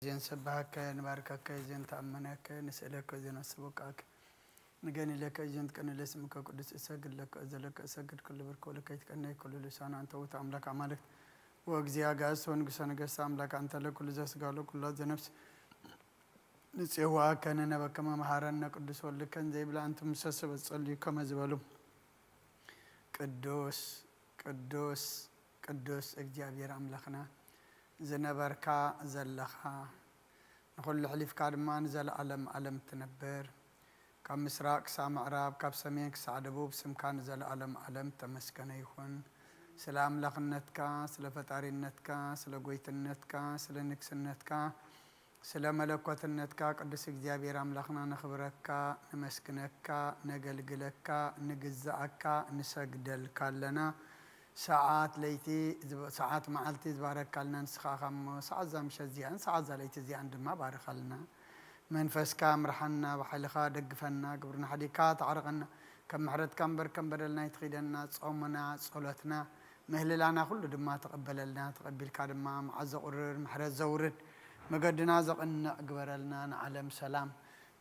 እዚን ሰብሃከ ንባርከከ፣ እዚን ተኣመነከ ንስእለከ፣ እዚን ኣስበቃከ ንገኒለከ፣ እዚን ትቀንለ ስምከ ቅዱስ እሰግድ ለከ፣ እዘለከ እሰግድ፣ ኩሉ ብርክ ወለከ ይትቀነይ፣ ኩሉ ልሳን ኣንተ ውእቱ ኣምላክ ኣማልክት ወእግዚእ ኣጋእዝት ወንጉሰ ነገስት ኣምላክ ኣንተ ለኩሉ ዘስጋ ለኩሉ ዘነፍስ ንጽዋከ ንነበከ መምሃረነ ቅዱስ ወልድከን ዘይብላ እንቱም ሰሰበት ጸልዩ ከመ ዝበሉ ቅዱስ ቅዱስ ቅዱስ እግዚኣብሔር ኣምላኽና ዝነበርካ ዘለኻ ንኹሉ ሕሊፍካ ድማ ንዘለኣለም ኣለም ትነብር ካብ ምስራቅ ክሳብ ምዕራብ ካብ ሰሜን ክሳብ ደቡብ ስምካ ንዘለኣለም ኣለም ተመስገነ ይኹን። ስለ ኣምላኽነትካ ስለ ፈጣሪነትካ ስለ ጎይትነትካ ስለ ንግስነትካ ስለ መለኮትነትካ ቅዱስ እግዚኣብሔር ኣምላኽና ነኽብረካ ነመስግነካ ነገልግለካ ንግዛኣካ ንሰግደልካ ኣለና። ሰዓት ለይቲ ዝብ- ሰዓት መዓልቲ ዝባረካልና ንስኻ ኢኻ እሞ ሰዓት እዛ ምሸት እዚኣን ሰዓት እዛ ለይቲ እዚኣን ድማ ባርኻልና። መንፈስካ ምርሓና ብሓይልኻ ደግፈና ግብርና ሓዲግካ ተዓረቐና። ከም ምሕረትካ እምበር ከም በደልና ይትኺደና። ጾምና ጸሎትና ምህልላና ኩሉ ድማ ተቐበለልና። ተቐቢልካ ድማ መዓት ዘቑርር ምሕረት ዘውርድ መገድና ዘቕንዕ ግበረልና። ንዓለም ሰላም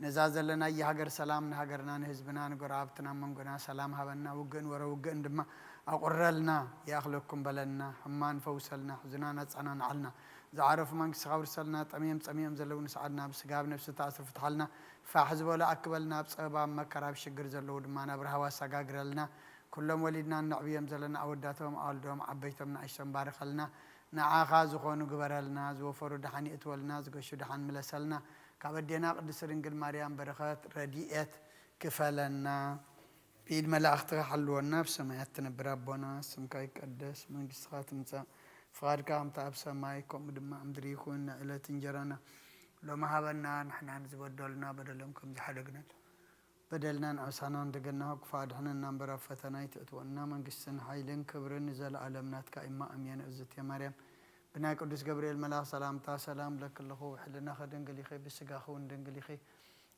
ነዛ ዘለናያ ሃገር ሰላም ንሃገርና ንህዝብና ንጎረባብትና መንጎና ሰላም ሃበና። ውግእን ወረ ውግእን ድማ ኣቑረልና። ይኣኽለኩም በለልና። ሕማን ፈውሰልና። ሕዙናን ኣጸናንዓልና። ዝዓረፉ መንግስትኻ ኣውርሰልና። ጠምዮም ጸሚኦም ዘለዉ ንስዓድና። ብስጋ ብነብሲ ተኣስሩ ፍትሓልና። ፋሕ ዝበሉ ኣክበልና። ኣብ ጸበባ ኣብ መከራ ኣብ ሽግር ዘለዉ ድማ ናብ ራህዋ ኣሰጋግረልና። ኩሎም ወሊድና እነዕብዮም ዘለና ኣወዳቶም ኣዋልዶም ዓበይቶም ንኣሽቶም ባርኸልና። ንዓኻ ዝኾኑ ግበረልና። ዝወፈሩ ደሓን የእትወልና። ዝገሹ ደሓን ምለሰልና። ካብ ኣዴና ቅድስት ድንግል ማርያም በረኸት ረድኤት ክፈለና። ብኢድ መላእኽትኻ ሓልወና። ኣብ ሰማያት ትነብር ኣቦና ስምካ ይቀደስ መንግስትኻ ትምጻእ ፍቓድካ ከምቲ ኣብ ሰማይ ከምኡ ድማ ኣብ ምድሪ ይኹን። ንዕለት እንጀራና ሎሚ ሃበና። ንሕና ንዝበደሉና በደሎም ከም ዝሓደግና በደልናን ዓሳናን ደገና ክፉእ ኣድሕነና እምበር ኣብ ፈተና ኣይተእትወና መንግስትን ሓይልን ክብርን ንዘለኣለም ናትካ እማ ኣሜን። እዝቴ ማርያም ብናይ ቅዱስ ገብርኤል መልኣኽ ሰላምታ ሰላም ብለኪ ኣለኹ። ብሕልናኺ ድንግል ኢኺ ብስጋኺ እውን ድንግል ኢኺ።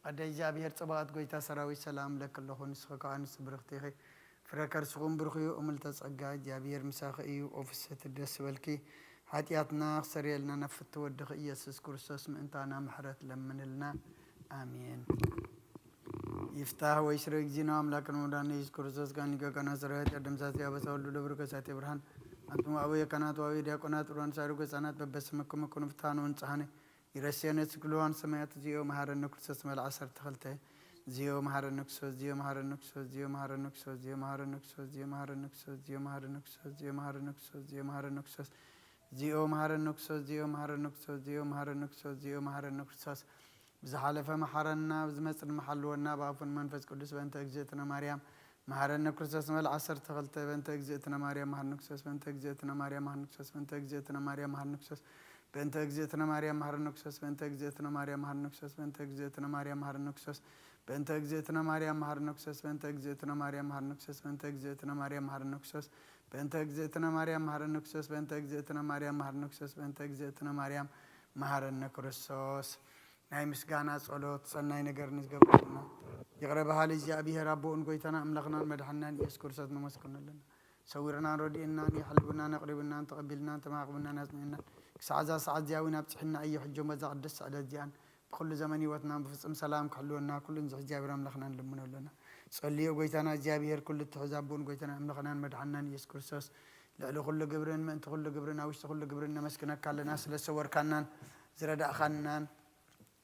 ኣደ እግዚኣብሔር ጽባኦት ጎይታ ሰራዊት ሰላም ብለኪ ኣለኹ። ንስኺ ከኣ ንስቲ ብርኽቲ ኢኺ። ፍረ ከርስኹም ብሩኽ እዩ። እምልተ ጸጋ እግዚኣብሔር ምሳኺ እዩ። ኦ ፍስሕቲ ደስ በልኪ ሓጢኣትና ክሰርየልና ናብ ፍቲ ወድኺ ኢየሱስ ክርስቶስ ምእንታና ምሕረት ለምንልና። ኣሜን። ይፍታህ ወይ ስረ እግዚእነ ኣምላክን ወዳነ ኢየሱስ ክርስቶስ ጋን ሊቀ ካህናት ሰራዊት ቀደም ሳቴ አበሳ ወልዱ ለብሩ ከሳቴ ብርሃን። አንቱም አበየ ካህናት ወአበየ ዲያቆናት ሩዋን ሳይሩ ገጻናት በበስመ ከመ ኩኑ ፍትሐነ ወንጽሐነ ይረሴነ ስግሉዋን ሰማያት። ዚኦ መሐረነ ክርስቶስ መልዓ ሰርተ ክልተ። ዚኦ መሐረነ ክርስቶስ ዚኦ መሐረነ ክርስቶስ ዚኦ መሐረነ ክርስቶስ ዚኦ መሐረነ ክርስቶስ ዚኦ መሐረነ ክርስቶስ ዚኦ መሐረነ ክርስቶስ ዚኦ መሐረነ ክርስቶስ ዚኦ መሐረነ ክርስቶስ ዚኦ መሐረነ ክርስቶስ ዚኦ መሐረነ ክርስቶስ ዚኦ መሐረነ ክርስቶስ። ብዝሓለፈ መሓረና፣ ብዝመጽእ ድማ ሓልወና፣ ብኣፉን መንፈስ ቅዱስ። በእንተ እግዝእትነ ማርያም መሓረነ ክርስቶስ መል ዓሰርተ ክልተ። በእንተ እግዝእትነ ማርያም መሓረነ ክርስቶስ። በእንተ እግዝእትነ ማርያም መሓረነ ክርስቶስ። በእንተ እግዝእትነ ማርያም መሓረነ ክርስቶስ። በእንተ እግዝእትነ ማርያም መሓረነ ክርስቶስ። በእንተ እግዝእትነ ማርያም መሓረነ ክርስቶስ። በእንተ እግዝእትነ ማርያም መሓረነ ክርስቶስ። በእንተ እግዝእትነ ማርያም መሓረነ ክርስቶስ። በእንተ እግዝእትነ ማርያም መሓረነ ክርስቶስ። በእንተ እግዝእትነ ማርያም መሓረነ ክርስቶስ። በእንተ እግዝእትነ ማርያም መሓረነ ክርስቶስ። በእንተ እግዝእትነ ማርያም መሓረነ ክርስቶስ። በእንተ እግዝእትነ ማርያም መሓረነ ክርስቶስ። ናይ ምስጋና ጸሎት። ሰናይ ነገር ንዝገብረልና ይቕረ በሃሊ እግዚኣብሔር ኣቦኡን ጎይታና ኣምላኽናን መድሓንናን ኢየሱስ ክርስቶስ ነመስግኖ ኣለና። ሰዊርናን ረዲእናን የሕልውናን ኣቕሪብናን ተቐቢልናን ተማኽብናን ኣጽኒዕናን ክሳዕ እዛ ሰዓት እዚኣ እውን ኣብጽሕና እዮ። ሕጂ እሞ እዛ ቅድስቲ ዕለት እዚኣን ብኹሉ ዘመን ህይወትናን ብፍጹም ሰላም ክሕልወና ኩሉ ንዝሕ እግዚኣብሔር ኣምላኽና ንልምኖ ኣለና። ጸልዮ ጎይታና እግዚኣብሔር ኩሉ እትሕዝ ኣቦኡን ጎይታና ኣምላኽናን መድሓንናን ኢየሱስ ክርስቶስ ልዕሊ ኩሉ ግብርን ምእንቲ ኩሉ ግብርን ኣብ ውሽጢ ኩሉ ግብርን ነመስግነካ ኣለና። ስለ ዝሰወርካናን ዝረዳእኻናን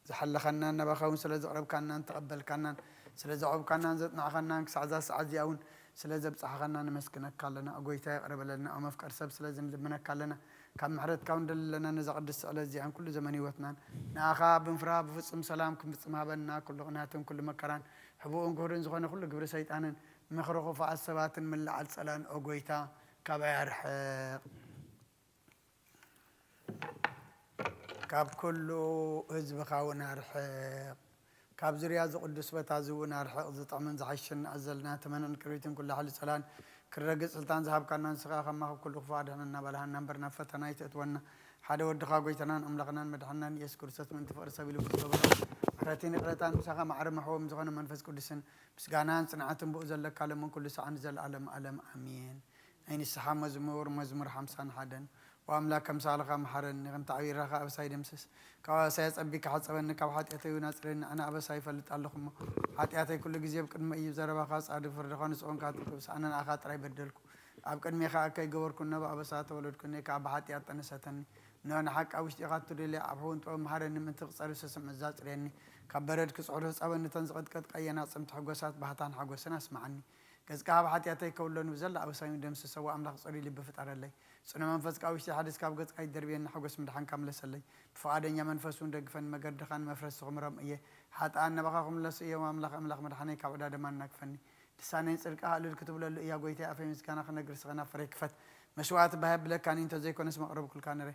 ዝሓለኻናን ናባኻ እውን ስለ ዘቕረብካናን ተቐበልካናን ስለ ዘዕቆብካናን ዘጽናዕኻናን ክሳዕ እዛ ሰዓት እዚኣ እውን ስለ ዘብጻሕኻና ነመስግነካ ኣለና። ኦ ጎይታ ይቕረ በለልና። ኦ መፍቀር ሰብ ስለ ዝንልምነካ ኣለና። ካብ ምሕረትካ እውን ደሊ ኣለና። ነዛ ቅድስቲ ዕለት እዚኣን ኩሉ ዘመን ህይወትናን ንኣኻ ብምፍራህ ብፍጹም ሰላም ክንፍጽም ሃበና። ኩሉ ቅንያትን ኩሉ መከራን ሕቡእን ግሁድን ዝኾነ ኩሉ ግብሪ ሰይጣንን ምኽሪ ክፉኣት ሰባትን ምልዓል ጸላእን ኦ ጎይታ ካባይ ኣርሕቕ። ካብ ኩሉ ህዝብኻ እውን ኣርሕቕ። ካብ ዙርያ እዚ ቅዱስ ቦታ እዚ እውን ኣርሕቕ። ዝጥዕምን ዝሓሽን ኣዘልና ተመንን ቅርቢትን ኩሉ ሓይሊ ጸላን ክረግጽ ስልጣን ዝሃብካና ንስኻ ከማኻ ኩሉ ክፉእ ኣድሕነና በልሃና እምበር ናብ ፈተና ኣይተእትወና። ሓደ ወድኻ ጎይታናን ኣምላኽናን መድሓንናን ኢየሱስ ክርስቶስ ምእንቲ ፍቕሪ ሰብ ኢሉ ብዝገበሮ ምሕረትን ይቕረታን ምሳኻ ማዕረ መሕቦም ዝኾነ መንፈስ ቅዱስን ምስጋናን ጽንዓትን ብኡ ዘለካ ሎምን ኩሉ ሰዓን ንዘለኣለም ኣለም ኣሜን። ናይ ንስሓ መዝሙር፣ መዝሙር ሓምሳን ሓደን። ወኣምላክ ከም ሳልኻ መሓረኒ፣ ከምቲ ዓብዪ ራኻ ኣበሳይ ደምስስ። ካብ ኣበሳይ ኣጸቢካ ሓጸበኒ፣ ካብ ሓጢኣተይ እውን ኣጽርየኒ። ኣነ ኣበሳይ ይፈልጥ ኣለኹ እሞ፣ ሓጢኣተይ ኩሉ ግዜ ኣብ ቅድመይ እዩ። ዘረባኻ ጻድቕ፣ ፍርድኻ ንጹህ ኮንካ ትብሉ፣ ኣነ ንኣኻ ጥራይ በደልኩ። ኣብ ቅድሜኻ ከይገበርኩ እነሆ ብኣበሳ ተወለድኩ፣ እኔ ከኣ ብሓጢኣት ጠነሰተኒ። እነሆ ንሓቂ ኣብ ውሽጢኻ እትደልያ ኣብ ሕውን ጥበብ መሃረኒ፣ ምእንቲ ክጸሪ ስስምዕ እዛ ኣጽርየኒ። ካብ በረድ ክጽዕሩ ህጻበኒ፣ እተን ዝቐጥቀጥካየን ኣጽምቲ ሕጎሳት ባህታን ሓጎስን ኣስምዓኒ። ገጽካ ካብ ሓጢኣተይ ከውሎኒ፣ ብዘላ ኣበሳይ ደምስሰዎ። ኣምላኽ ጽሩይ ልቢ ፍጠረለይ፣ ጽኑዕ መንፈስ ካብ ውሽጢ ሓድስ። ካብ ገጽካ ኣይትደርብየኒ፣ ሓጎስ ምድሓንካ ምለሰለይ። ብፍቓደኛ መንፈስ እውን ደግፈኒ፣ መገድኻ ንመፍረስቲ ክምሮም እየ። ሓጥኣን ናባኻ ክምለሱ እዮም፣ ኣምላኽ ኣምላኽ መድሓነይ ካብ ዕዳ ደማን ናግፈኒ። ልሳነይ ጽድቅኻ እልል ክትብለሉ እያ፣ ጐይታይ ኣፈይ ምስጋና ክነግር ስኸና ፍረ ክፈት። መስዋእቲ ባህ የብለካን እዩ፣ እንተዘይኮነስ መቕረብኩልካ ነረ።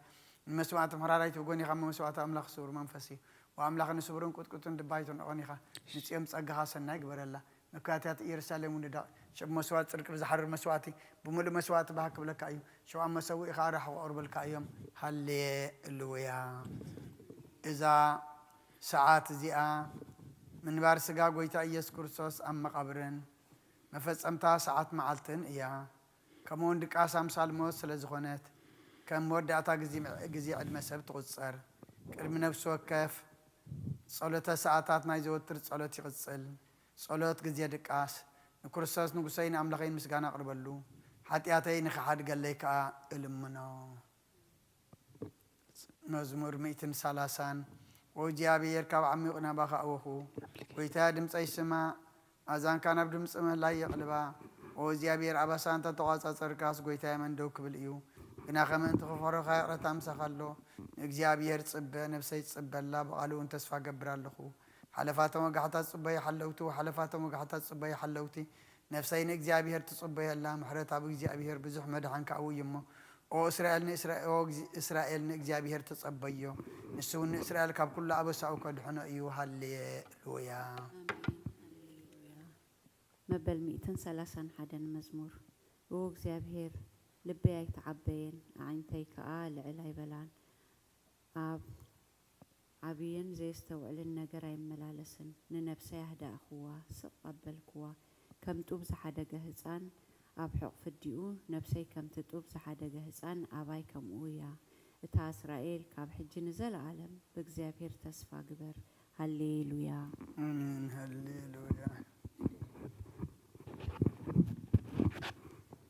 ንመስዋእቲ ምሕራራይ ትብጎን ኢኻ እሞ፣ መስዋእቲ ኣምላኽ ስውር መንፈስ እዩ። ወኣምላኽ ንስውርን ቁጥቁጥን ድባይ ትንዕቖን ኢኻ። ንጽዮን ብጸጋኻ ሰናይ ግበረላ፣ መካትያት ኢየሩሳሌም እውን ንደቕ። ሽብ መስዋእቲ ጽድቂ ብዝሓርር መስዋእቲ ብምሉእ መስዋእቲ ባህ ክብለካ እዩ። ሽብ ኣብ መሰውኢ ኸኣ ራሕቑ ክቕርብልካ እዮም። ሃሌሉያ። እዛ ሰዓት እዚኣ ምንባር ስጋ ጐይታ ኢየሱስ ክርስቶስ ኣብ መቓብርን መፈጸምታ ሰዓት መዓልትን እያ። ከምኡውን ድቃስ ኣምሳል ሞት ስለ ዝኾነት፣ ከም መወዳእታ ግዜ፣ ግዜ ዕድመ ሰብ ትቑጸር። ቅድሚ ነፍሲ ወከፍ ጸሎተ ሰዓታት ናይ ዘወትር ጸሎት ይቕጽል። ጸሎት ግዜ ድቃስ። ንክርስቶስ ንጉሰይ ንኣምላኸይ ምስጋና ኣቕርበሉ፣ ሓጢኣተይ ንኽሓድገለይ ከኣ እልምኖ። መዝሙር ሚእትን ሰላሳን። ኦ እግዚኣብሔር፣ ካብ ዓሚቕ ናባኻ ኣወኹ። ጐይታ፣ ድምፀይ ስማዕ፣ ኣእዛንካ ናብ ድምፂ ምህላይ የቕልባ። ኦ እግዚኣብሔር፣ ኣበሳ እንተ ተቋጻጸርካስ፣ ጐይታየ፣ መን ደው ክብል እዩ? ግና ከምእንቲ ክፈርሆኻ ይቕረታ ምሳኻ ኣሎ። ንእግዚኣብሔር ጽበ፣ ነፍሰይ ትጽበላ፣ ብቓሉ እውን ተስፋ እገብር ኣለኹ። ሓለፋቶም ወጋሕታ ጽበዩ ሓለውቲ፣ ሓለፋቶም ወጋሕታ ጽበዩ ሓለውቲ። ነፍሰይ ንእግዚኣብሔር ትጽበዮ ኣላ፣ ምሕረት ኣብ እግዚኣብሔር ብዙሕ መድሓን ከኣ ውይ እሞ። ኦ እስራኤል ንእስራ-፣ ኦ እግዚ-፣ እስራኤል ንእግዚኣብሔር ተጸበዮ፣ ንሱ እውን ንእስራኤል ካብ ኩሉ ኣበሳኡ ከድሕኖ እዩ። ሃሌሉያ። ኣሜን፣ ሃሌሉያ። መበል ሚእትን ሰላሳን ሓደን መዝሙር። ኦ እግዚኣብሔር፣ ልበይ ኣይተዓበየን፣ ኣዒንተይ ከኣ ልዕል ኣይበላን። ኣብ ዓብይን ዘየስተውዕልን ነገር ኣይመላለስን። ንነብሰይ ኣህዳእክዋ፣ ስቕ ኣበልክዋ። ከም ጡብ ዝሓደገ ህጻን ኣብ ሕቑፊ ኣዲኡ፣ ነብሰይ ከምቲ ጡብ ዝሓደገ ህጻን ኣባይ ከምኡ እያ። እታ እስራኤል፣ ካብ ሕጂ ንዘለኣለም ብእግዚኣብሔር ተስፋ ግበር። ሃሌሉያ። ኣሜን። ሃሌሉያ።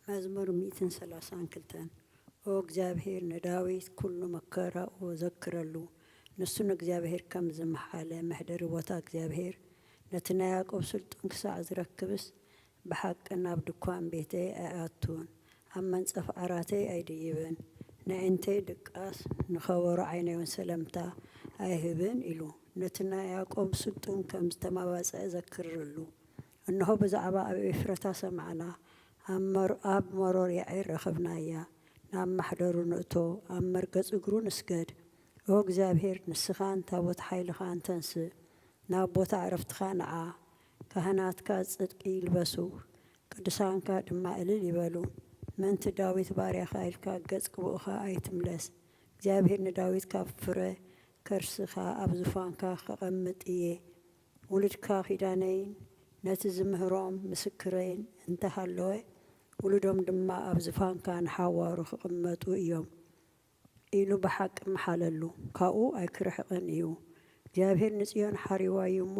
መዝሙር ሚእትን ሰላሳን ክልተን። ኦ እግዚኣብሔር፣ ንዳዊት ኩሉ መከራኡ ዘክረሉ። ንሱ ንእግዚኣብሔር ከም ዝመሓለ፣ መሕደሪ ቦታ እግዚኣብሔር፣ ነቲ ናይ ያዕቆብ ስልጡን ክሳዕ ዝረክብስ፣ ብሓቂ ናብ ድኳን ቤተይ ኣይኣቱን፣ ኣብ መንጸፍ ዓራተይ ኣይድይብን። ነዒንተይ ድቃስ፣ ንኸበሮ ዓይነይውን ሰለምታ ኣይህብን ኢሉ፣ ነቲ ናይ ያዕቆብ ስልጡን ከም ዝተማባጽዐ ዘክርሉ። እንሆ፣ ብዛዕባ ኣብ ኤፍረታ ሰማዕና፣ ኣብ መር-፣ ኣብ መሮር ያዒር ረኸብናያ። ናብ ማሕደሩ ንእቶ፣ ኣብ መርገጽ እግሩ ንስገድ። ኦ እግዚኣብሔር፣ ንስኻን ታቦት ሓይልኻን ተንስእ፣ ናብ ቦታ ዕረፍትኻ ንዓ። ካህናትካ ጽድቂ ይልበሱ፣ ቅዱሳንካ ድማ እልል ይበሉ። ምእንቲ ዳዊት ባርያኻ ኢልካ ገጽ ግቡእኻ ኣይትምለስ። እግዚኣብሔር ንዳዊት ካብ ፍረ ከርስኻ ኣብ ዙፋንካ ከቐምጥ እየ። ውሉድካ ኪዳነይን ነቲ ዝምህሮም ምስክረይን እንተሃለወ፣ ውሉዶም ድማ ኣብ ዝፋንካ ንሓዋሩ ክቕመጡ እዮም ኢሉ ብሓቂ መሓለሉ፣ ካብኡ ኣይክርሕቕን እዩ። እግዚኣብሔር ንጽዮን ሓሪዋ እዩ እሞ፣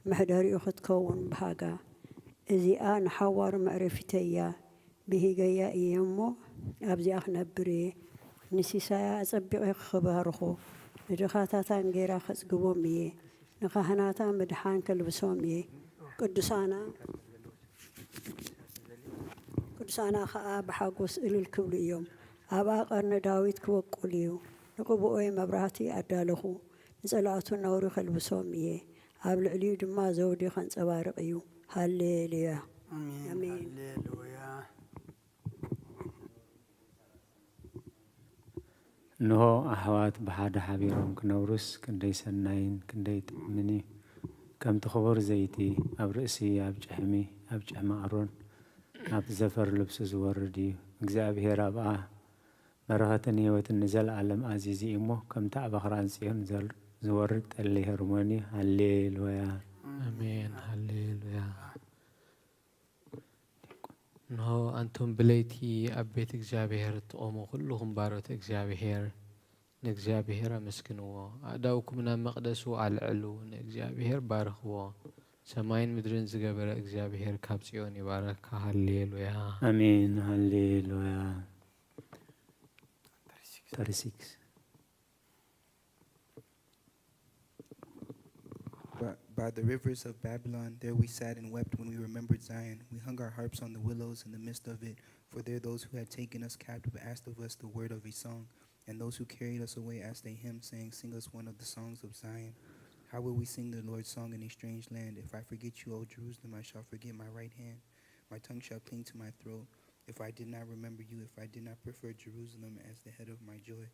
መሕደሪኡ ክትከውን ብሃጋ። እዚኣ ንሓዋሩ መዕረፊተይ እያ፣ ብሂገያ እየ እሞ፣ ኣብዚኣ ክነብር እየ። ንሲሳያ ኣጸቢቐ ክባርኾ፣ ንድኻታታ እንጌራ ከጽግቦም እየ። ንካህናታ ምድሓን ከልብሶም እየ። ቅዱሳና፣ ቅዱሳና ኸኣ ብሓጎስ እልል ክብሉ እዮም። ኣብኣ ቀርኒ ዳዊት ክበቁል እዩ። ንቅብኦይ መብራህቲ ኣዳለኹ፣ ንጸላእቱ ነውሪ ከልብሶም እየ። ኣብ ልዕሊኡ ድማ ዘውዲ ከንጸባርቕ እዩ። ሃሌሉያ። ኣሜን። ኣሜን። ሃሌሉያ። እንሆ፣ ኣሕዋት ብሓደ ሓቢሮም ክነብሩስ ክንደይ ሰናይን ክንደይ ጥዑምን እዩ። ከምቲ ክቡር ዘይቲ ኣብ ርእሲ፣ ኣብ ጭሕሚ፣ ኣብ ጭሕሚ ኣሮን፣ ናብቲ ዘፈር ልብሱ ዝወርድ እዩ። እግዚኣብሔር ኣብኣ በረኸትን ህይወትን ንዘለኣለም ኣዚዙ እዩ እሞ፣ ከምቲ ኣብ ኣኽራን ጽዮን ዘር-፣ ዝወርድ ጠሊ ሄርሞን እዩ። ሃሌሉያ። ኣሜን። ሃሌሉያ። እንሆ፣ ኣንቱም ብለይቲ ኣብ ቤት እግዚኣብሔር እትቖሙ ኹልኹም ባሮት እግዚኣብሔር፣ ንእግዚኣብሔር ኣመስግንዎ። ኣእዳውኩም ናብ መቕደሱ ኣልዕሉ፣ ንእግዚኣብሔር ባርኽዎ። ሰማይን ምድርን ዝገበረ እግዚኣብሔር ካብ ጽዮን ይባረካ። ሃሌሉያ። ኣሜን። ሃሌሉያ። Thirty-six. By, by the rivers of Babylon, there we sat and wept when we remembered Zion. We hung our harps on the willows in the midst of it, for there those who had taken us captive asked of us the word of a song, and those who carried us away asked a hymn, saying, "Sing us one of the songs of Zion." How will we sing the Lord's song in a strange land? If I forget you, O Jerusalem, I shall forget my right hand. My tongue shall cling to my throat. If I did not remember you, if I did not prefer Jerusalem as the head of my joy,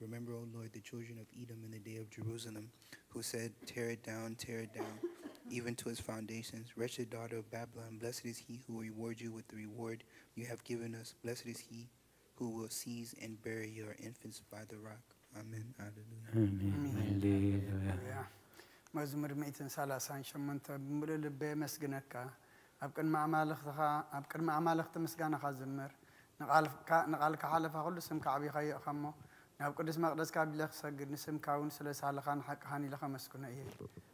remember, O Lord, the children of Edom in the day of Jerusalem, who said, "Tear it down, tear it down, even to its foundations." Wretched daughter of Babylon, blessed is he who rewards you with the reward you have given us. Blessed is he who will seize and bury your infants by the rock. Amen. Hallelujah. ኣሜን። ሃሌሉያ። ሃሌሉያ። መዝሙር ሚእትን ሰላሳን ሸሞንተ። ብምሉእ ልበይ የመስግነካ፣ ኣብ ቅድሚ ኣማልኽትኻ፣ ኣብ ቅድሚ ኣማልኽቲ ምስጋናኻ ዝምር። ንቓልካ፣ ንቓልካ ሓለፋ ኩሉ ስምካ ኣዕቢኻዮ ኢኻ እሞ፣ ናብ ቅዱስ መቕደስካ ኣቢለ ክሰግድ፣ ንስምካ እውን ስለ ሳልኻን ሓቅኻን ኢለ ከመስግኖ እየ።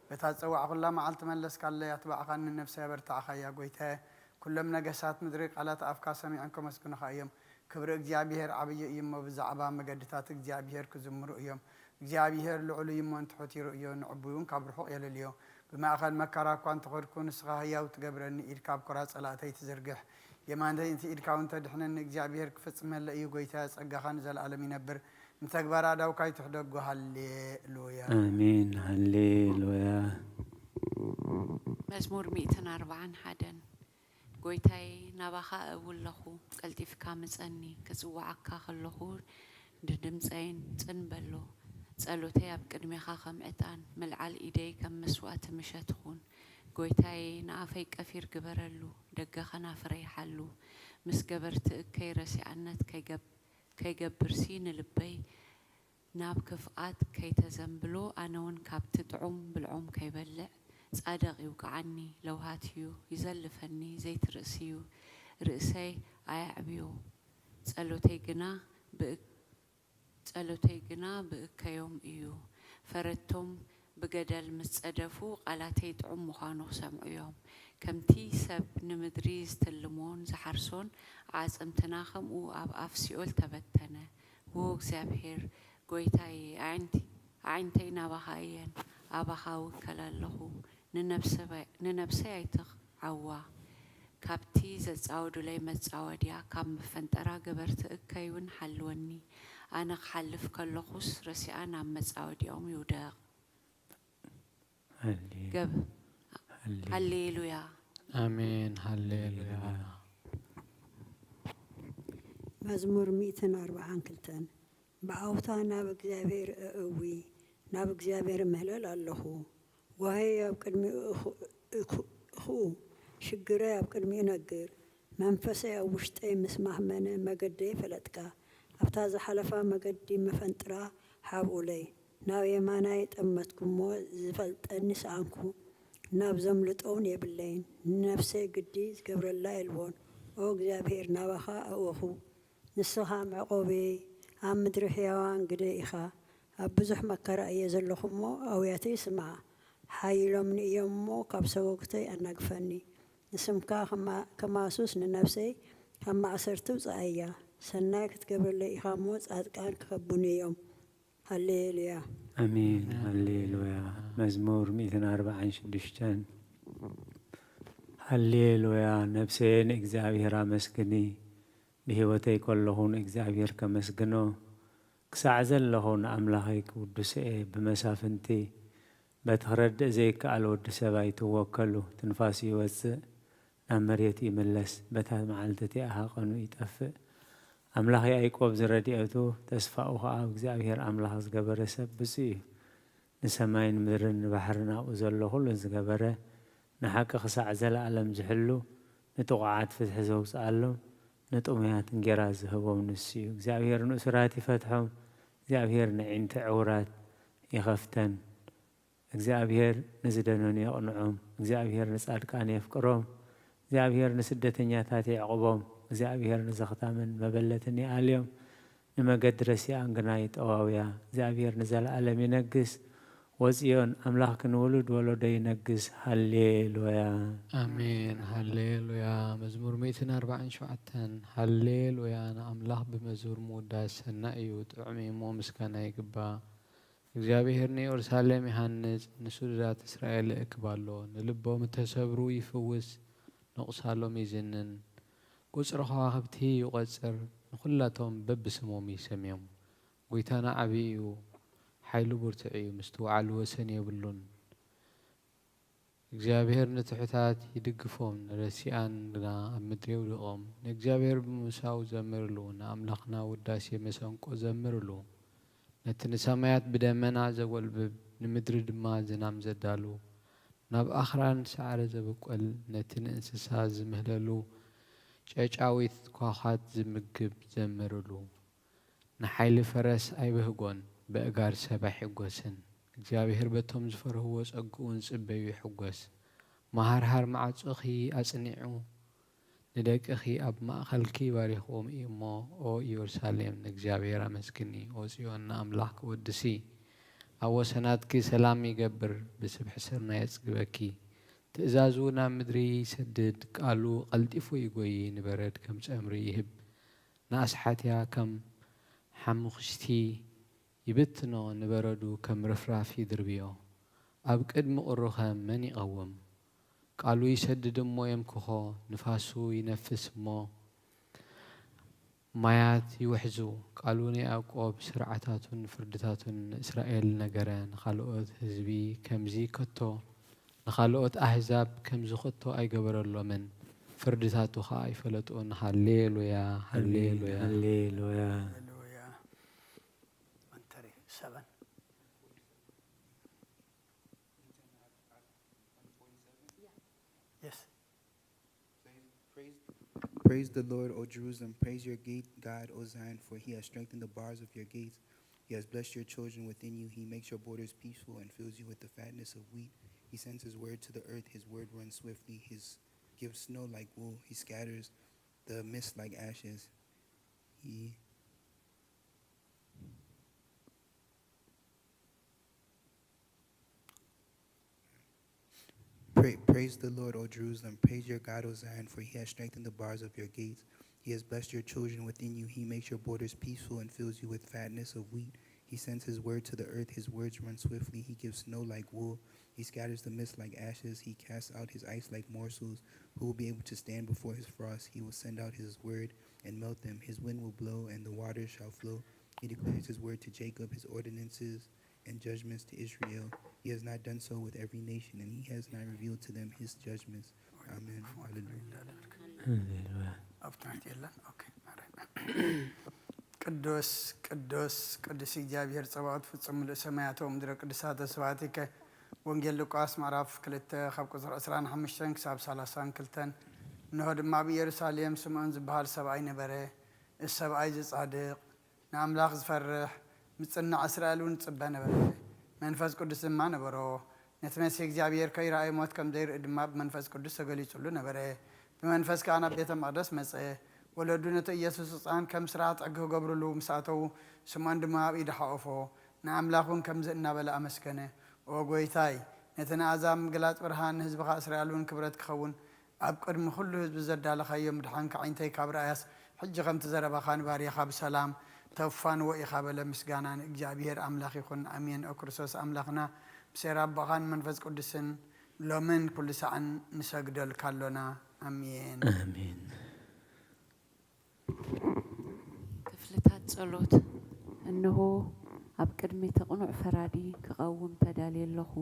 በታ ዝጸዋዕኹላ መዓልቲ መለስካለይ፣ ኣትባዕኻኒ፣ ንነፍሰይ ኣበርታዕኻያ። ጐይታየ፣ ኩሎም ነገስታት ምድሪ ቃላት ኣፍካ ሰሚዖም ከመስግኑኻ እዮም። ክብሪ እግዚኣብሄር ዓብዪ እዩ እሞ፣ ብዛዕባ መገድታት እግዚኣብሄር ክዝምሩ እዮም። እግዚኣብሄር ልዑል እዩ እሞ፣ ንትሑት ይርእዮ፣ ንዕቡይ እውን ካብ ርሑቕ የለልዮ። ብማእኸል መከራ እኳ እንተኸድኩ፣ ንስኻ ህያው ትገብረኒ፣ ኢድካ ኣብ ኮራ ጸላእተይ ትዝርግሕ፣ የማነይቲ ኢድካ እውን ተድሕነኒ። እግዚኣብሄር ክፍጽመለይ እዩ፣ ጐይታየ፣ ጸጋኻ ንዘለኣለም ይነብር። ንተግባር ኣእዳውካ ይትሕደጎ። ሃሌሉያ። ኣሜን። ሃሌሉያ። መዝሙር ሚእትን ኣርብዓን ሓደን። ጐይታየ፣ ናባኻ እእዊ ኣለኹ፣ ቀልጢፍካ ምጸኒ። ክጽውዓካ ከለኹ ንድምጸይ ጽን በሎ። ጸሎተይ ኣብ ቅድሜኻ ከም ዕጣን፣ ምልዓል ኢደይ ከም መስዋእቲ ምሸት ትኹን። ጐይታየ፣ ንኣፈይ ቀፊር ግበረሉ፣ ደገ ኸናፍረይ ሓሉ። ምስ ገበርቲ እከይ ረሲዓነት ከይገብ-፣ ከይገብርሲ ንልበይ ናብ ክፍኣት ከይተዘንብሎ፣ ኣነ እውን ካብቲ ጥዑም ብልዖም ከይበልዕ። ጻድቕ ይውቅዓኒ፣ ለውሃት እዩ ይዘልፈኒ፣ ዘይትርእስ እዩ ርእሰይ ኣየዕብዮ። ጸሎተይ ግና ብእ-፣ ጸሎተይ ግና ብእከዮም እዩ። ፈረድቶም ብገደል ምስ ጸደፉ፣ ቃላተይ ጥዑም ምዃኑ ክሰምዑ እዮም። ከምቲ ሰብ ንምድሪ ዝትልሞን ዝሓርሶን፣ ኣዕጽምትና ከምኡ ኣብ ኣፍ ሲኦል ተበተነ። ዎ እግዚኣብሄር ጐይታየ፣ ኣዒንቲ-፣ ኣዒንተይ ናባኻ እየን፣ ኣባኻ እውከል ኣለኹ። ንነብሰ-፣ ንነብሰይ ኣይትኽዓዋ። ካብቲ ዘጻወዱለይ መጻወድያ፣ ካብ መፈንጠራ ገበርቲ እከይ እውን ሓልወኒ። ኣነ ክሓልፍ ከለኹስ፣ ረሲኣ ናብ መጻወድያኦም ይውደቕ። ሃሌ- ገብ-፣ ሃሌ- ሃሌሉያ። ኣሜን። ሃሌሉያ። መዝሙር ሚእትን ኣርብዓን ክልተን። ብዓውታ ናብ እግዚኣብሔር እእዊ፣ ናብ እግዚኣብሔር እምህለል ኣለኹ። ጓህየይ ኣብ ቅድሚኡ እኹ-፣ እኹ-፣ እኹኡ፣ ሽግረይ ኣብ ቅድሚኡ እነግር። መንፈሰይ ኣብ ውሽጠይ ምስ ማህመነ፣ መገደይ ፈለጥካ። ኣብታ ዝሓለፋ መገዲ መፈንጥራ ሓብኡለይ። ናብ የማናይ ጠመትኩ እሞ፣ ዝፈልጠኒ ሰኣንኩ። ናብ ዘምልጦ እውን የብለይን። ንነፍሰይ ግዲ ዝገብረላ የልቦን። ኦ እግዚኣብሔር፣ ናባኻ ኣእወኹ። ንስኻ መዕቆብየይ፣ ኣብ ምድሪ ሕያዋን ግደ ኢኻ። ኣብ ብዙሕ መከራ እየ ዘለኹ እሞ፣ ኣውያተይ ስምዓ። ሓይሎምኒ እዮም እሞ፣ ካብ ሰጎግተይ ኣናግፈኒ። ንስምካ ከማ-፣ ከማሱስ ንነፍሰይ ካብ ማእሰርቲ ውጽኣያ። ሰናይ ክትገብረለይ ኢኻ እሞ፣ ጻድቃን ክኸቡኒ እዮም። ሃሌሉያ። ኣሜን። ሃሌሉያ። መዝሙር ሚእትን ኣርብዓን ሽዱሽተን። ሃሌሉያ። ነፍሰየ ንእግዚኣብሔር ኣመስግኒ። ብህይወተይ ከለኹ ንእግዚኣብሔር ከመስግኖ፣ ክሳዕ ዘለኹ ንኣምላኸይ ክውድሶ እየ። ብመሳፍንቲ፣ በቲ ክረድእ ዘይከኣል ወዲ ሰብ ኣይትወከሉ። ትንፋሱ ይወጽእ፣ ናብ መሬት ይምለስ፣ በታ መዓልቲ እቲኣ ሃቐኑ ይጠፍእ። ኣምላኽ ያዕቆብ ዝረድኤቱ፣ ተስፋኡ ኸኣ ኣብ እግዚኣብሔር ኣምላኽ ዝገበረ ሰብ ብፁዕ እዩ። ንሰማይን ምድርን ንባሕርን ኣብኡ ዘሎ ኹሉን ዝገበረ፣ ንሓቂ ክሳዕ ዘለኣለም ዝሕሉ፣ ንጥቑዓት ፍትሒ ዘውጽኣሎም፣ ንጥሙያት እንጌራ ዝህቦም ንሱ እዩ። እግዚኣብሔር ንእሱራት ይፈትሖም፣ እግዚኣብሔር ነዒንቲ ዕውራት ይኸፍተን። እግዚኣብሔር ንዝደነኑ የቕንዖም። እግዚኣብሔር ንጻድቃን የፍቅሮም። እግዚኣብሔር ንስደተኛታት የዕቕቦም። እግዚኣብሔር ንዘኽታምን መበለትን ይኣልዮም፣ ንመገዲ ረሲኣን ግና ይጠዋውያ። እግዚኣብሔር ንዘለኣለም ይነግስ፣ ወጽዮን ኣምላኽኪ ንውሉድ ወለዶ ይነግስ። ሃሌሉያ። ኣሜን። ሃሌሉያ። መዝሙር ሚእትን ኣርባዓን ሸውዓተን። ሃሌሉያ፣ ንኣምላኽ ብመዝሙር ምውዳስ ሰናይ እዩ፣ ጥዑም እዩ እሞ ምስጋና ይግባእ። እግዚኣብሔር ንኢየሩሳሌም ይሃንጽ፣ ንስዱዳት እስራኤል ይእክብ ኣሎ። ንልቦም እተሰብሩ ይፍውስ፣ ንቑሳሎም ይዝንን። ቁጽሪ ከዋኽብቲ ይቖጽር፣ ንኹላቶም በብስሞም ይሰምዮም። ጐይታና ዓቢ እዩ፣ ሓይሉ ብርቱዕ እዩ፣ ምስትውዓሉ ወሰን የብሉን። እግዚኣብሔር ንትሑታት ይድግፎም፣ ንረሲኣን ግና ኣብ ምድሪ የውድቖም። ንእግዚኣብሔር ብምሳው ዘምርሉ፣ ንኣምላኽና ውዳሴ መሰንቆ ዘምርሉ። ነቲ ንሰማያት ብደመና ዘጎልብብ፣ ንምድሪ ድማ ዝናም ዘዳሉ፣ ናብ ኣኽራን ሳዕሪ ዘብቁል፣ ነቲ ንእንስሳ ዝምህለሉ፣ ጨጫዊት ኳዃት ዝምግብ ዘምርሉ። ንሓይሊ ፈረስ ኣይብህጎን፣ በእጋር ሰብ ኣይሕጎስን። እግዚኣብሔር በቶም ዝፈርህዎ ጸግኡ ንጽበዩ ይሕጎስ። መሃርሃር መዓጾኺ ኣጽኒዑ፣ ንደቅኺ ኣብ ማእከልኪ ባሪኽዎም እዩ እሞ፣ ኦ ኢየሩሳሌም፣ ንእግዚኣብሔር ኣመስግኒ፣ ኦ ጽዮን፣ ንኣምላኽ ክወድሲ። ኣብ ወሰናትኪ ሰላም ይገብር፣ ብስብሒ ስርናይ የጽግበኪ። ትእዛዙ ናብ ምድሪ ይሰድድ፣ ቃሉ ቀልጢፉ ይጎዪ፣ ንበረድ ከም ጸምሪ ይህብ፣ ንኣስሓትያ ከም ሓሙኽሽቲ ይብትኖ፣ ንበረዱ ከም ርፍራፍ ይድርብዮ። ኣብ ቅድሚ ቁሩኸ መን ይቐውም? ቃሉ ይሰድድ እሞ የምክኾ፣ ንፋሱ ይነፍስ እሞ ማያት ይውሕዙ። ቃሉ ንያዕቆብ ስርዓታቱን ፍርድታቱን ንእስራኤል ነገረ፣ ንኻልኦት ህዝቢ ከምዚ ከቶ፣ ንኻልኦት ኣህዛብ ከምዚ ከቶ ኣይገበረሎምን፣ ፍርድታቱ ኸኣ ኣይፈለጡን። ሃሌሉያ፣ ሃሌሉያ። ሃሌሉያ። ሃሌሉያ። One thirty-seven. Yes. Praise, praise, praise the Lord, O Jerusalem. Praise your gate, God, O Zion, for he has strengthened the bars of your gates. He has blessed your children within you. He makes your borders peaceful and fills you with the fatness of wheat. He sends his word to the earth. His word runs swiftly. His gives snow like wool. He scatters the mist like ashes. He Pra- praise the Lord, O Jerusalem. Praise your God, O Zion, for he has strengthened the bars of your gates. He has blessed your children within you. He makes your borders peaceful and fills you with fatness of wheat. He sends his word to the earth. His words run swiftly. He gives snow like wool. He scatters the mist like ashes. He casts out his ice like morsels. Who will be able to stand before his frost? He will send out his word and melt them. His wind will blow, and the waters shall flow. He declares his word to Jacob, his ordinances and judgments to Israel. He has not done so with every nation, and he has not revealed to them his judgments. Amen. Hallelujah. ሃሌሉያ። ኣብ ትምህርቲ የለን። ኦኬ፣ ማርያም። ቅዱስ፣ ቅዱስ፣ ቅዱስ እግዚኣብሔር ጸባኦት፣ ፍጹም ምሉእ ሰማያት ወምድረ ቅዱሳተ ስብሐቲከ። ወንጌል ሉቃስ ምዕራፍ ክልተ ካብ ቁጽሪ ዕስራን ሓሙሽተን ክሳብ ሰላሳን ክልተን። እንሆ ድማ ኣብ ኢየሩሳሌም ስምዖን ዝበሃል ሰብኣይ ነበረ። እዚ ሰብኣይ እዚ ጻድቕ፣ ንኣምላኽ ዝፈርሕ፣ ምጽናዕ እስራኤል እውን ዝጽበ ነበረ። መንፈስ ቅዱስ ድማ ነበሮ። ነቲ መሲሕ እግዚኣብሔር ከይረኣየ ሞት ከም ዘይርኢ ድማ ብመንፈስ ቅዱስ ተገሊጹሉ ነበረ። ብመንፈስ ከኣ ናብ ቤተ መቕደስ መጸ። ወለዱ ነቲ ኢየሱስ ህጻን ከም ስርዓት ሕጊ ክገብርሉ ምስ ኣተዉ፣ ስምዖን ድማ ኣብ ኢዱ ሓቖፎ። ንኣምላኽ እውን ከምዚ እናበለ ኣመስገነ። ኦ ጐይታይ፣ ነቲ ንኣሕዛብ ምግላጽ ብርሃን፣ ንህዝብኻ እስራኤል እውን ክብረት ክኸውን፣ ኣብ ቅድሚ ኩሉ ህዝቢ ዘዳለኻዮ ምድሓንካ ኣዒንተይ ካብ ረኣያስ፣ ሕጂ ከምቲ ዘረባኻ ንባርያኻ ብሰላም ተፋንዎ ኢኻ በለ። ምስጋና ንእግዚኣብሔር ኣምላኽ ይኹን። ኣሜን። ኦ ክርስቶስ ኣምላኽና፣ ብሴራ ኣቦኻን መንፈስ ቅዱስን ሎምን ኩሉ ሳዕን ንሰግደልካ ኣሎና። ኣሜን። ኣሜን። ክፍልታት ጸሎት። እንሆ፣ ኣብ ቅድሚ እቲ ቅኑዕ ፈራዲ ክቐውም ተዳልየ ኣለኹ።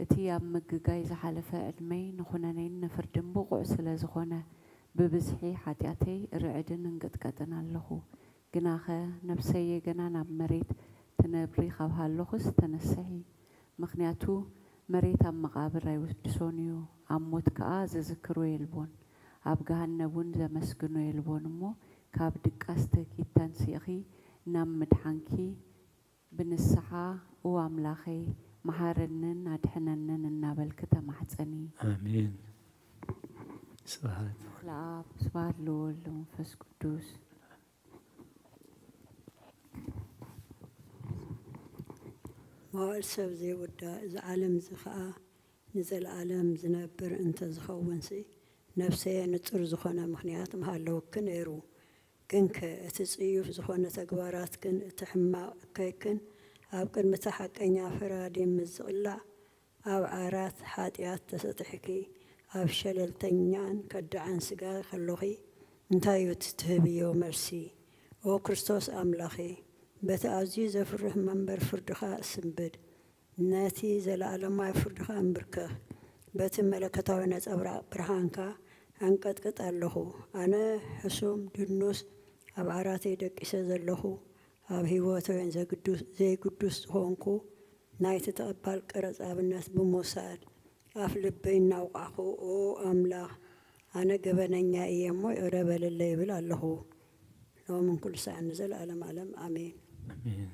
እቲ ኣብ ምግጋይ ዝሓለፈ ዕድመይ ንኹነኔን ንፍርድን ብቑዕ ስለ ዝኾነ፣ ብብዝሒ ሓጢኣተይ ርዕድን እንቅጥቀጥን ኣለኹ። ግናኸ፣ ነፍሰየ ገና ናብ መሬት ትነብሪ ካብ ሃለኹስ ተነስሒ። ምኽንያቱ፣ መሬት ኣብ መቓብር ኣይውድሶን እዩ፣ ኣብ ሞት ከኣ ዝዝክሮ የልቦን፣ ኣብ ገሃነብ እውን ዘመስግኖ የልቦን እሞ፣ ካብ ድቃስ ትህኪት ተንሲእኺ ናብ ምድሓንኪ ብንስሓ፣ "ኦ ኣምላኸይ፣ መሓረንን ኣድሕነንን" እናበልኪ ተማሕጸኒ። ኣሜን። ስብሐት ለአብ ስብሐት ለወልድ ለመንፈስ ቅዱስ። መዋእል ሰብ ዘይውዳእ፣ እዚ ዓለም እዚ ኸኣ ንዘለኣለም ዝነብር እንተ ዝኸውንሲ፣ ነፍሰየ ንጹር ዝኾነ ምኽንያት ምሃለወኪ ነይሩ። ግንከ እቲ ጽዩፍ ዝኾነ ተግባራትክን እቲ ሕማቕ እከይክን ኣብ ቅድሚ እቲ ሓቀኛ ፈራዲ ምስ ዝቕላዕ፣ ኣብ ዓራት ሓጢኣት ተሰጢሕኪ ኣብ ሸለልተኛን ከዳዕን ስጋ ከሎኺ እንታይ እዩ እቲ ትህብዮ መልሲ? ኦ ክርስቶስ ኣምላኺ፣ በቲ ኣዝዩ ዘፍርህ መንበር ፍርድኻ እስንብድ። ነቲ ዘለኣለማዊ ፍርድኻ እንብርከኽ። በቲ መለኮታዊ ነጸብራቕ ብርሃንካ ኣንቀጥቅጥ ኣለኹ። ኣነ ሕሱም ድኑስ ኣብ ዓራተይ ደቂሰ ዘለኹ፣ ኣብ ህይወተይ ዘይግዱስ ዝኾንኩ ናይቲ ተቐባል ቀረጽ ኣብነት ብምውሳድ ኣፍ ልበይ እናውቃዕኩ፣ ኦ ኣምላኽ፣ ኣነ ገበነኛ እየ እሞ ይቕረ በለለይ ይብል ኣለኹ። ሎምን ኩሉ ሰዓት ንዘለኣለም ኣለም ኣሜን። ኣሜን።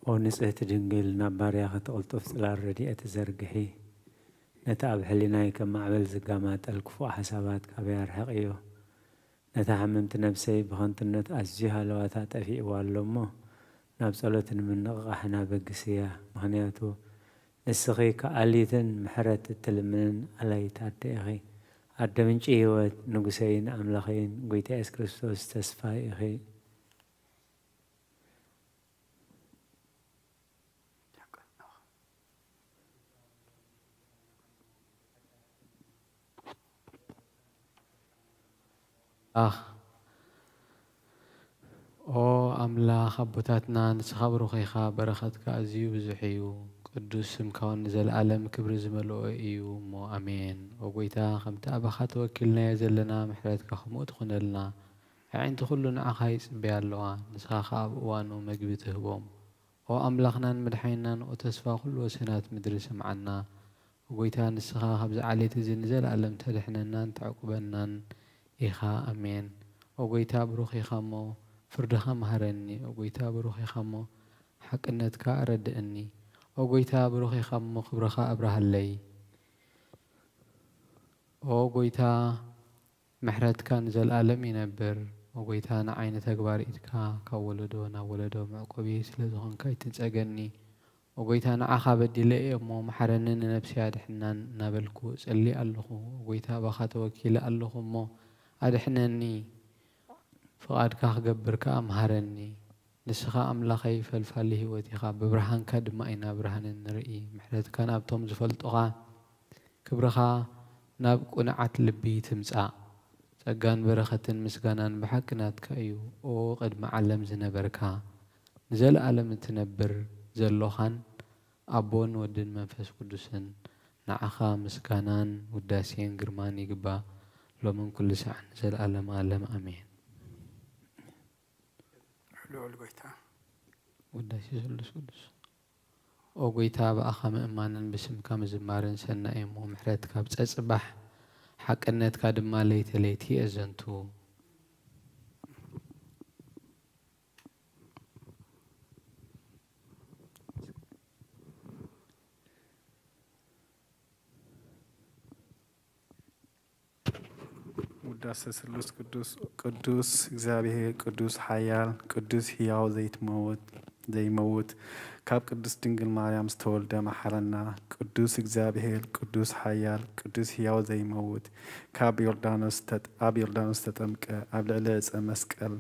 ኦ ንጽህቲ ድንግል፣ ናብ ባርያኺ እቲ ቅልጡፍ ጽላል ረድኤት ዘርግሒ። ነቲ ኣብ ሕሊናይ ከም ማዕበል ዝጋማጠል ክፉእ ሓሳባት ካበይ ኣርሕቕዮ። ነታ ሕምምቲ ነፍሰይ ብኸንቱነት ኣዝዩ ሃለዋታ ጠፊእዋ ኣሎ እሞ፣ ናብ ጸሎትን ምንቕቓሕን ኣበግስያ። ምኽንያቱ ንስኺ ከኣሊትን ምሕረት እትልምንን ኣላይት ኣደ ኢኺ። ኣደ ምንጪ ህይወት፣ ንጉሰይን ኣምላኸይን፣ ጎይታ የሱስ ክርስቶስ ተስፋይ ኢኺ። ኣኽ ኦ ኣምላኽ ኣቦታትና፣ ንስኻ ብሩኽ ኢኻ፣ በረኸትካ ኣዝዩ ብዙሕ እዩ። ቅዱስ ስምካ እውን ንዘለኣለም ክብሪ ዝመልኦ እዩ እሞ፣ ኣሜን። ኦ ጐይታ፣ ከምቲ ኣባኻ ተወኪልናዮ ዘለና፣ ምሕረትካ ከምኡ ትኹነልና። ኣዒንቲ ኹሉ ንዓኻ ይጽበያ ኣለዋ፣ ንስኻ ኸኣ ኣብ እዋኑ መግቢ ትህቦም። ኦ ኣምላኽናን መድሓኒናን፣ ኦ ተስፋ ኩሉ ወሰናት ምድሪ፣ ስምዓና። ኦ ጐይታ፣ ንስኻ ካብዚ ዓሌት እዚ ንዘለኣለም ተድሕነናን ተዕቁበናን ኢኻ። ኣሜን። ኦ ጐይታ፣ ብሩኽ ኢኻ እሞ ፍርድኻ መሃረኒ። ኦ ጐይታ፣ ብሩኽ ኢኻ እሞ ሓቅነትካ ኣረድእኒ። ኦ ጐይታ፣ ብሩኽ ኢኻ እሞ ክብርኻ ኣብርሃለይ። ኦ ጐይታ፣ ምሕረትካ ንዘለኣለም ይነብር። ኦ ጐይታ፣ ንዓይ ንተግባር ኢድካ ካብ ወለዶ ናብ ወለዶ መዕቆቢ ስለ ዝኾንካ ኣይትንጸገኒ። ኦ ጐይታ፣ ንዓኻ በዲለ እየ እሞ፣ መሓረኒ፣ ንነብሰይ ኣድሕናን እናበልኩ እጽሊ ኣለኹ። ኦ ጐይታ፣ ባኻ ተወኪለ ኣለኹ እሞ፣ ኣድሕነኒ። ፍቓድካ ክገብር ከኣ መሃረኒ። ንስኻ ኣምላኸይ ፈልፋሊ ህይወት ኢኻ፣ ብብርሃንካ ድማ ኢና ብርሃን እንርኢ። ምሕረትካ ናብቶም ዝፈልጡኻ፣ ክብርኻ ናብ ቅኑዓት ልቢ ትምጻእ። ጸጋን በረኸትን ምስጋናን ብሓቂ ናትካ እዩ፣ ኦ ቅድሚ ዓለም ዝነበርካ፣ ንዘለኣለም እትነብር ዘሎኻን ኣቦን ወድን መንፈስ ቅዱስን። ንዓኻ ምስጋናን ውዳሴን ግርማን ይግባእ፣ ሎምን ኩሉ ሳዕን ንዘለኣለም ኣለም ኣሜን። ልዑል ጐይታ። ውዳሴ ስሉስ ቅዱስ። ኦ ጐይታ፣ ብኣኻ ምእማንን ብስምካ ምዝማርን ሰናይ እሞ፣ ምሕረትካ ኣብ ጸጽባሕ፣ ሓቅነትካ ድማ ለይተ ለይቲ የዘንቱ። ውዳሴ ስሉስ ቅዱስ። ቅዱስ እግዚኣብሔር፣ ቅዱስ ሓያል፣ ቅዱስ ሕያው ዘይትመውት ዘይመውት፣ ካብ ቅድስት ድንግል ማርያም ዝተወልደ መሓረና። ቅዱስ እግዚኣብሔር፣ ቅዱስ ሓያል፣ ቅዱስ ሕያው ዘይመውት፣ ካብ ዮርዳኖስ ተጥ- ኣብ ዮርዳኖስ ዝተጠምቀ፣ ኣብ ልዕሊ ዕፀ መስቀል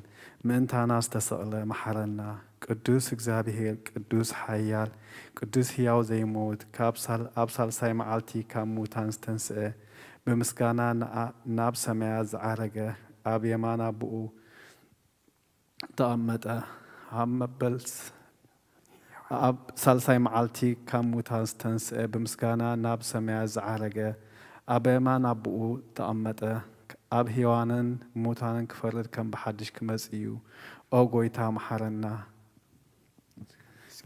ምእንታና ዝተሰቕለ መሓረና። ቅዱስ እግዚኣብሔር፣ ቅዱስ ሓያል፣ ቅዱስ ሕያው ዘይመውት፣ ካብ ሳል- ኣብ ሳልሳይ መዓልቲ ካብ ሙታን ዝተንስአ፣ ብምስጋና ንኣ- ናብ ሰማያት ዝዓረገ፣ ኣብ የማን ኣቦኡ ተቐመጠ። ኣብ መበል ስ- ኣብ ሳልሳይ መዓልቲ ካብ ሙታን ዝተንስአ፣ ብምስጋና ናብ ሰማያት ዝዓረገ፣ ኣብ የማን ኣቦኡ ተቐመጠ። ኣብ ሕያዋንን ሙታንን ክፈርድ ከም ብሓድሽ ክመጽእ እዩ። ኦ ጐይታ፣ መሓረና።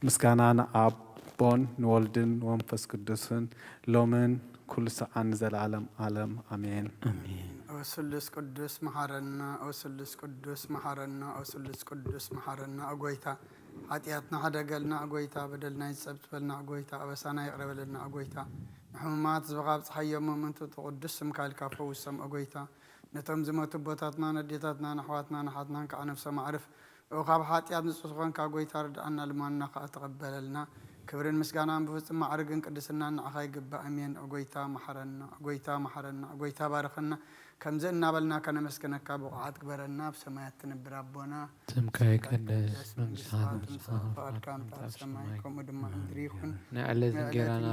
ምስጋና ንኣቦን ንወልድን ንመንፈስ ቅዱስን፣ ሎምን ኩሉ ሰዓን ንዘለዓለም ዓለም። ኣሜን። ኣሜን። ኦ ስሉስ ቅዱስ መሓረና፣ ኦ ስሉስ ቅዱስ መሓረና፣ ኦ ስሉስ ቅዱስ መሓረና። ኦ ጐይታ፣ ሓጢኣትና ሕደገልና፣ ኦ ጐይታ፣ በደልና ይጸብጽበልና፣ ኦ ጐይታ፣ ኣበሳና ይቕረ በለልና፣ ኦ ጐይታ፣ ንሕሙማት ህዝብኻ ኣብጽሓዮም፣ ምእንትኡ እቲ ቅዱስ ስምካ ኢልካ ፈውሶም። ኦ ጎይታ፣ ነቶም ዝሞቱ ኣቦታትናን ኣዴታትናን ኣሕዋትናን ኣሓትናን ከዓ ነፍሶም ኣዕርፍ። ኦ ካብ ሓጢኣት ንጹህ ዝኾንካ ጎይታ ርድኣና፣ ልማንና ከዓ ተቐበለልና። ክብርን ምስጋናን ብፍጹም ማዕርግን ቅድስናን ንዓኻ ይግባእ። ኣሜን። ኦ ጎይታ መሓረና፣ ኦ ጎይታ መሓረና፣ ኦ ጎይታ ባርኸና። ከምዚ እናበልና ከነመስግነካ ብቑዓት ግበረና። ኣብ ሰማያት ትነብር ኣቦና፣ ስምካ ይቀደስ፣ መንግስትኻ ትምጻእ፣ ፍቓድካ ኣብ ሰማይ ከምኡ ድማ ኣብ ምድሪ ይኹን። ናይ ዕለት እንጀራና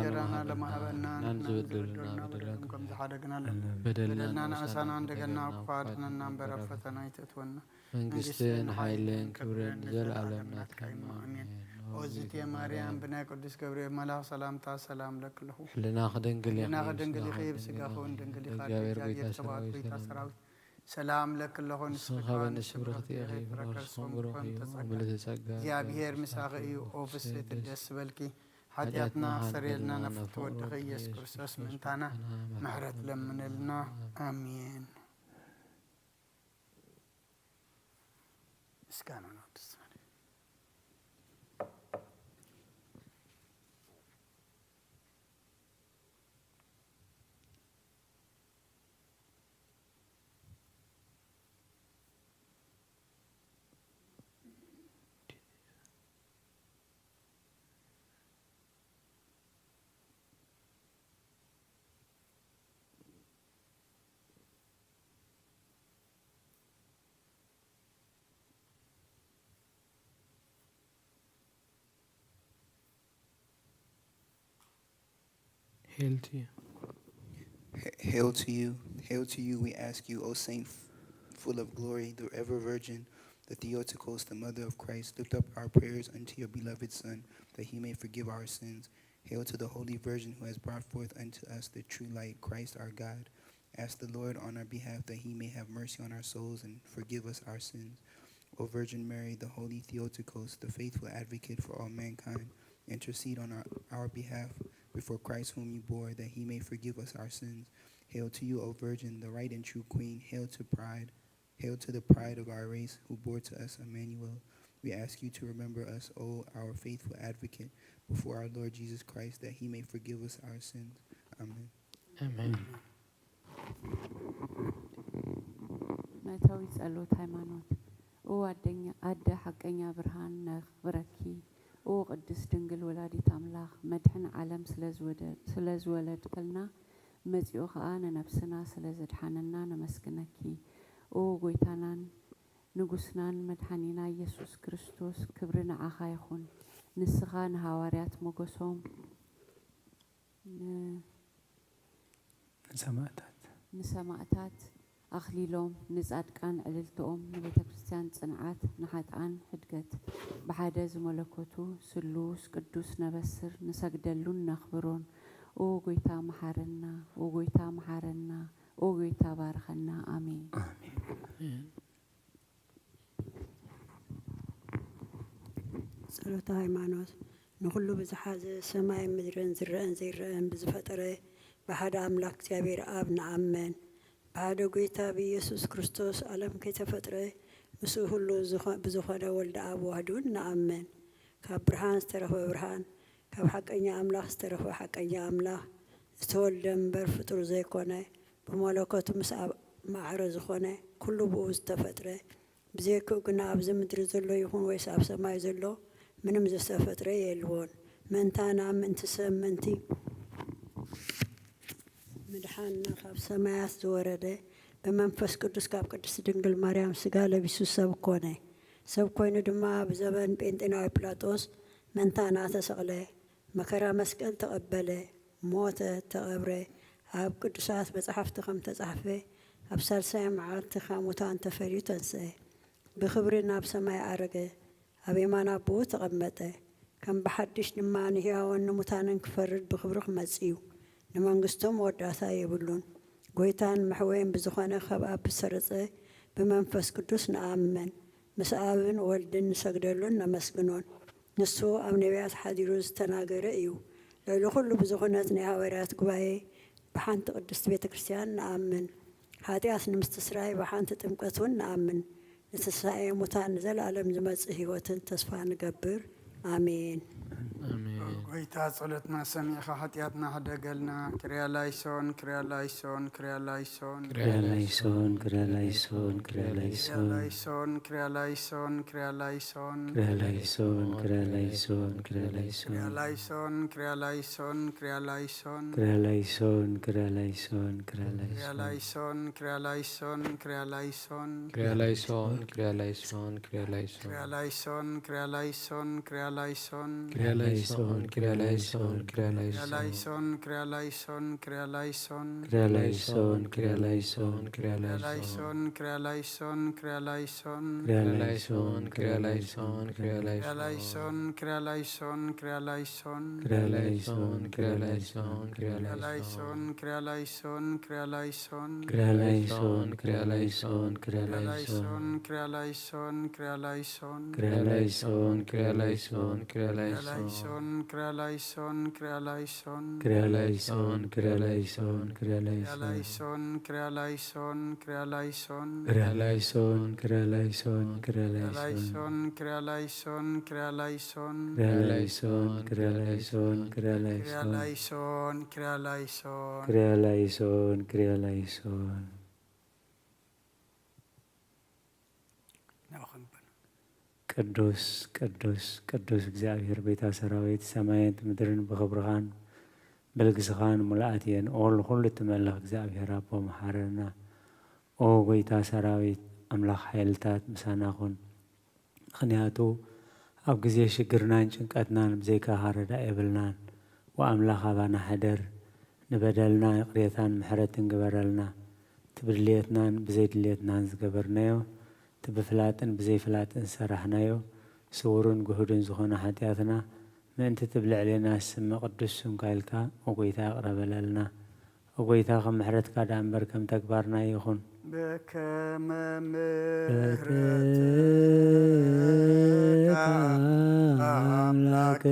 ሎሚ ሃበና፣ ንሕና ንዝበደሉና በደልና ከም ዝሓደግና፣ በደልና ንእሳና እንደገና እኳ ኣድሕነና እምበር ኣብ ፈተና ኣይተእትወና። መንግስትን ሓይልን ክብርን ንዘለኣለም ናትካ እዩ። ኣሜን። ኦዝቴ ማርያም ብናይ ቅዱስ ገብርኤል መልኣኽ ሰላምታ ሰላም ለኪ ኣለኹ። ሕልናኺ ድንግል ኢኺ፣ ሕልናኺ ድንግል ኢኺ፣ ብስጋኺ እውን ድንግል ኢኻ። እግዚኣብሔር ጎይታ ሰራዊት፣ ሰላም ለኪ ኣለኹ። ንስኺ ከኣ ንስብርኽቲ ኢኺ፣ ፍረ ከርስኺ እውን ብሩኽ እዩ። ምልእቲ ጸጋ፣ እግዚኣብሔር ምሳኺ እዩ። ኦ ፍስሕቲ ደስ በልኪ፣ ሓጢኣትና ኣስተሰርየልና፣ ናብ ፍትወ ወድኺ ኢየሱስ ክርስቶስ ምእንታና ምሕረት ለምነልና። ኣሜን። ምስጋና ንቅድስቲ ማርያም። Hail to you. Hail to you, we ask you, O Saint, full of glory, the ever Virgin, the Theotokos, the Mother of Christ, lift up our prayers unto your beloved Son, that he may forgive our sins. Hail to the Holy Virgin who has brought forth unto us the true light, Christ our God. Ask the Lord on our behalf that he may have mercy on our souls and forgive us our sins. O Virgin Mary, the Holy Theotokos, the faithful advocate for all mankind, intercede on our, our behalf before Christ whom you bore, that he may forgive us our sins. Hail to you, O Virgin, the right and true Queen. Hail to pride. Hail to the pride of our race, who bore to us Emmanuel. We ask you to remember us, O our faithful advocate, before our Lord Jesus Christ, that he may forgive us our sins. Amen. ኣሜን። መእተዊ ጸሎት ሃይማኖት። ኦ ኣደኛ ኣደ ሓቀኛ ብርሃን ነኽብረኪ። ኦ ቅድስት ድንግል ወላዲት ኣምላኽ መድሕን ዓለም ስለ ዝወለድክልና መጺኡ ኸኣ ንነብስና ስለ ዘድሓነና ነመስግነኪ። ኦ ጎይታናን ንጉስናን መድሓኒና ኢየሱስ ክርስቶስ ክብሪ ንዓኻ ይኹን። ንስኻ ንሃዋርያት ሞገሶም ን ንሰማእታት ንሰማእታት ኣኽሊሎም ንጻድቃን ዕልልትኦም ንቤተ ክርስትያን ጽንዓት ንሓጥኣን ሕድገት ብሓደ ዝመለኮቱ ስሉስ ቅዱስ ነበስር ንሰግደሉን ነኽብሮን ኦ ጎይታ መሓረና ኦ ጎይታ መሓረና ኦ ጎይታ ባርኸና ኣሜን። ጸሎተ ሃይማኖት። ንኹሉ ብዝሓዘ ሰማይን ምድርን ዝረአን ዘይረአን ብዝፈጠረ ብሓደ ኣምላኽ እግዚኣብሔር ኣብ ንኣምን። ብሓደ ጐይታ ብኢየሱስ ክርስቶስ ዓለም ከይተፈጥረ ምስኡ ህሉው ዝኾ- ብዝኾነ ወልደ ኣብ ዋህዱን ንኣምን። ካብ ብርሃን ዝተረኽበ ብርሃን፣ ካብ ሓቀኛ ኣምላኽ ዝተረኽበ ሓቀኛ ኣምላኽ፣ ዝተወልደ እምበር ፍጡር ዘይኮነ፣ ብመለኮቱ ምስ ኣብ ማዕረ ዝኾነ፣ ኩሉ ብኡ ዝተፈጥረ፣ ብዘይክኡ ግና ኣብዚ ምድሪ ዘሎ ይኹን ወይስ ኣብ ሰማይ ዘሎ ምንም ዝተፈጥረ የልቦን። ምእንታና፣ ምእንቲ ሰብ፣ ምእንቲ ምድሓንና ካብ ሰማያት ዝወረደ፣ ብመንፈስ ቅዱስ ካብ ቅድስቲ ድንግል ማርያም ስጋ ለቢሱ ሰብ ኮነ። ሰብ ኮይኑ ድማ ኣብ ዘበን ጴንጤናዊ ጲላጦስ ምእንታና ተሰቕለ፣ መከራ መስቀል ተቐበለ፣ ሞተ፣ ተቐብረ፣ ኣብ ቅዱሳት መጻሕፍቲ ከም ተጻሕፈ ኣብ ሳልሳይ መዓልቲ ካብ ሙታን ተፈልዩ ተንስአ፣ ብኽብሪ ናብ ሰማይ ዓረገ፣ ኣብ የማን ኣቦኡ ተቐመጠ፣ ከም ብሓድሽ ድማ ንህያውን ንሙታንን ክፈርድ ብኽብሪ ክመጽእ እዩ፣ ንመንግስቱ መወዳእታ የብሉን። ጐይታን መሕወይን ብዝኾነ ካብ ኣብ ብዝሰረጸ ብመንፈስ ቅዱስ ንኣምን፣ ምስ ኣብን ወልድን ንሰግደሉን ነመስግኖን። ንሱ ኣብ ነቢያት ሓዲሩ ዝተናገረ እዩ። ልዕሊ ኩሉ ብዝኹነት ናይ ሃዋርያት ጉባኤ ብሓንቲ ቅድስቲ ቤተ ክርስቲያን ንኣምን። ሓጢኣት ንምስትስራይ ብሓንቲ ጥምቀት እውን ንኣምን። ንትንሳኤ ሙታን ንዘለኣለም ዝመጽእ ህይወትን ተስፋ ንገብር። ኣሜን። ኣሜን። ጎይታ ጸሎትና ሰሚዕኻ ሓጢኣትና ሕደገልና። ክርያ ላይሶን፣ ክርያ ላይሶን፣ ክርያ ላይሶን። ክርያ ላይሶን፣ ክርያ ላይሶን፣ ክርያ ላይሶን። ክርያ ላይሶን፣ ክርያ ላይሶን፣ ክርያ ላይሶን። ክርያ ላይሶን፣ ክርያ ላይሶን፣ ክርያ ላይሶን። ክርያ ላይሶን፣ ክርያ ላይሶን፣ ክርያ ላይሶን። ክርያ ላይሶን፣ ክርያ ላይሶን፣ ክርያ ክርያ ላይሶን። ላይሶን፣ ክርያ ላይሶን፣ ክርያ ላይሶን። ክርያ ላይሶን፣ ክርያ ላይሶን፣ ክርያ ላይሶን። ክርያ ላይሶን፣ ክርያ ላይሶን፣ ክርያ ላይሶን። ክርያ ላይሶን፣ ክርያ ላይሶን፣ ክርያ ክርያ ላይሶን። ላይሶን፣ ክርያ ላይሶን፣ ክርያ ላይሶን። ክርያ ላይሶን፣ ክርያ ላይሶን፣ ክርያ ክርያ ላይሶን። ላይሶን፣ ክርያ ላይሶን፣ ክርያ ላይሶን። ክርያ ላይሶን፣ ክርያ ላይሶን፣ ክርያ ክርያ ላይሶን። ላይሶን፣ ክርያ ላይሶን፣ ክርያ ላይሶን። ክርያ ላይሶን፣ ክርያ ላይሶን፣ ክርያ ክርያ ላይሶን። ላይሶን፣ ክርያ ላይሶን፣ ክርያ ላይሶን። ክርያ ላይሶን፣ ክርያ ላይሶን፣ ክርያ ክርያ ላይሶን። ላይሶን፣ ክርያ ላይሶን፣ ክርያ ላይሶን። ክርያ ላይሶን፣ ክርያ ላይሶን፣ ክርያ ክርያ ላይሶን። ላይሶን፣ ክርያ ላይሶን፣ ክርያ ላይሶን። ክርያ ላይሶን፣ ክርያ ላይሶን፣ ክርያ ክርያ ላይሶን። ላይሶን፣ ክርያ ላይሶን፣ ክርያ ላይሶን። ክርያ ላይሶን፣ ክርያ ላይሶን፣ ክርያ ክርያ ላይሶን። ላይሶን፣ ክርያ ላይሶን፣ ክርያ ላይሶን። ክርያ ላይሶን፣ ክርያ ላይሶን፣ ክርያ ክርያ ላይሶን። ላይሶን፣ ክርያ ላይሶን። ክርያ ላይሶን፣ ክርያ ላይሶን። ናብኡ ክንብል። ቅዱስ፣ ቅዱስ፣ ቅዱስ እግዚኣብሔር ቤታ ሰራዊት፣ ሰማያት ምድርን ብኽብርኻን ብልግስኻን ሙሉኣት እየን። ኦ ንኹሉ እትመልኽ እግዚኣብሔር ኣቦ መሓረና። ኦ ጎይታ ሰራዊት፣ ኣምላኽ ሓይልታት ምሳና ኩን። ምኽንያቱ ኣብ ግዜ ሽግርናን ጭንቀትናን ብዘይካኻ ረዳእ የብልናን። ወኣምላኽ ኣባና ሕደር፣ ንበደልና ይቕሬታን ምሕረትን ግበረልና። እቲ ብድልየትናን ብዘይድልየትናን ዝገበርናዮ፣ እቲ ብፍላጥን ብዘይፍላጥን ዝሰራሕናዮ፣ ስውርን ግሁድን ዝኾነ ሓጢኣትና፣ ምእንቲ እቲ ብልዕሌና ዝስመ ቅዱስ ስምካ ኢልካ፣ ኦ ጎይታ፣ ይቕረ በለልና። ኦ ጎይታ፣ ከም ምሕረትካ ደኣ እምበር ከም ተግባርና ይኹን። በከመ በከመ ምሕረትከ ኣምላክነ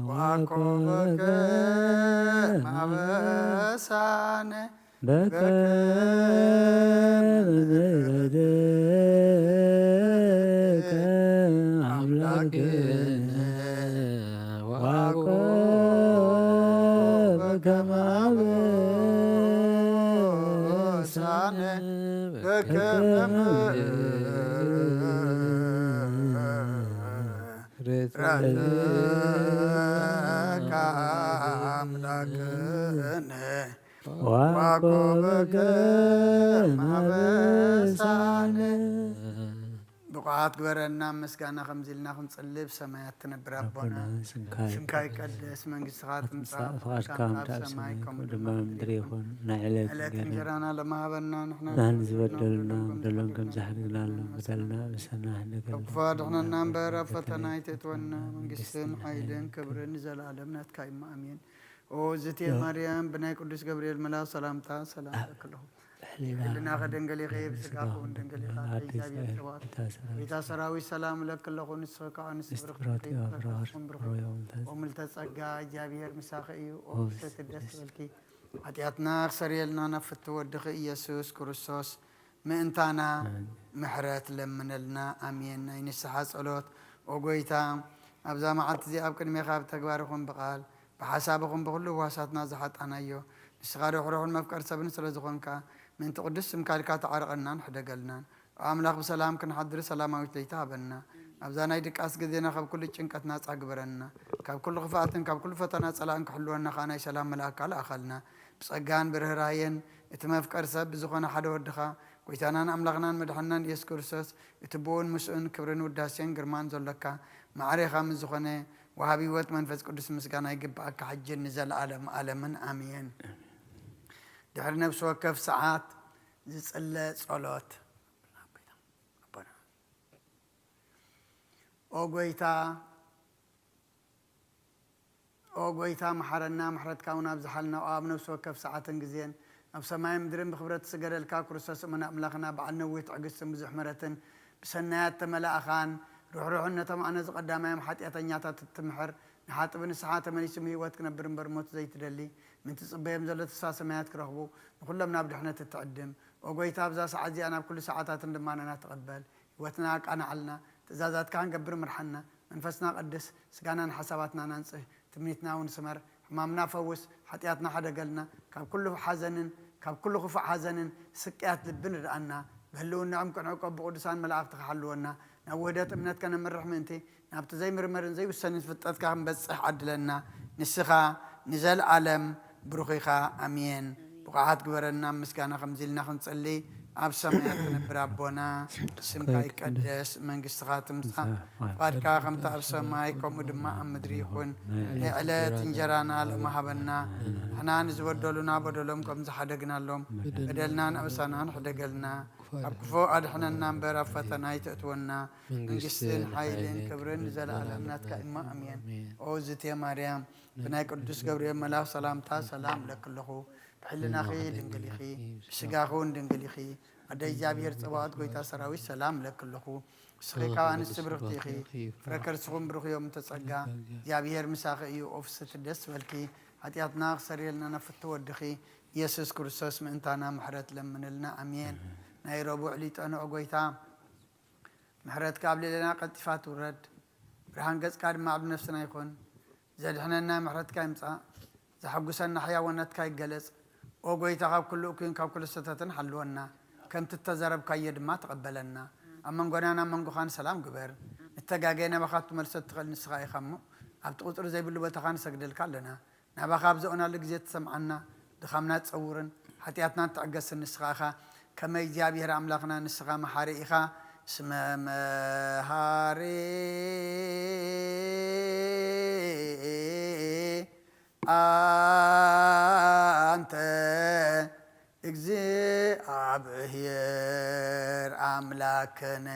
ወአኮበከ ወአኮበከ ማበሳነ በከመ ምሕረትከ ኣምላክነ ወአኮበከ ማበሳነ በከመ ምሕረትከ አምላክነ ወአኮበከ ወአኮበከ ማበሳነ። ብቑዓት ግበረና ምስጋና ከምዚ ኢልና ክንጽልብ ሰማያት ትነብር ኣቦና ኣቦና ስምካ ስምካ ይቀደስ መንግስትኻ ትምጻእ ፍቓድካ ከም ከምቲ ኣብ ኣብ ሰማይ ሰማይ ከምኡ ከምኡ ድማ ድማ ኣብ ምድሪ ምድሪ ይኹን ይኹን። ናይ ዕለት ዕለት እንጀራና እንጀራና ለማሃበና ንሕና ናን ዝበደሉና በደሎም ከም ዝሕድግናልና በደልና ምሰና ካብ ሕደገልና። ክፉ ኣድሕነና እምበር ኣብ ፈተና ኣይተእትወና መንግስትን ሓይልን ክብርን ንዘለኣለም ናትካ እዩ ኣሜን ኦ ዝቴ ማርያም ብናይ ቅዱስ ገብርኤል መልኣክ ሰላምታ ሰላም ለክለኹ ሕልና ከደንገሊኸ ብስጋኹ እንደንገሊኻ እግዚኣብሔር ጸባኦት ጌታ ሰራዊት ሰላም እለኪ ኣለኹ ንስኺ ከዓ ንስብርክ ብሩኽ ኦም ልተጸጋ እግዚኣብሔር ምሳኺ እዩ ኦ ብሰቲ ደስ በልኪ ሓጢኣትና ክሰርየልና ናብ ፍትው ወድኺ ኢየሱስ ክርስቶስ ምእንታና ምሕረት ለምነልና ኣሜን ናይ ንስሓ ጸሎት ኦ ጎይታ ኣብዛ መዓልቲ እዚ ኣብ ቅድሜኻ ብተግባር ይኹን ብቓል ብሓሳብ ይኹን ብኹሉ ህዋሳትና ዝሓጣናዮ ንስኻ ርሕሩሕን መፍቀር ሰብን ስለ ዝኾንካ ምእንቲ ቅዱስ ስምካ ኢልካ ተዓርቐናን ሕደገልናን ኣምላኽ ብሰላም ክንሓድር ሰላማዊት ለይቲ ሃበና ኣብዛ ናይ ድቃስ ግዜና ካብ ኩሉ ጭንቀት ናጻ ግበረና ካብ ኩሉ ክፍኣትን ካብ ኩሉ ፈተና ጸላእን ክሕልወና ከዓ ናይ ሰላም መልኣካ ልኣኸልና ብጸጋን ብርህራየን እቲ መፍቀር ሰብ ብዝኾነ ሓደ ወድኻ ጎይታናን ኣምላኽናን መድሓንናን ኢየሱስ ክርስቶስ እቲ ብኡን ምስኡን ክብርን ውዳሴን ግርማን ዘሎካ ማዕሬኻ ምስ ዝኾነ ወሃቢ ህይወት መንፈስ ቅዱስ ምስጋና ይግብኣካ ሕጅን ንዘለኣለም ኣለምን ኣሜን ድሕሪ ነፍሲ ወከፍ ሰዓት ዝጽለ ጸሎት ኦ ጎይታ ኦ ጎይታ መሓረና ምሕረትካ እውን ኣብዝሓልና ኣብ ነፍሲ ወከፍ ሰዓትን ግዜን ኣብ ሰማይ ምድርን ብክብረት ዝስገደልካ ክርስቶስ እመን ኣምላኽና በዓል ነዊህ ትዕግስትን ብዙሕ ምሕረትን ብሰናያት ተመላእኻን ርሕሩሕን ነቶም ኣነ ዝቐዳማዮም ሓጢኣተኛታት እትምሕር ንሓጥቢ ንስሓ ተመሊሱ ብህይወት ክነብር እምበር ሞት ዘይትደሊ ምንቲ ጽበዮም ዘሎ ተስፋ ሰማያት ክረኽቡ ንኹሎም ናብ ድሕነት እትዕድም ኦ ጎይታ ኣብዛ ሰዓት እዚኣ ናብ ኩሉ ሰዓታትን ልማነና ትቐበል ህይወትና ኣቃናዓልና ትእዛዛትካ ክንገብር ምርሓና መንፈስና ቀድስ፣ ስጋናን ሓሳባትናን ኣንጽህ፣ ትምኒትና እውን ስመር፣ ሕማምና ፈውስ፣ ሓጢኣትና ሓደገልና፣ ካብ ኩሉ ሓዘንን ካብ ኩሉ ክፉእ ሓዘንን ስቅያት ልብን ርድኣና። ብህልውናኦም ክንዕቆብ ብቅዱሳን መላእኽትኻ ሓልወና። ናብ ውህደት እምነት ከነምርሕ ምእንቲ፣ ናብቲ ዘይምርመርን ዘይውሰንን ፍልጠትካ ክንበጽሕ ዓድለና። ንስኻ ንዘለኣለም ብሩኽ ኢኻ። ኣሜን። ብቑዓት ግበረና ምስጋና ከምዚ ኢልና ክንጽሊ። ኣብ ሰማያት ትነብር ኣቦና፣ ስምካ ይቀደስ፣ መንግስትኻ ትምጻእ፣ ፍቓድካ ከምቲ ኣብ ሰማይ ከምኡ ድማ ኣብ ምድሪ ይኹን። ናይ ዕለት እንጀራና ሎሚ ሃበና። ንሕና ንዝበደሉና በደሎም ከም ዝሓደግናሎም፣ በደልናን ኣበሳናን ሕደገልና። ካብ ክፉእ ኣድሕነና እምበር ኣብ ፈተና ኣይተእትወና። መንግስትን ሓይልን ክብርን ንዘለኣለም ናትካ እሞ ኣሜን። ኦ ዝቴ ማርያም፣ ብናይ ቅዱስ ገብርኤል መልኣኽ ሰላምታ ሰላም እብለኪ ኣለኹ። ብሕልናኺ ድንግል ኢኺ፣ ብስጋኺ እውን ድንግል ኢኺ። ኣደ እግዚኣብሔር ጸባኦት፣ ጎይታ ሰራዊት፣ ሰላም እብለኪ ኣለኹ። ንስኺ ካብ ኣንስቲ ብርኽቲ ኢኺ፣ ፍረ ከርስኹም ብሩኽ እዮም። ተጸጋ እግዚኣብሔር ምሳኺ እዩ። ኦ ፍስሕቲ ደስ በልኪ፣ ሓጢኣትና ክሰርየልና ናብ ፍትው ወድኺ ኢየሱስ ክርስቶስ ምእንታና ምሕረት ለምንልና። ኣሜን። ናይ ረቡዕ ሊጠ ንዑ ጎይታ፣ ምሕረትካ ኣብ ልዕሌና ቀልጢፋ ትውረድ፣ ብርሃን ገጽካ ድማ ኣብ ነፍስና ይኹን። ዘድሕነና ምሕረትካ ይምጻእ፣ ዘሐጉሰና ሕያውነትካ ይገለጽ። ኦ ጎይታ፣ ካብ ኩሉ እኩይን ካብ ኩሉ ስህተትን ሓልወና፣ ከምቲ እተዘረብካዮ ድማ ተቐበለና። ኣብ መንጎናን ኣብ መንጎኻን ሰላም ግበር። ንተጋገየ ናባኻ ክትመልሶ እትኽእል ንስኻ ኢኻ እሞ፣ ኣብቲ ቁጽሪ ዘይብሉ ቦታኻ ንሰግደልካ ኣለና። ናባኻ ኣብ ዘእናሉ ግዜ ትሰምዓና፣ ድኻምና ትጸውርን ሓጢኣትና ትዕገስን ንስኻ ኢኻ። ከመይ እግዚኣብሔር ኣምላኽና ንስኻ መሓሪ ኢኻ። እስመ መሃሪ ኣንተ እግዚኣብሔር ኣምላክነ።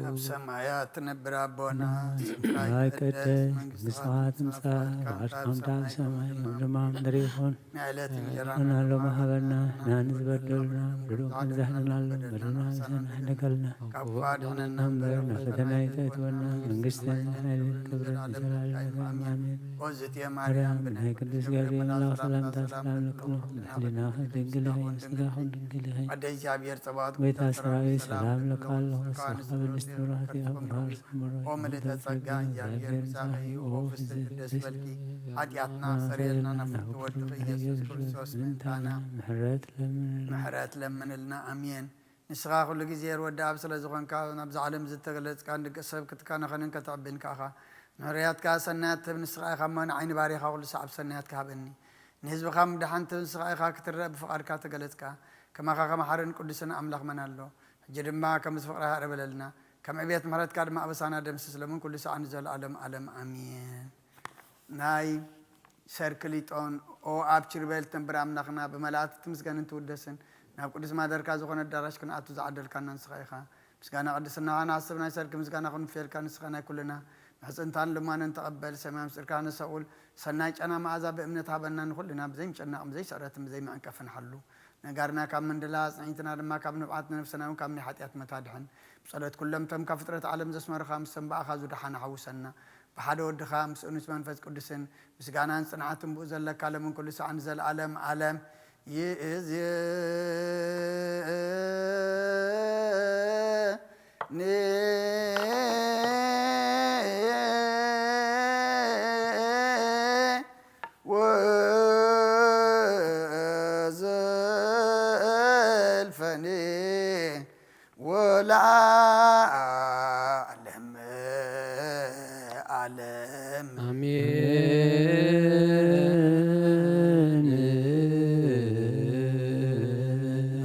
ኣብ ሰማያት ትነብር ኣቦና፣ ስምካ ይትቀደስ፣ መንግስትኻ ትምጻእ፣ ፍቓድካ ኣብ ሰማይ ከም ኣብ ሰማይ ይኹን። ከምኡ ድማ ኣብ ምድሪ ይኹን። ናይ ዕለት እንጀራና ሃበና ሎሚ፣ ሃበና ንሕና ንዝበደሉና በደልና፣ በደልና ንሕና ንሕደገልና። ካብ ክፉእ ኣድሕነና እምበር ናብ ፈተና ኣይተእትወና። መንግስትን ሓይልን ክብርን ንዘለኣለም ኣሜን። ኦ ዝእቲ ማርያም፣ ብናይ ቅዱስ ገብርኤል መልኣኽ ሰላምታ ሰላም እልክልኪ፣ ብሕልናኺ ድንግል ኢኺ፣ ስጋኺ ድንግል ኢኺ። ኣደ እግዚኣብሔር ጸባኦት፣ ጎይታ ሰራዊት ሰላም እልክልኪ ኣለኹ። ንስኻ ብእንስቲ ብሩኽቲ ኢኺ፣ ብሩኽ ፍረ ከርስኺ ቡሩኽ እዩ። ኦ ምልእተ ጸጋ፣ እግዚኣብሔር ምሳኺ እዩ። ኦ ፍስሕቲ ደስ በልኪ፣ ሓጢኣትና ኣስተሰርየልና፣ ናብ ፍትው ወድኺ ኢየሱስ ክርስቶስ ምእንታና ምሕረት ለምንልና። ኣሜን። ንስኻ ኩሉ ግዜ ርወዲ ኣብ ስለ ዝኾንካ፣ ናብዛ ዓለም ዝተገለጽካ፣ ንደቂ ሰብ ክትከናኸንን ከተዕብን ከኣኻ። ንሕሩያትካ ሰናያት ትህብ ንስኻ ኢኻ እሞ፣ ንዓይ ንባርያኻ ኩሉ ሰዓብ ሰናያትካ ሃበኒ። ንህዝብኻ ምድሓን ትህብ ንስኻ ኢኻ፣ ክትረአ ብፍቓድካ ተገለጽካ። ከማኻ ከመሓርን ቅዱስን ኣምላኽ መን ኣሎ? ሕጂ ድማ ከምዚ ፍቕርኻ ይቕረ በለልና፣ ከም ዕብየት ምሕረትካ ድማ ኣበሳና ደምስስ፣ ሎምን ኩሉ ሰዓት ንዘለኣለም ዓለም ኣሜን። ናይ ሰርክሊጦን፣ ኦ ኣብ ኪሩቤል ትነብር ኣምላኽና፣ ብመላእክቲ ትምስገንን ትውደስን፣ ናብ ቅዱስ ማደርካ ዝኾነ ኣዳራሽ ክንኣቱ ዝዓደልካና ንስኻ ኢኻ። ምስጋና ቅድስናኻ ንዓስብ ናይ ሰርክ ምስጋና ክንፍየልካ፣ ንስኻ ናይ ኩልና ምሕጽንታን ልማንን ተቐበል። ሰማይ ምስጢርካ ነሰቑል፣ ሰናይ ጨና መኣዛ ብእምነት ሃበና፣ ንኹልና ብዘይምጭናቕን ብዘይስዕረትን ብዘይመዕንቀፍን ሓሉ። ነጋርና ካብ ምንድላ፣ ኣጽንዒትና ድማ ካብ ንብዓት፣ ንነፍስና እውን ካብ ናይ ሓጢኣት ሞት ኣድሕን። ብጸሎት ኩሎም እቶም ካብ ፍጥረት ዓለም ዘስመሩኻ፣ ምስቶም ብኣኻ ዝደሓኑ ሓውሰና። ብሓደ ወድኻ ምስ እኑስ መንፈስ ቅዱስን ምስጋናን ጽንዓትን ብኡ ዘለካ፣ ሎምን ኩሉ ሰዓት ንዘለኣለም ዓለም ይእዜኒ። ወዘልፈኒ ወለዓለም ዓለም። ኣሜን።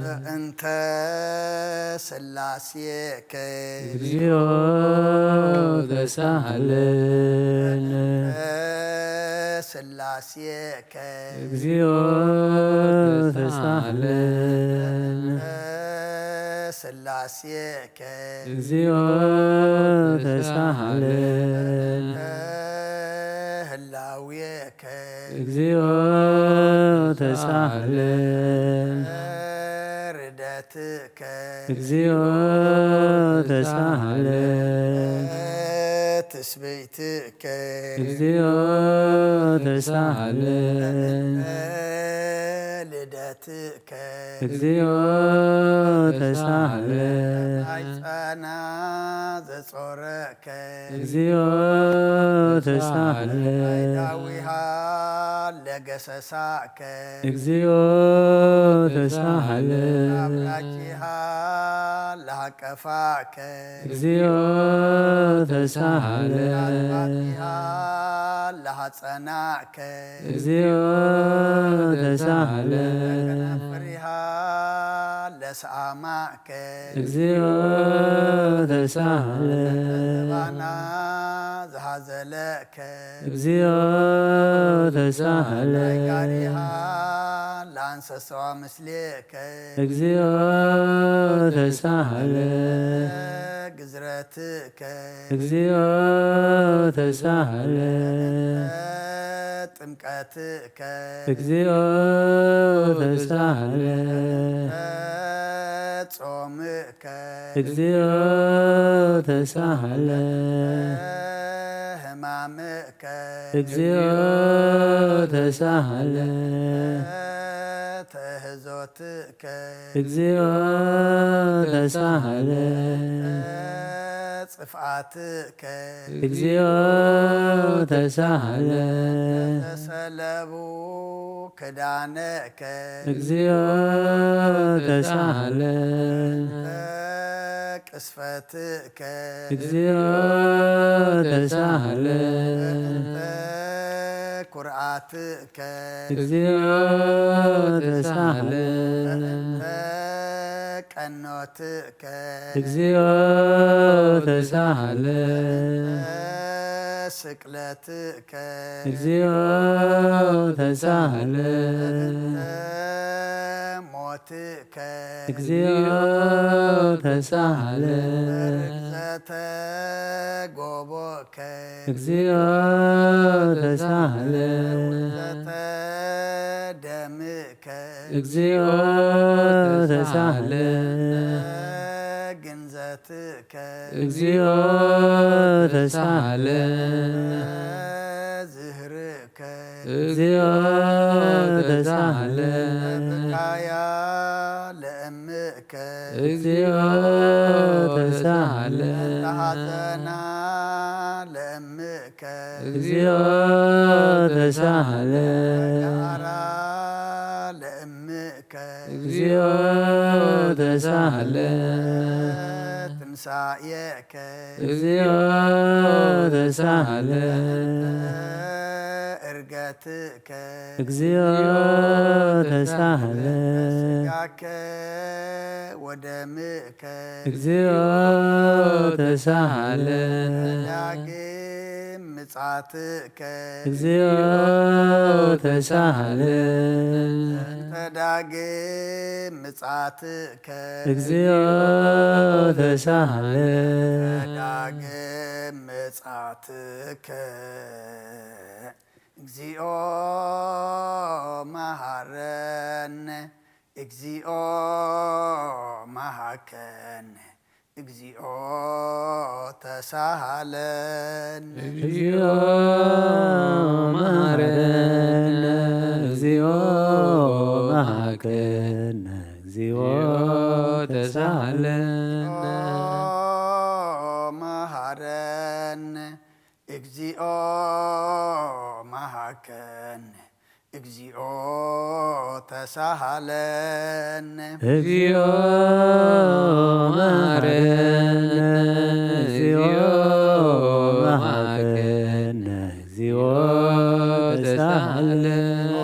በእንተ ስላሴከ እግዚኦ ተሳሃለነ። በእንተ ስላሴከ እግዚኦ ተሳሃለነ። በእንተ ስላሴከ እግዚኦ ተሳሃለነ። በእንተ ህላዌከ እግዚኦ ተሳሃለነ። በእንተ ርደትከ እግዚኦ ተሳሃለ። ትስብእትከ። እግዚኦ ተሳሃለ። ልደትከ። እግዚኦ ተሳሃለ። ማይጸና ዘጾረከ። እግዚኦ ተሳሃለ። ማይዳዊሃ ለገሰሳከ። እግዚኦ ተሳሃለ። አብራኪሃ ለሃቀፋከ። እግዚኦ ተሳሃለ። አጥባቂሃ ለሃጸናከ። እግዚኦ ተሳሃለ። ከናፍሪሃ ለሰአማከ። እግዚኦ ተሳሃለ። ባና ዝሃዘለከ። እግዚኦ ተሳሃለ። ናይ ጋሪሃ ለአንሰሰዋ ምስሌከ። እግዚኦ ተሳሃለ። ግዝረትከ። እግዚኦ ተሳሃለ። ጥምቀትከ። እግዚኦ ተሳሃለ። ጾምከ። እግዚኦ ተሳሃለ። ሕማምከ። እግዚኦ ተሳሃለ። ተህዞትከ። እግዚኦ ተሳሃለ። ጽፍኣትከ። እግዚኦ ተሳሃለ። ተሰለቡ ክዳነከ። እግዚኦ ተሳሃለ። ቅስፈትከ። እግዚኦ ተሳሃለ። ኩርዓትከ። እግዚኦ ተሳሃለ። ቀኖትከ። እግዚኦ ተሳሃለ። ስቅለትከ። እግዚኦ ተሳሃለ። ሞትከ። እግዚኦ ተሳሃለ። ርግዘተ ጎቦከ። እግዚኦ ተሳሃለ። ርግዘተ ደምከ። እግዚኦ ተሳሃለ። ግንዘትከ። እግዚኦ ተሳሃለ። ዝህርእ ከ። እግዚኦ ተሳሃለ። ብካያ ለእምእከ። እግዚኦ ተሳሃለ። ለሐዘና ለእምእከ። እግዚኦ ተሳሃለ። ለአራ ለእምእከ። እግዚኦ ተሳሃለ። ትንሳኤ ከ። እግዚኦ ተሳሃለ። እርገትከ። እግዚኦ ተሳሃለ። ስጋከ ወደምከ። እግዚኦ ተሳሃለ። ዳግም ምጻትከ። እግዚኦ ተሳሃለ። ተዳግም ምጻትከ። እግዚኦ ተሳሃለ። ዳግም ምጻትከ። እግዚኦ መሃረነ። እግዚኦ መሃከነ። እግዚኦ ተሳሃለነ። እግዚኦ መሃረነ። እግዚኦ መሃከነ። እግዚኦ ተሳሃለነ። መሃረነ። እግዚኦ መሃከነ። እግዚኦ ተሳሃለነ። እግዚኦ መሃረነ። እግዚኦ መሃከነ። እግዚኦ ተሳሃለነ።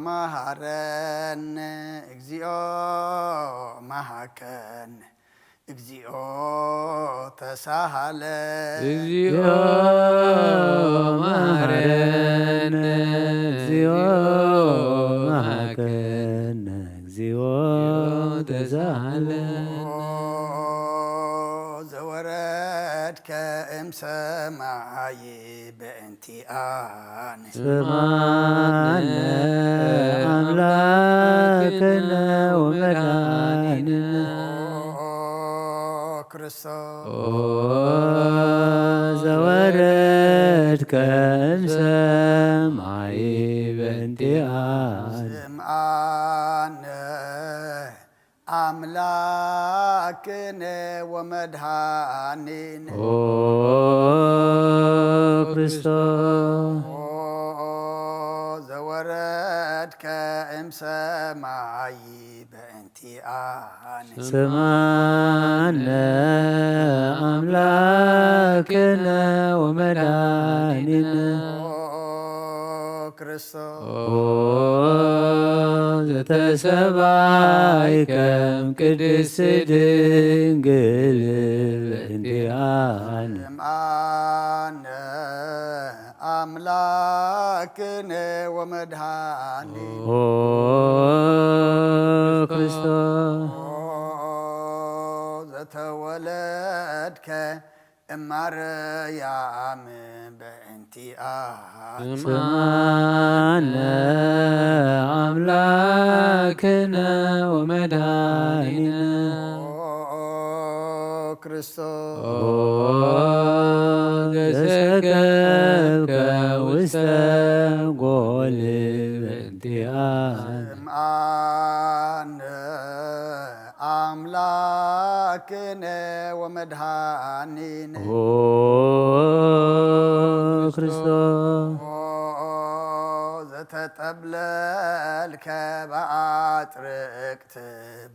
መሃረነ። እግዚኦ መሃከነ። እግዚኦ ተሳሃለ። እግዚኦ መሃረነ። እግዚኦ መሃከነ። እግዚኦ ተሳሃለ። ዘወረድከ እምሰማይ በእንቲኣነ። ስምዓነ ኣምላክነ ወመድኃኒነ። ኦ ክርስቶስ። ኦ ዘወረድከ እምሰማይ በእንቲኣነ። ስምዓነ ኣምላክነ ወመድኃኒነ። ኦ ክርስቶስ። ኦ ዘወረድከ እምሰማይ በእንቲኣነ። ስምዓነ ኣምላክነ ወመድኃኒነ። ኦ ክርስቶስ። ኦ ዘተሰባይከም ቅድስት ድንግል በእንቲኣነ። ስምዓነ ኣምላክነ ወመድኃኒነ። ኦ ክርስቶስ። ኦ ዘተወለድከ እማርያም በእንቲኣነ። ስምዓነ ኣምላክነ ወመድኃኒነ። ኦ ክርስቶስ። ኦ ዘሰከብከ ውስተ ጎል በእንቲኣነ። ስምዓነ ኣምላክነ ወመድኃኒነ። ኦ ክርስቶስ። ኦ ዘተጠብለልከ ብኣጥርቅት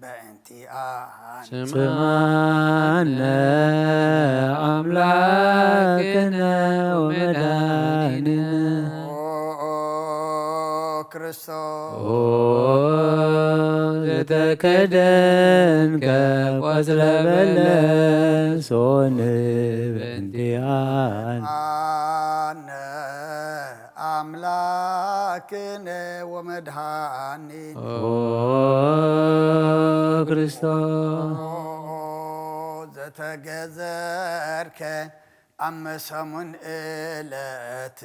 በእንቲኣነ። ስምዓነ ኣምላክነ ወመድኃኒነ። ኦ ክርስቶስ። ኦ ዘተከደንከ ቆጽለ በለስ ሆን በእንቲኣነ። ስምዓነ ኣምላክነ ወመድኃኒነ። ኦ ክርስቶስ። ኦ ዘተገዘርከ ኣብ ሰሙን ዕለት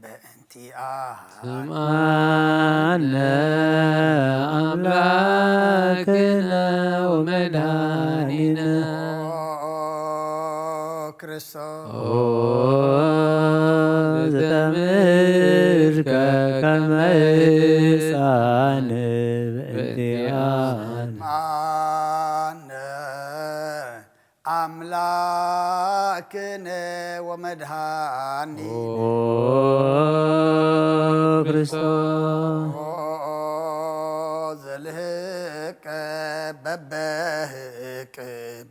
በእንቲኣነ። ስምዓነ ኣምላክነ ወመድኃኒነ። ኦ ክርስቶስ። ኦ ዘተምህርከ ከመ ሕፃን በእንቲኣነ። ስምዓነ ኣምላክነ ወመድኃኒነ። ኦ ክርስቶስ። ኦ ዘልህቀ በበህቅ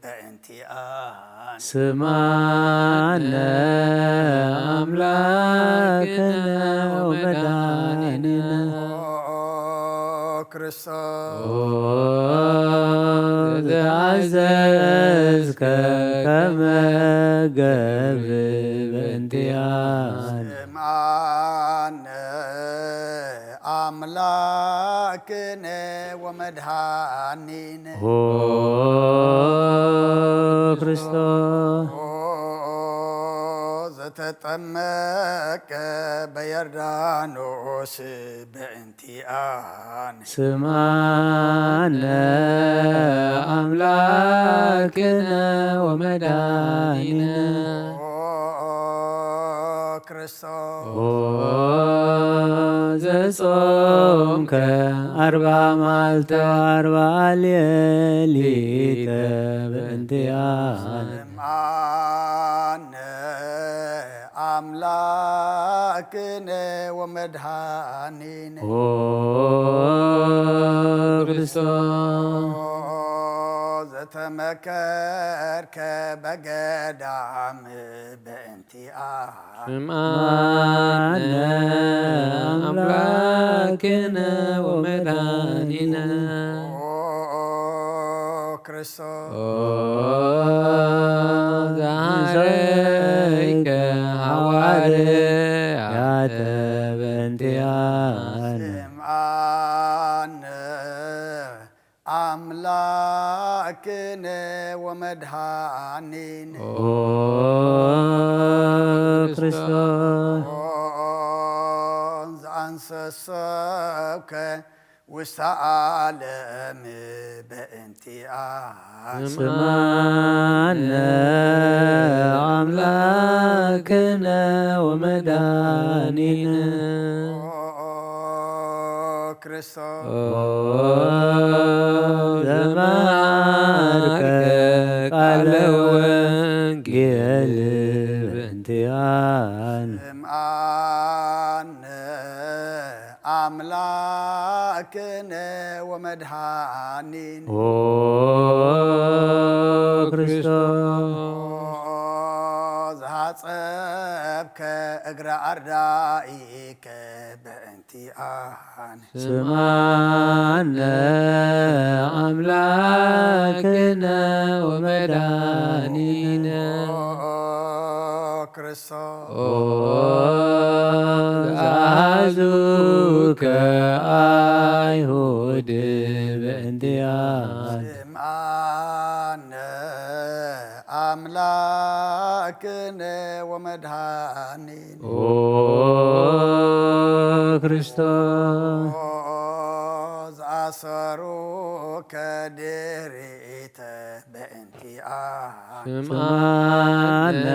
በእንቲኣነ። ስምዓነ ኣምላክነ ወመድኃኒነ። ኦ ክርስቶስ። ኦ ዘተኣዘዝከ ከመ ገብር በእንቲኣነ። ስምዓነ ኣምላክነ ወመድኃኒነ። ኦ ክርስቶስ። ኦ ዘተጠመቀ በዮርዳኖስ በእንቲኣነ። ስምዓነ ኣምላክነ ወመድኃኒነ። ኦ ክርስቶስ። ኦ ዘጾምከ ኣርብዓ መዓልቲ ኣርብዓ ሌሊት በእንቲኣነ። ስምዓነ ኣምላክነ ወመድኃኒነ። ኦ ክርስቶስ። ኦ ዘተመከርከ በገዳም በእንቲኣነ። ስምዓነ ኣምላክነ ወመድኃኒነ። ኦ ክርስቶስ። ኦ ዘሃረይከ ሃዋርያተ በእንቲኣነ። ስምዓነ ኣምላክነ ወመድኃኒነ። ኦ ውስተ ዓለም በእንቲኣነ። ስምዓነ ኣምላክነ ወመድኃኒነ። ኦ ክርስቶስ ኦ ዘመሃርከ ቃለ ወንጌል በእንቲኣነ። ስምዓነ ኣምላክነ ወመድኃኒነ። ኦ ክርስቶስ ኦ ዝሃጸብከ እግረ ኣርዳኢከ በእንቲኣነ። ስምዓነ ኣምላክነ ወመድኃኒነ። ኦ ክርስቶስ ኦ ዝኣዙከ ኣይሁድ በእንቲኣነ። ስምዓነ ኣምላክነ ወመድኃኒነ። ኦ ክርስቶስ ኦ ዝኣሰሩከ ድሪተ በእንቲኣነ። ስምዓነ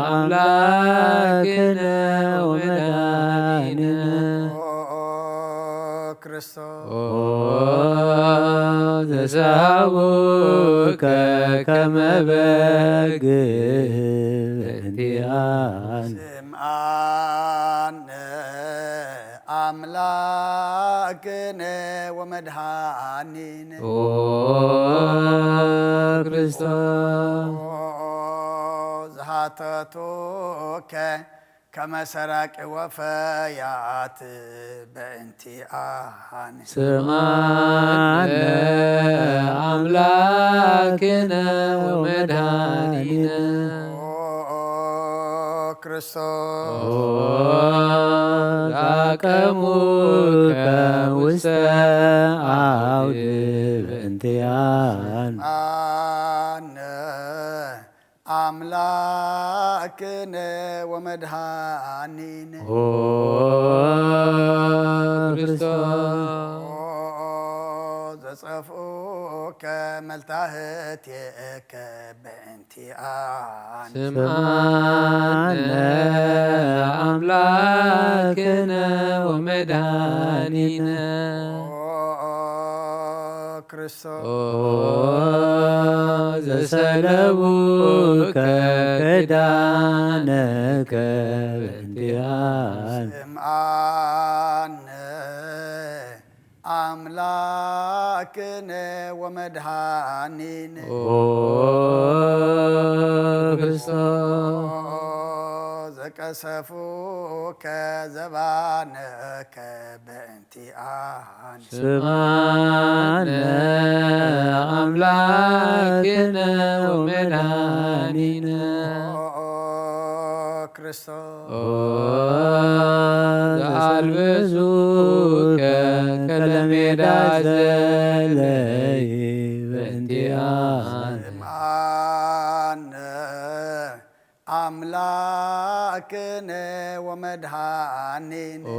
ኣምላክነ ወመድኃኒነ። ኦ ክርስቶስ ኦ ዘስሃቡከ ከመ በግ በእንቲኣነ። ስምዓነ ኣምላክነ ወመድኃኒነ። ኦ ክርስቶስ ኦ ዝሃተቱከ ከመ ሰራቂ ወፈያት በእንቲኣነ። ስምዓነ ኣምላክነ ወመድኃኒነ። ኦ ክርስቶስ ኦ ዛቀሙከ ውስተ ዓውድ በእንቲኣነ። ኣነ ኣምላክነ ወመድኃኒነ። ኦ ክርስቶስ ኦ ዘጸፍኡከ መልታህትየከ በእንቲኣነ። ስምዓነ ኣምላክነ ወመድኃኒነ። ኦ ክርስቶስ ኦ ዘሰለቡከ ክዳነከ በእንቲኣነ። ስምዓነ ኣምላክነ ወመድኃኒነ። ኦ ክርስቶስ ኦ ዘቀሰፉከ ዘባነከ በእንቲኣነ። ስምዓነ ኣምላክነ ወመድኃኒነ። ኦ ክርስቶስ ኦ ዘኣልበሱከ ከለሜዳ ዘለይ በእንቲኣነ። ስምዓነ ኣምላክነ ወመድኃኒነ። ኦ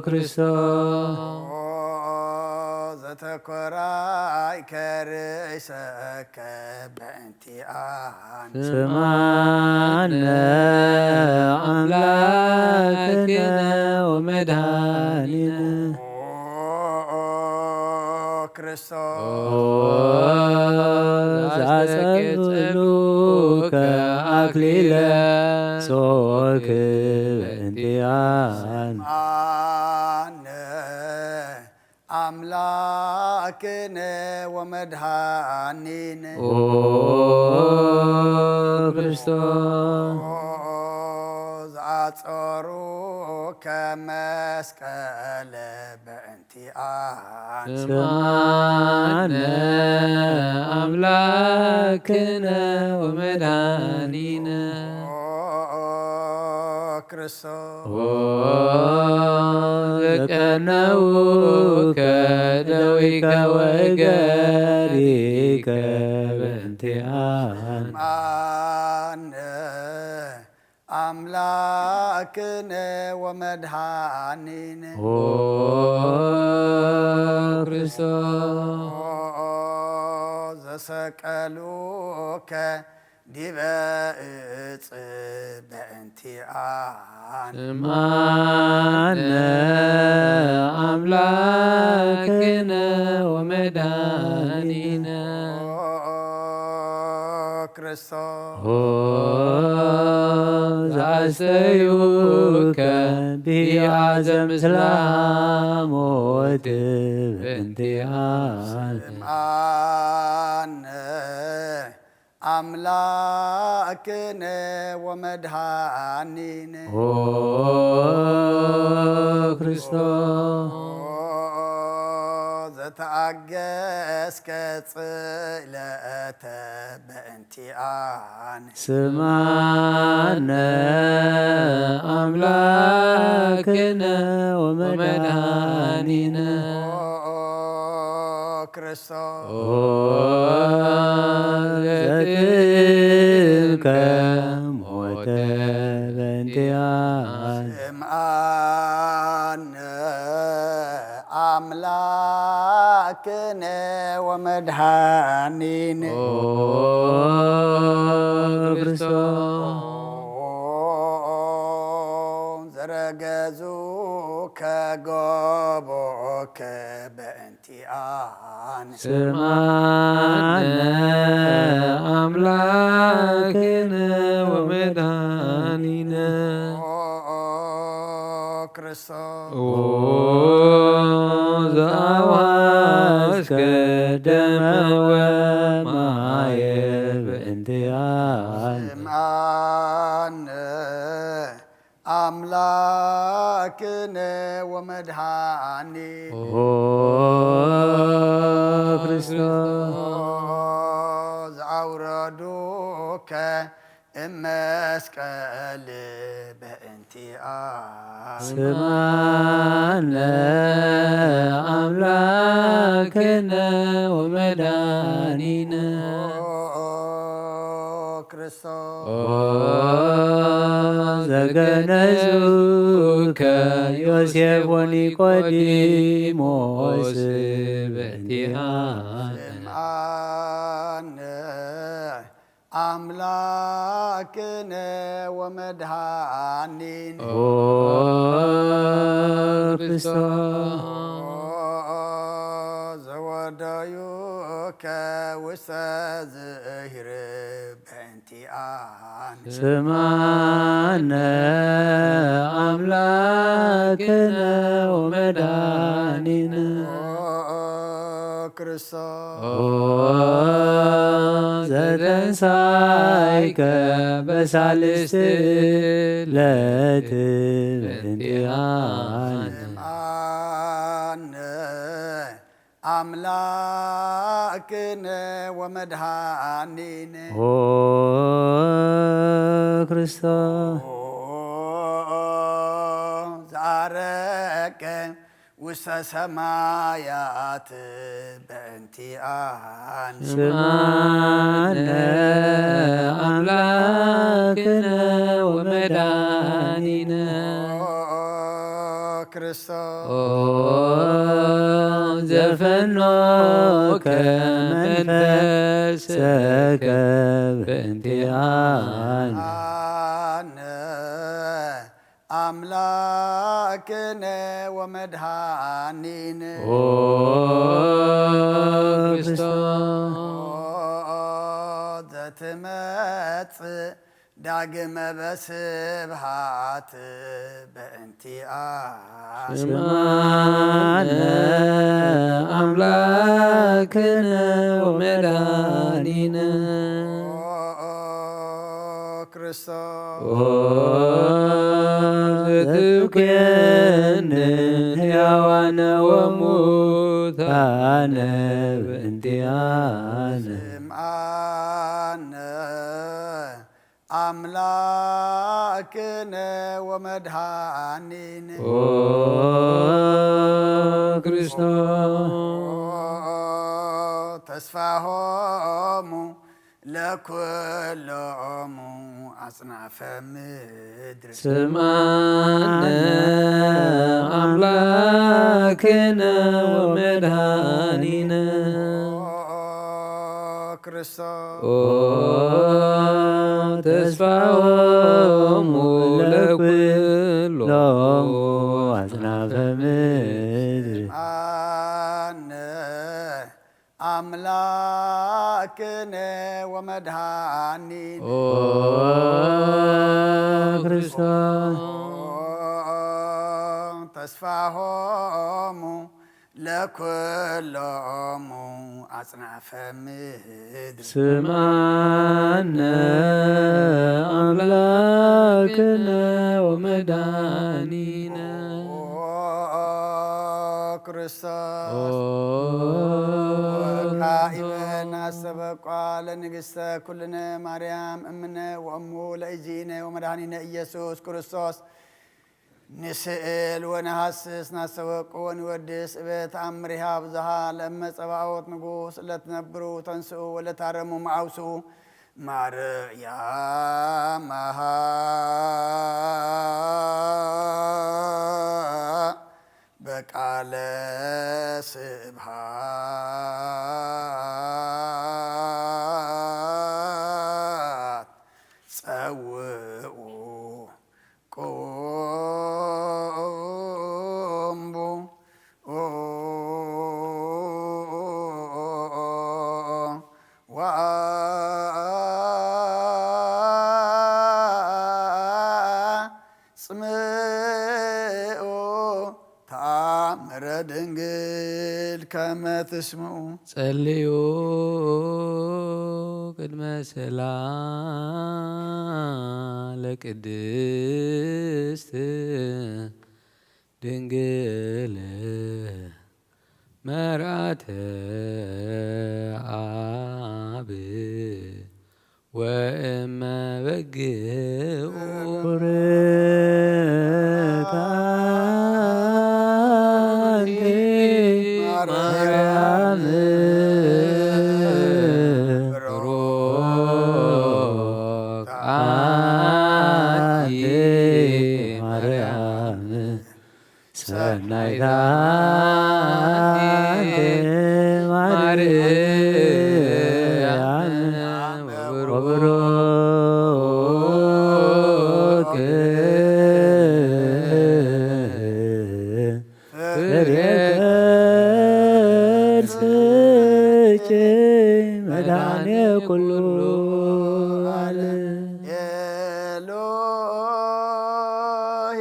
ክርስቶስ ኦ ዘተኮራይከ ርእሰከ በእንቲኣነ። ስምዓነ ኣምላክነ ወመድኃኒነ። ኦ ክርስቶስ ኦ ዛስተቄጸሉከ ኣክሊለ ሶክ በእንቲኣነ። ኣነ ኣምላክነ ወመድኃኒነ። ኦ ክርስቶስ ኦ ዝኣጸሩከ መስቀለ በእንቲኣነ። ስምዓነ ኣምላክነ ወመድኃኒነ። ኦ ክርስቶስ ኦ ዘቀነውከ ደዊከ ወእገሪከ በእንቲኣነ። ስምዓነ ኣምላክ ክነ ወመድኃኒነ ኦ ክርስቶስ ኦ ዘሰቀሉከ ዲበ እጽ በእንቲኣን ስምዓነ ኣምላክነ ወመድኃኒነ ኦ ክርስቶስ ኦ ዘኣስተዩከ ቢያዘ ምስላ ሞት በእንቲኣን ስምዓነ ኣምላክነ ወመድኃኒነ ኦ ክርስቶስ ኦ ዘተኣገስከ ጽለተ በእንቲኣን ስምዓነ ኣምላክነ ወመድኃኒነ ኦ ክርስቶስ ኦ ዘትእከ ሞተ በእንቲኣን ስምዓነ ኣምላክነ ወመድኃኒነ ኦ ክርስቶስ ዘረገዙ ከጎቦከ በእንቲኣን ስምዓነ ኣምላክነ ወመድኃኒነ ኦ ክርስቶስ ኦ ዘኣዋስከ ደመ ወማየ በእንቲኣን ስምዓነ ኣምላክነ ወመድኃኒ ኦ ክርስቶስ ዘኣውረዱከ እመስቀል በእንቲኣ ስምዓነ ኣምላክነ ወመድኃኒነ ኦ ክርስቶስ ኦ ዘገነዙከ ዮሴፍ ወኒቆዲሞስ በእንቲኣነ ስምዓነ ኣምላክነ ወመድኃኒነ ኦ ክርስቶስ ዘወደዩከ ውስተ ዝእሂር በእንቲኣን ስምዓነ ኣምላክነ ወመድኃኒነ ኦ ክርስቶስ ኦ ዘተንሳይከ በሳልስት ዕለት በእንቲኣነ ኣነ ኣምላክነ ወመድኃኒነ ኦ ክርስቶስ ዘዓረገ ውስተ ሰማያት በእንቲኣን ስምዓነ ኣምላክነ ወመድኃኒነ ኦ ክርስቶስ ኦ ዘፈኖከ መንፈሰከ በእንቲኣነ ኣነ ኣምላክነ ወመድኃኒነ ኦ ክርስቶስ ዘትመጽእ ዳግመ በስብሃት በእንቲኣ ስምዓነ ኣምላክነ ወመድኃኒነ ኦ ክርስቶስ ኦ ዘትብኬን ሕያዋነ ወሙታነ በእንቲኣነ ስምዓነ ኣምላክነ ወመድኃኒነ ኦ ክርስቶስ ተስፋሆሙ ለኩሎሙ ኣጽናፈ ምድር። ስምዓነ ኣምላክነ ወመድኃኒነ። ኦ ክርስቶስ። ኦ ተስፋሆሙ ለኩሎሙ ኣጽናፈ ምድር። ስምዓነ ኣምላክነ ወመድኃኒነ። ኦ ክርስቶስ። ተስፋሆሙ ለኩሎሙ ኣጽናፈ ምድር። ስምዓነ ኣምላክነ ወመድኃኒነ። ኦ ክርስቶስ። ኦ ካኢበን ኣስተበቋ ለንግሥተ ኩልነ ማርያም እምነ ወእሙ ለእግዚእነ ወመድኃኒነ ኢየሱስ ክርስቶስ። ንስእል ወነሃስስ ናስተወቁ ወንወድስ እበ ተኣምሪሃ ብዙሃ ለእመ ጸባኦት ንጉስ ለትነብሩ ተንስኡ ወለታረሙ መዓውሱ ማርያም ኣሃ በቃለ ስብሃት ጸውኡ ቁምቡ ወአጽምዑ ተአምረ ድንግል ከመ ትስምዑ። ጸልዩ ቅድመ ስላ ለቅድስት ድንግል መርዓተ አብ ወእመ በግኡ። ክብርት አንቲ ማርያም ብሩክ አንቲ ማርያም ሰናይት አንቲ ማርያም ወብሩክ ፍሬ ከርስኪ መድኃኔ ኩሉ ዓለም። ኤሎሄ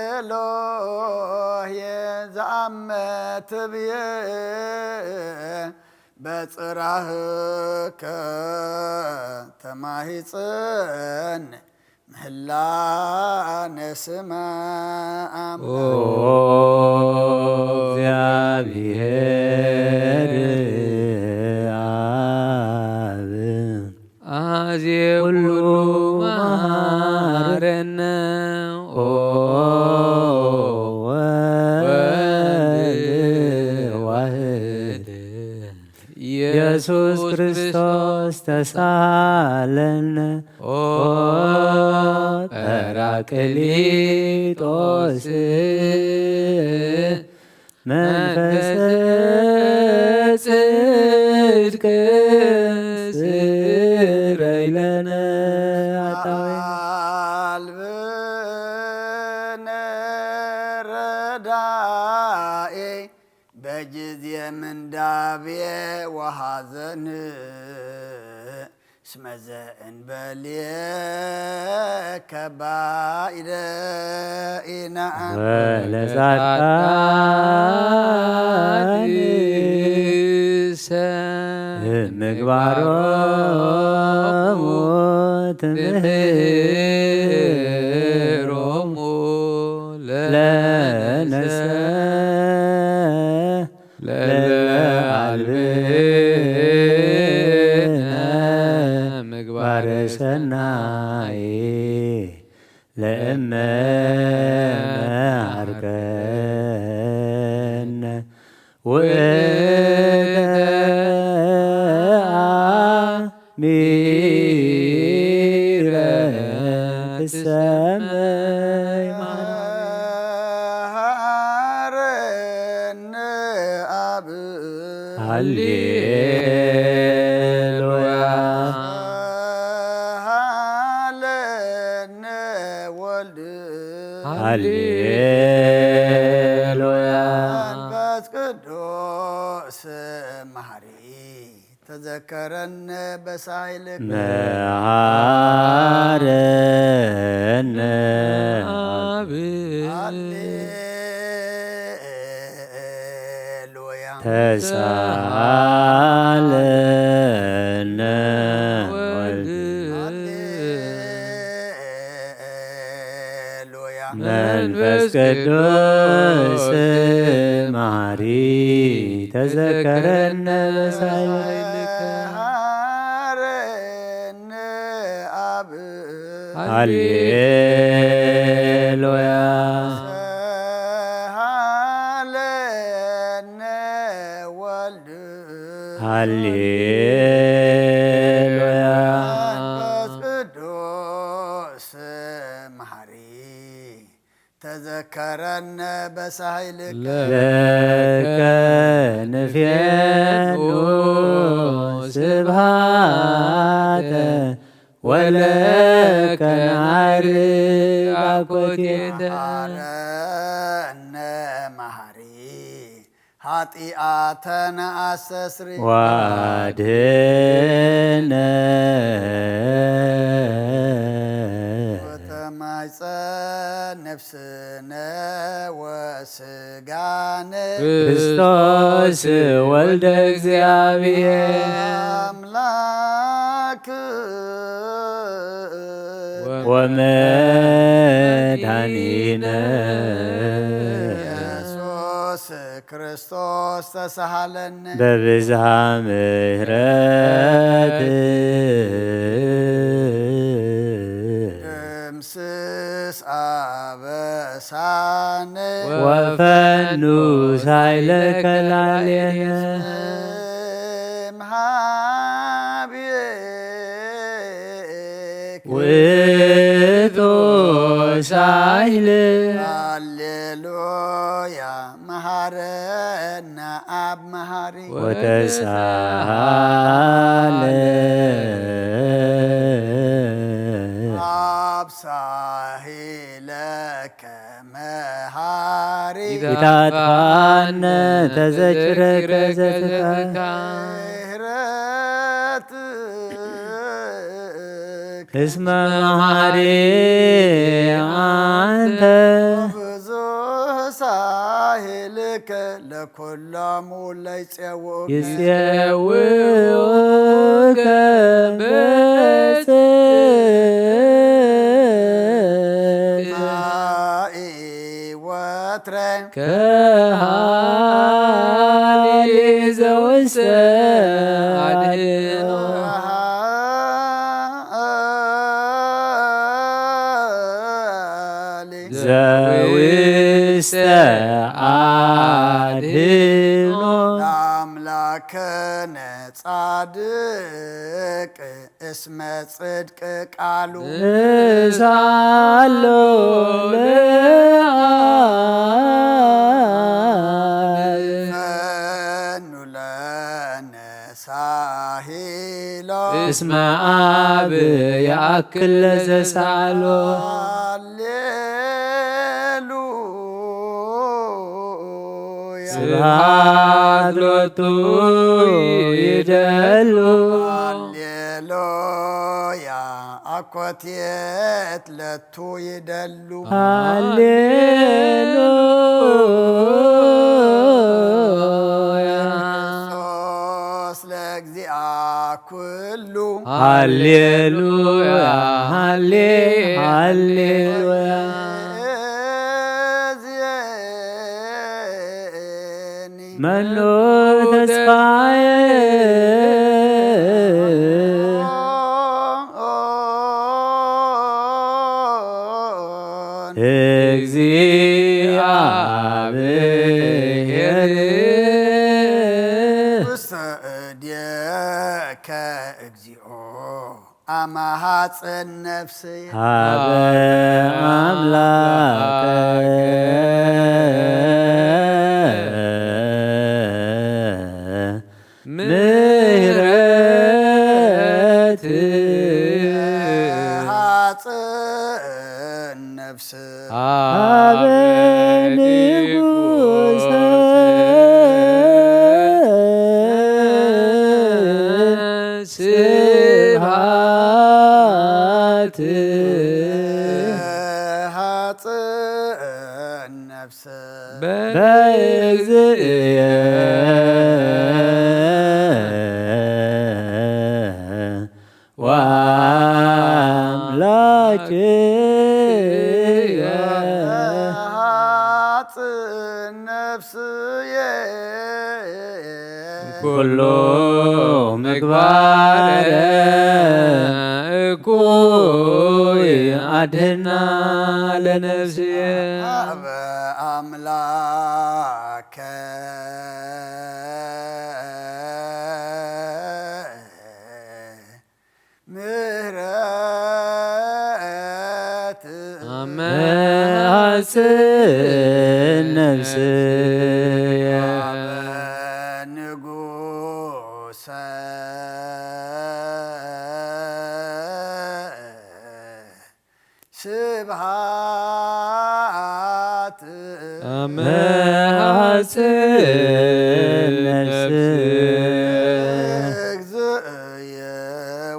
ኤሎሄ ዘአመ ትብዬ በጽራህከ ተማሂጸን ምህላነ ስማ ኦ አምላክ። እግዚአብሔር አብ አዜ ኩሉ ኩሉ መሐረነ ኦ ወልድ ዋህድ ኢየሱስ ክርስቶስ ተሳለነ ኦ ጳራቅሊጦስ መንፈሰ ጽድቅ ስረይ ለነ ኃጣውእ። አልብነ ረዳኤ በጊዜ ምንዳቤ ወሐዘን እስመ ዘእንበሌከ ባይደ ኢነአም። ወለጻድቃንሰ ምግባሮሙ ትምህሮሙ ለነሰ ለለአልብነ ምግባረ ሰናይ ለእመ መሃርከነ ውእተ ኪረ ትሰመይ ማርያም። መሃረነ ኣብ። ሃሌሉያ። ሃለነ ወልድ። ሃሌሉያ። መንፈስ ቅዱስ መሐሪ። ተዘከረነ በሳይልከ። መሃረነ። ሃሌሉያ። ተሳሃለነ ወልድ። ሃሌሉያ። መንፈስ ቅዱስ መሐሪ። ተዘከረነ በሳይልከ። መሃረነ ኣብ። ሃሌሉያ። ሃለነ ወልድ። ሃሌሉያ። መንፈስ ቅዱስ መሐሪ። ተዘከረነ በሳይልከ። ለከ ንፌኑ ስብሃተ ወለከ ነዐርግ አኮቴተ። መሃረነ መሐሪ። ኃጢአተነ አስተስሪ። ወአድህነ። ወተማይጸ ነፍስነ ወስጋነ። ክርስቶስ ወልደ እግዚአብሔር። አምላክ። ወመድኃኒነ። ኢየሱስ ክርስቶስ ተሳሃለነ። በብዝሃ ምሕረት። ደምስስ አበሳነ። ወፈኑ ሳይለከ ላዕሌነ። እምሃቤክ። ውእቱ ሳይል። ሃሌሉያ። መሃረነ አብ መሃሪ። ወተሳሃለ። አብ ሳሂለከ መሃሪ። ኢታጥፋነ ተዘክረከ ዘትካ። ምሕረት። እስመ መሃሪ አንተ። ብዙ ሳሂልከ ለኩሎም ለይጼውኡከ። ይጼውኡከ በጽድቅ። ማኢ ወትረ። ከሃሊ ዘውስተ አድኖ። ዘውስተ አድኖ። አምላክነ ጻድቅ እስመ ጽድቅ ቃሉ። እሳሎ ለአብ። ፈኑ ለነ ሳሂሎ። እስመ አብ የአክል ለዘሳሎ። ሃሌሉያ። ስብሐት ሎቱ ይደሉ። ሃሌሉያ። አኮቴት ለቱ ይደሉ። ሃሌሉያ። ክርስቶስ ለእግዚአ ኩሉ። ሃሌሉያ። ሃሌ-፣ ሃሌሉያ። እዝየኒ። መኑ ተስፋዬ። እግዚአብሔር። ውስተ እዴከ እግዚኦ። ኣማሃጽን ነፍሲ ሀበ ኣምላከ ምህረት ሃጽን ነፍሲ ሀበ ንጉሰ ስብሐት ሃጽን ነፍሲ በእግዚእየ ወአምላክየ ሃጽን ነፍስየ ኩሉ ምግባረ እኩይ አድህና ለነፍስየ ሀበ ኣምላከ ምህረት መሃጽን ነፍስየ ንጉሰ ስብሃት መሃጽን ነፍስየ እግዝእየ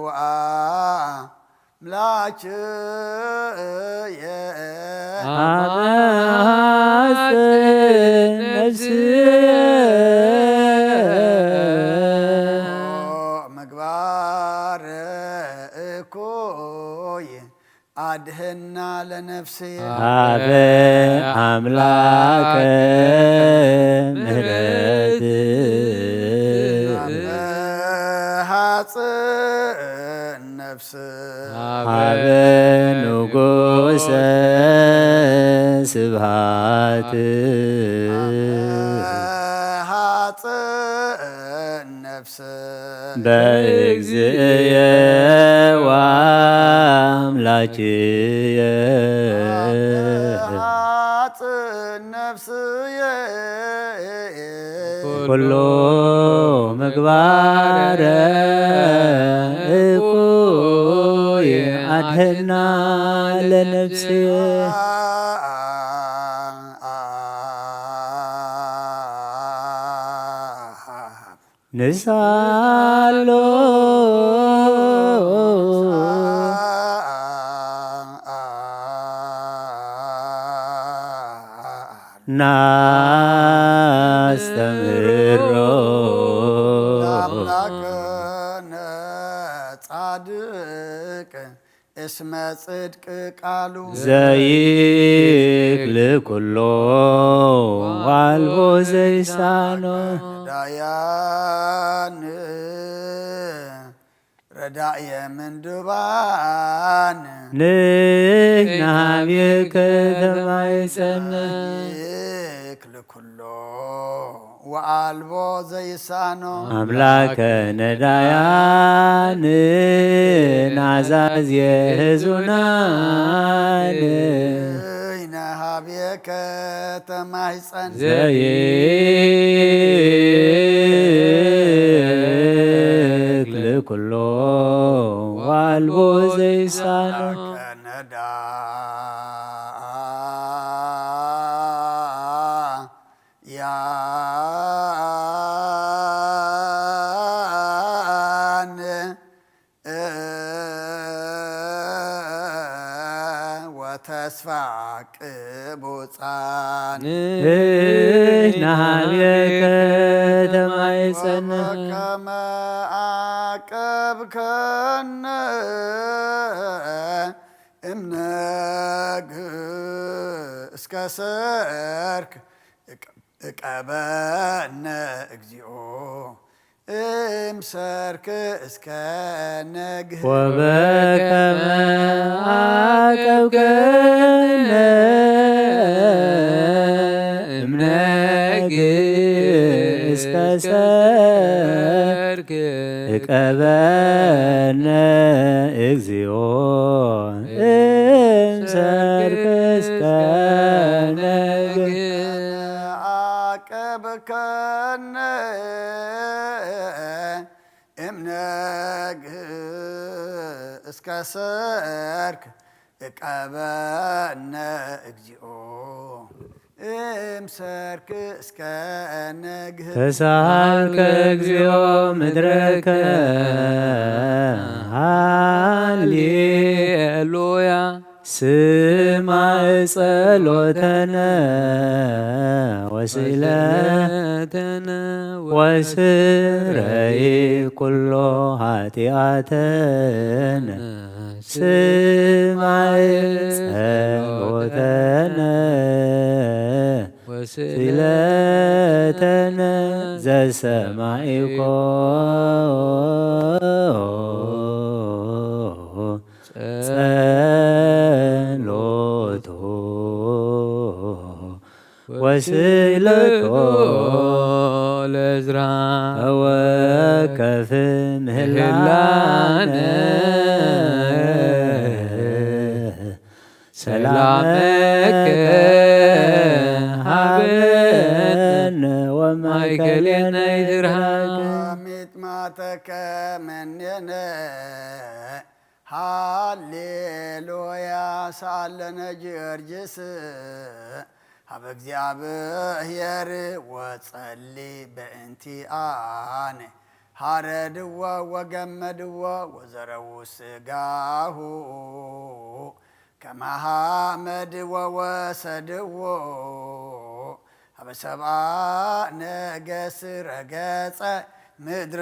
ወአምላክየ አመሃጽን ነፍስየ ምግባር እኩይ አድህና ለነፍስየ ሀበ አምላከ ምህረት ሃጽን ነፍስ ሀበ ንጉሰ ስብሃት ሃጽን ነፍስ በእግዚእየ ወአምላክየ ሃጽን ነፍስየ ኩሉ ምግባረ እኩይ አድህና ለነፍስየ ንሳሎ ናስተምህሮ ለአምላክነ ጻድቅ እስመ ጽድቅ ቃሉ ዘይክል ኩሎ ዋልቦ ዘይሳኖ ዳያን ረዳእየ ምንዱባን ንሕና ቤከ ተማይጸነ ይክል ኩሎ ወአልቦ ዘይሳኖ አምላከ ነዳያን ናዛዝ የህዙናን እይነ ሃብየከ ተማይጸን ዘይክል ኩሎ ዋልቦ ዘይሳኖ ከነዳ ያን ወተስፋ ቅቡፃን ንሕና ቤከ ተማይጸነ ከመ አቀብከነ እምነግ እስከ ሰርክ እቀበነ እግዚኦ እምሰርክ እስከ ነግህ ወበከመ አቀብከነ እምነግ እስከ ሰርክ ቀበነ እግዚኦ እምሰርክ እስከ ነግህ። አቀብከነ እምነግህ እስከ ሰርክ እቀበነ እግዚኦ እምሰርክ እስከ ነግህ። ተሳልከ እግዚኦ ምድረከ ሃሌሉያ። ስማዕ ጸሎተነ ወስእለተነ ወስረይ ኩሎ ኃጢአተነ። ስማዕ ጸሎተነ ወስእለተነ ዘሰማዒኮ ጸሎቶ ወስእለቶ ለዝራ ተወከፍ ምህላነ ምህላነ ሰላመከ ሰላመከ ሃበነ ሃበነ ወማእከሌነ ወማእከሌነ ይትርሃቅ። ይትርሃቅ። ሚጥማተከ መኔነ ሃሌሉያ። ሰአለነ ጊዮርጊስ ሀበ እግዚኣብሔር ወጸሊ በእንቲአነ። ሃረድዎ ወገመድዎ ወዘረዉ ስጋሁ ከመ ሐመድ ወወሰድዎ ሀበ ሰብአ ነገስ ረገጸ ምድሮ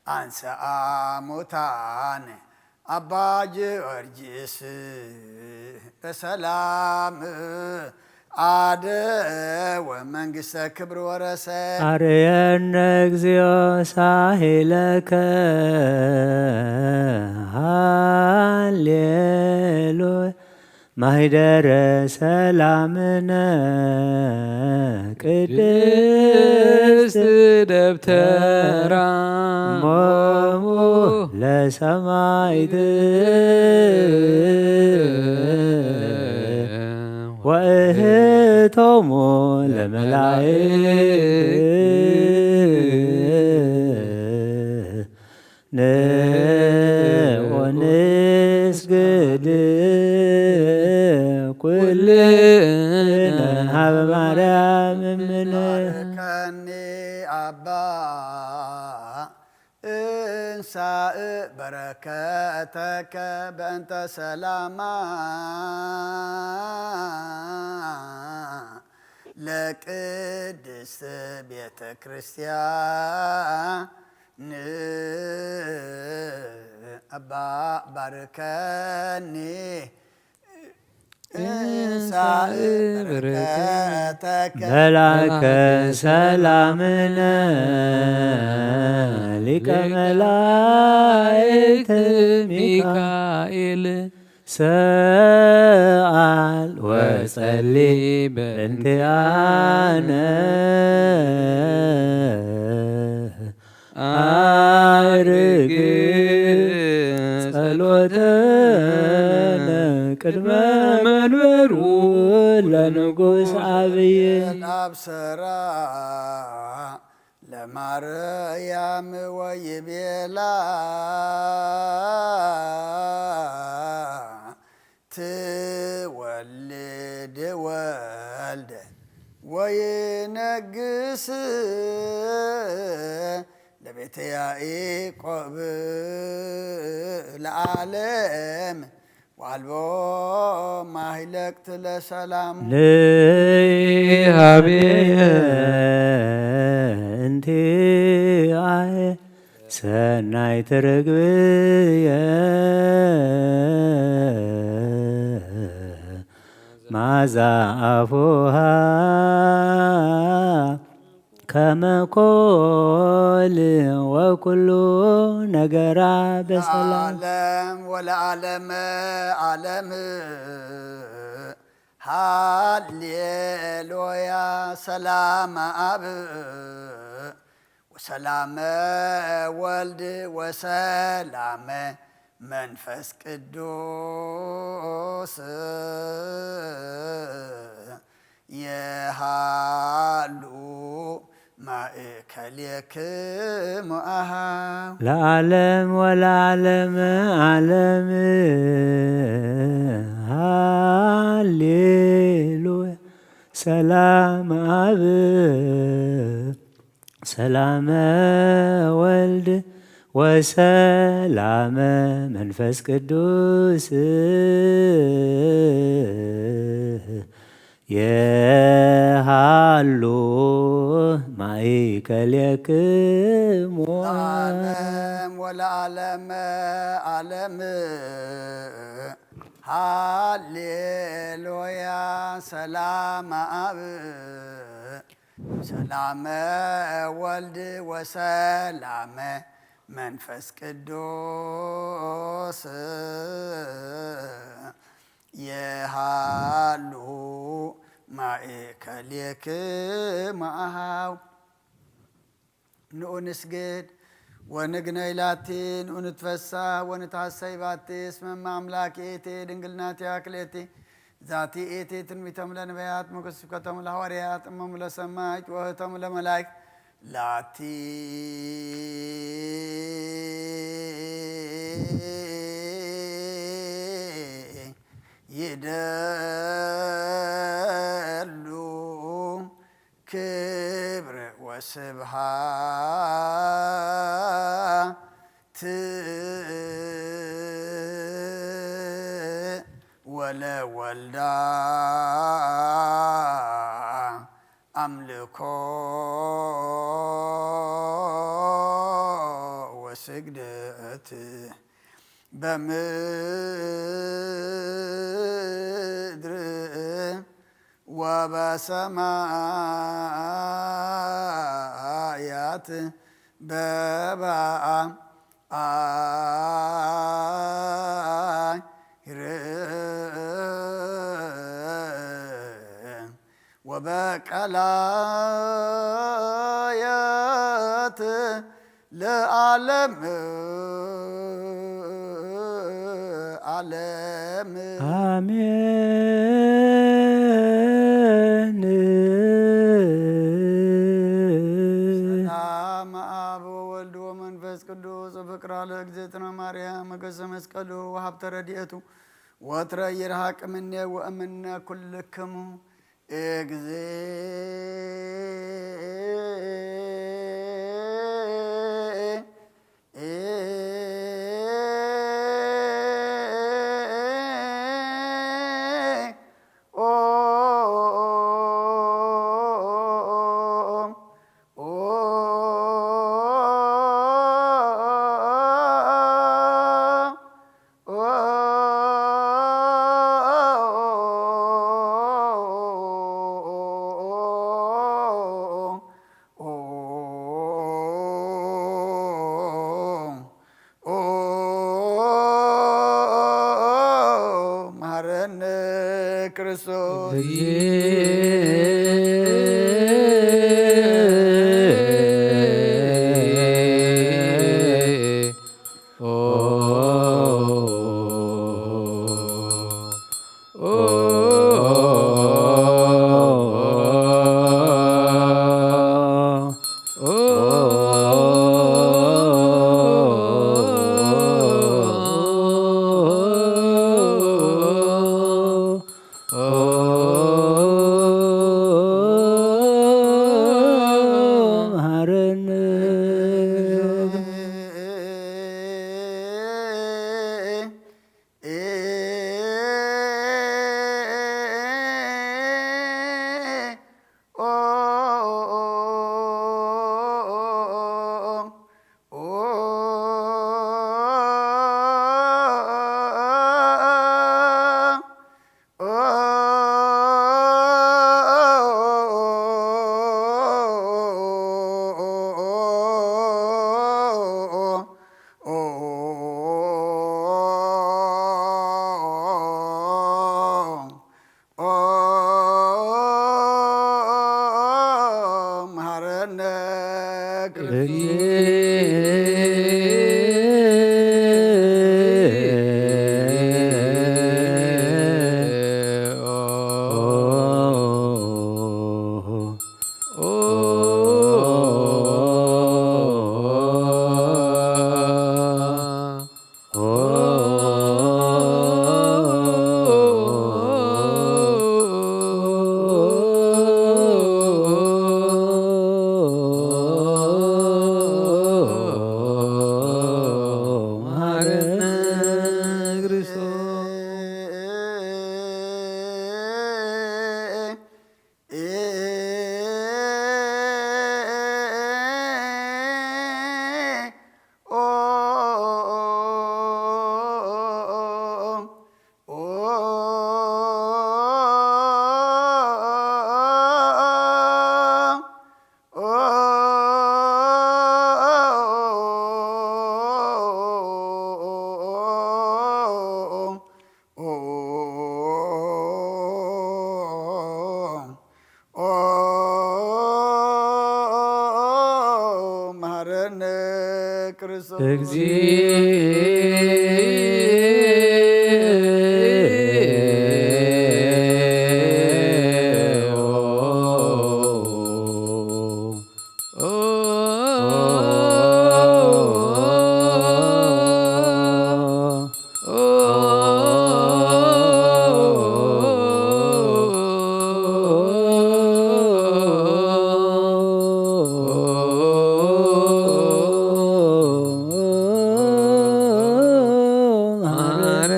አንሰአ ሙታን። አባ ጊዮርጊስ በሰላም አደ ወመንግስተ ክብር ወረሰ። አርየነ እግዚኦ ሳሂለከ ሃሌሉያ። ማህደረ ሰላምነ ቅድስት ቅድስት ደብተራ ደብተራ ሞሙ ለሰማይት ወእህቶሙ ለመላእክት ንዑ ንስግድ ኩልነ ሀበ ማርያም እምነ። ባርከኒ አባ እንሳእ በረከተከ በእንተ ሰላማ ለቅድስት ቤተ ክርስቲያን። አባ ባርከኒ እንሳእ በረከተከ መላከ ሰላምነ ሊቀ መላእክት ሚካኤል ሰአል ወጸሊ በእንቲአነ አርግ ጸሎተነ ቅድመ መንበሩ ለንጉስ አብይ። አብሰራ ለማርያም ወይቤላ ትወልድ ወልደ ወይነግስ ለቤተ ያዕቆብ ለዓለም ዋልቦ ማህለቅት ለሰላም። ንሃቤ እንቲ አየ ሰናይት ርግብየ ማዛ አፉሃ ከመ ኮል ወኩሉ ነገራ በሰላም። ለዓለም ወለዓለመ ዓለም ሃሌሉያ። ሰላም አብ ሰላመ ወልድ ወሰላመ መንፈስ ቅዱስ የሃሉ ማእከሌክሙ አሃው። ለዓለም ወለዓለመ ዓለም። ሃሌሉያ። ሰላም አብ፣ ሰላመ ወልድ ወሰላመ መንፈስ ቅዱስ የሃሉ ማእከሌክሙ። ለዓለም ወለዓለመ ዓለም። ሃሌሉያ። ሰላም አብ፣ ሰላመ ወልድ ወሰላመ መንፈስ ቅዱስ የሃሉ ማእከሌክሙ አሃው። ንኡ ንስግድ ወንግነይ ላቲ፣ ንኡ ንትፈሳህ ወንትሐሰይ ባቲ፣ እስመ እመ አምላክ ይእቲ ድንግል ናቲሃ ክልኤቲ። ዛቲ ይእቲ ትንቢቶም ለነቢያት፣ መጎስ ስብከቶም ለሐዋርያት፣ እሞም ለሰማዕት ወህቶም ለመላእክት ላቲ ይደሉ ክብር ወስብሃት ወለወልዳ አምልኮ ወስግደት በምድር ወበሰማያት በበአ አይር ወበቀላየት ለዓለም ዓለም። አሜን። ሰላም አብ ወወልድ ወመንፈስ ቅዱስ ወፍቅራ ለእግዝእትነ ማርያም መገሰ መስቀሉ ወሀብተ ረድኤቱ ወትረ ይርሃቅ እምኔ ወእምነ ኩልክሙ። መሐረነ ክርስቶስ። እግዚኦ። መሐረነ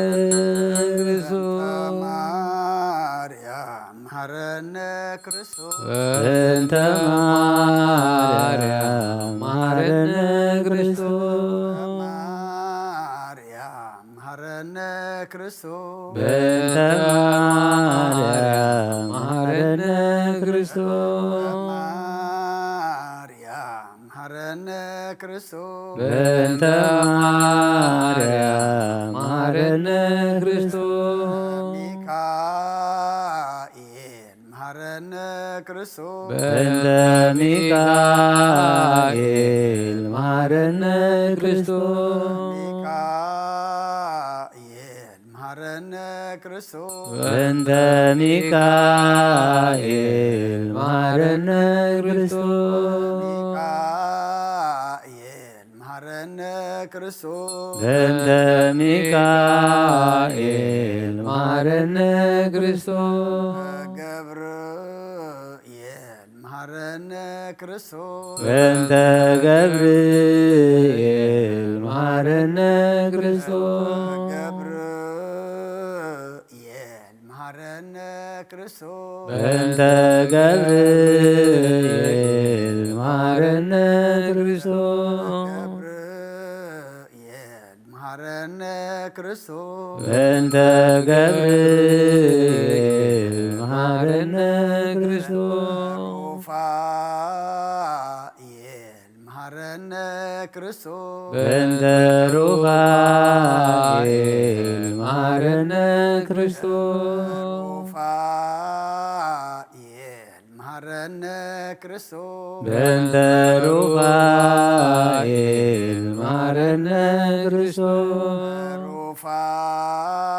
ክርስቶስ። ማርያም መሐረነ ክርስቶስ። በእንተ ማርያም መሐረነ ክርስቶስ። ማርያም መሐረነ ክርስቶስ። በእንተ ማርያም መሐረነ ክርስቶስ። ማርያም መሐረነ ክርስቶስ። በእንተ ማርያም መሐረነ ክርስቶስ። ሚካኤል መሐረነ ክርስቶስ። በእንተ ሚካኤል መሐረነ ክርስቶስ። ሚካኤል መሐረነ ክርስቶስ። በእንተ ሚካኤል መሐረነ ክርስቶስ። ሚካኤል መሐረነ ክርስቶስ። በእንተ ሚካኤል መሐረነ ክርስቶስ። ገብርኤል መሐረነ ክርስቶስ። በእንተ ገብርኤል መሐረነ ክርስቶስ። ገብርኤል መሐረነ ክርስቶስ። በእንተ ገብርኤል መሐረነ ክርስቶስ። ገብርኤል መሐረነ ክርስቶስ። በእንተ ገብርኤል መሐረነ ክርስቶስ። ሩፋኤል መሐረነ ክርስቶስ። በእንተ ሩፋኤል መሐረነ ክርስቶስ። ሩፋኤል መሐረነ ክርስቶስ። በእንተ ሩፋኤል መሐረነ ክርስቶስ።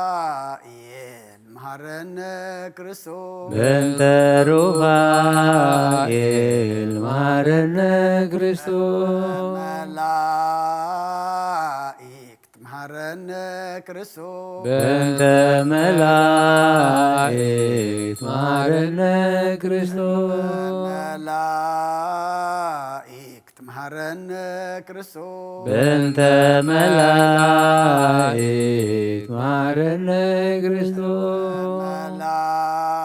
ሩፋኤል መሐረነ ክርስቶስ። በእንተ ሩፋኤል መሐረነ ክርስቶስ። መላእክት መሐረነ ክርስቶስ። በእንተ መላእክት መሐረነ ክርስቶስ። መላእክት መሐረነ ክርስቶስ። በእንተ መላእክት መሐረነ ክርስቶስ።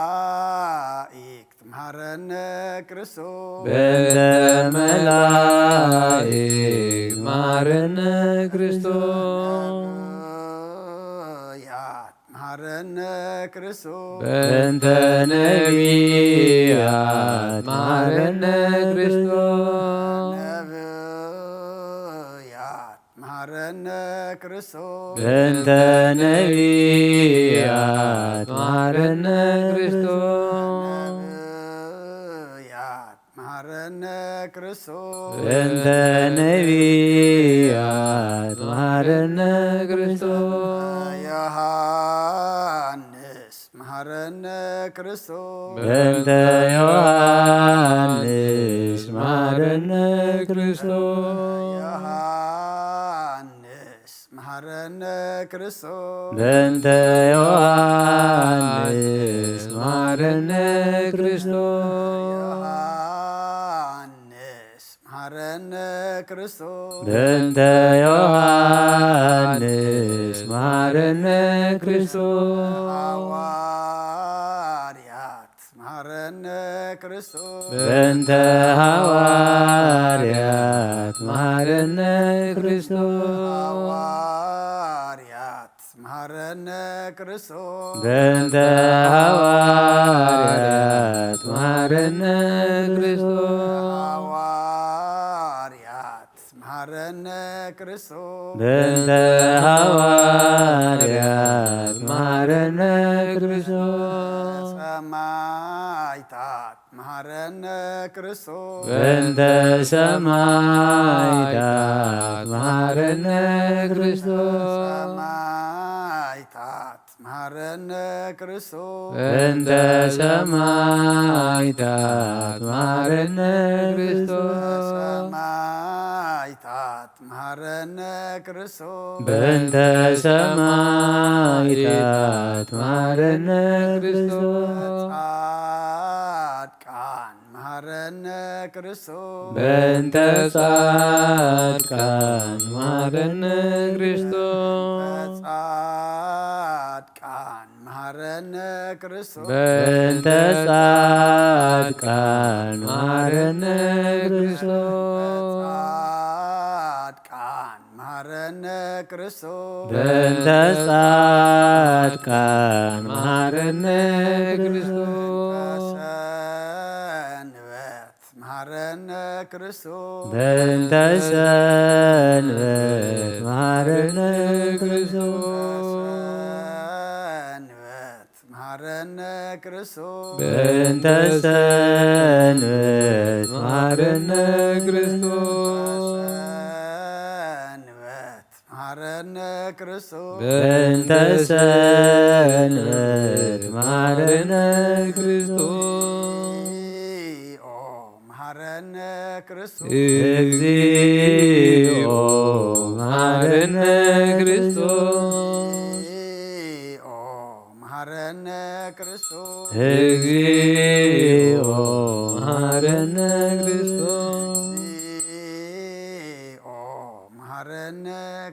መላእክት መሐረነ ክርስቶስ። በእንተ መላእክት መሐረነ ክርስቶስ። ነቢያት መሐረነ ክርስቶስ። በእንተ ነቢያት መሐረነ ክርስቶስ። ነቢያት መሐረነ ክርስቶስ። በእንተ ነቢያት መሐረነ ክርስቶስ። ነቢያት መሐረነ ክርስቶስ። በእንተ ነቢያት መሐረነ ክርስቶስ። ዮሐንስ መሐረነ ክርስቶስ። በእንተ ዮሐንስ መሐረነ ክርስቶስ። ዮሐንስ መሐረነ ክርስቶስ። በእንተ ዮሐንስ መሐረነ ክርስቶስ። ዮሐንስ መሐረነ ክርስቶስ። በእንተ ዮሐንስ መሐረነ ክርስቶስ። ሐዋርያት መሐረነ ክርስቶስ። በእንተ ሐዋርያት መሐረነ ክርስቶስ። ሐዋርያት መሐረነ ክርስቶስ። በእንተ ሐዋርያት መሐረነ ክርስቶስ። ሐዋርያት መሐረነ ክርስቶስ። በእንተ ሐዋርያት መሐረነ ክርስቶስ። ሰማዕታት መሃረነ ክርስቶስ በእንተ ሰማዕታት መሃረነ ክርስቶስ ሰማዕታት መሃረነ ክርስቶስ በእንተ ሰማዕታት መሃረነ ክርስቶስ ሰማዕታት መሃረነ ክርስቶስ በእንተ ሰማዕታት መሃረነ ክርስቶስ ጻድቃን መሃረነ ክርስቶስ በእንተ ጻድቃን መሃረነ ክርስቶስ ጻድቃን መሃረነ ክርስቶስ በእንተ ጻድቃን መሃረነ ክርስቶስ ጻድቃን መሃረነ ክርስቶስ በእንተ ጻድቃን መሃረነ ክርስቶስ ሰንበት መሃረነ ክርስቶስ በእንተ ሰንበት መሃረነ ክርስቶስ ሰንበት መሃረነ ክርስቶስ በእንተ ሰንበት መሃረነ ክርስቶስ ሰንበት መሃረነ ክርስቶስ በእንተ ሰንበት መሃረነ ክርስቶስ እግዚኦ መሃረነ ክርስቶስ እግዚኦ መሃረነ ክርስቶስ እግዚኦ መሃረነ ክርስቶስ እግዚኦ መሃረነ ክርስቶስ እግዚኦ መሃረነ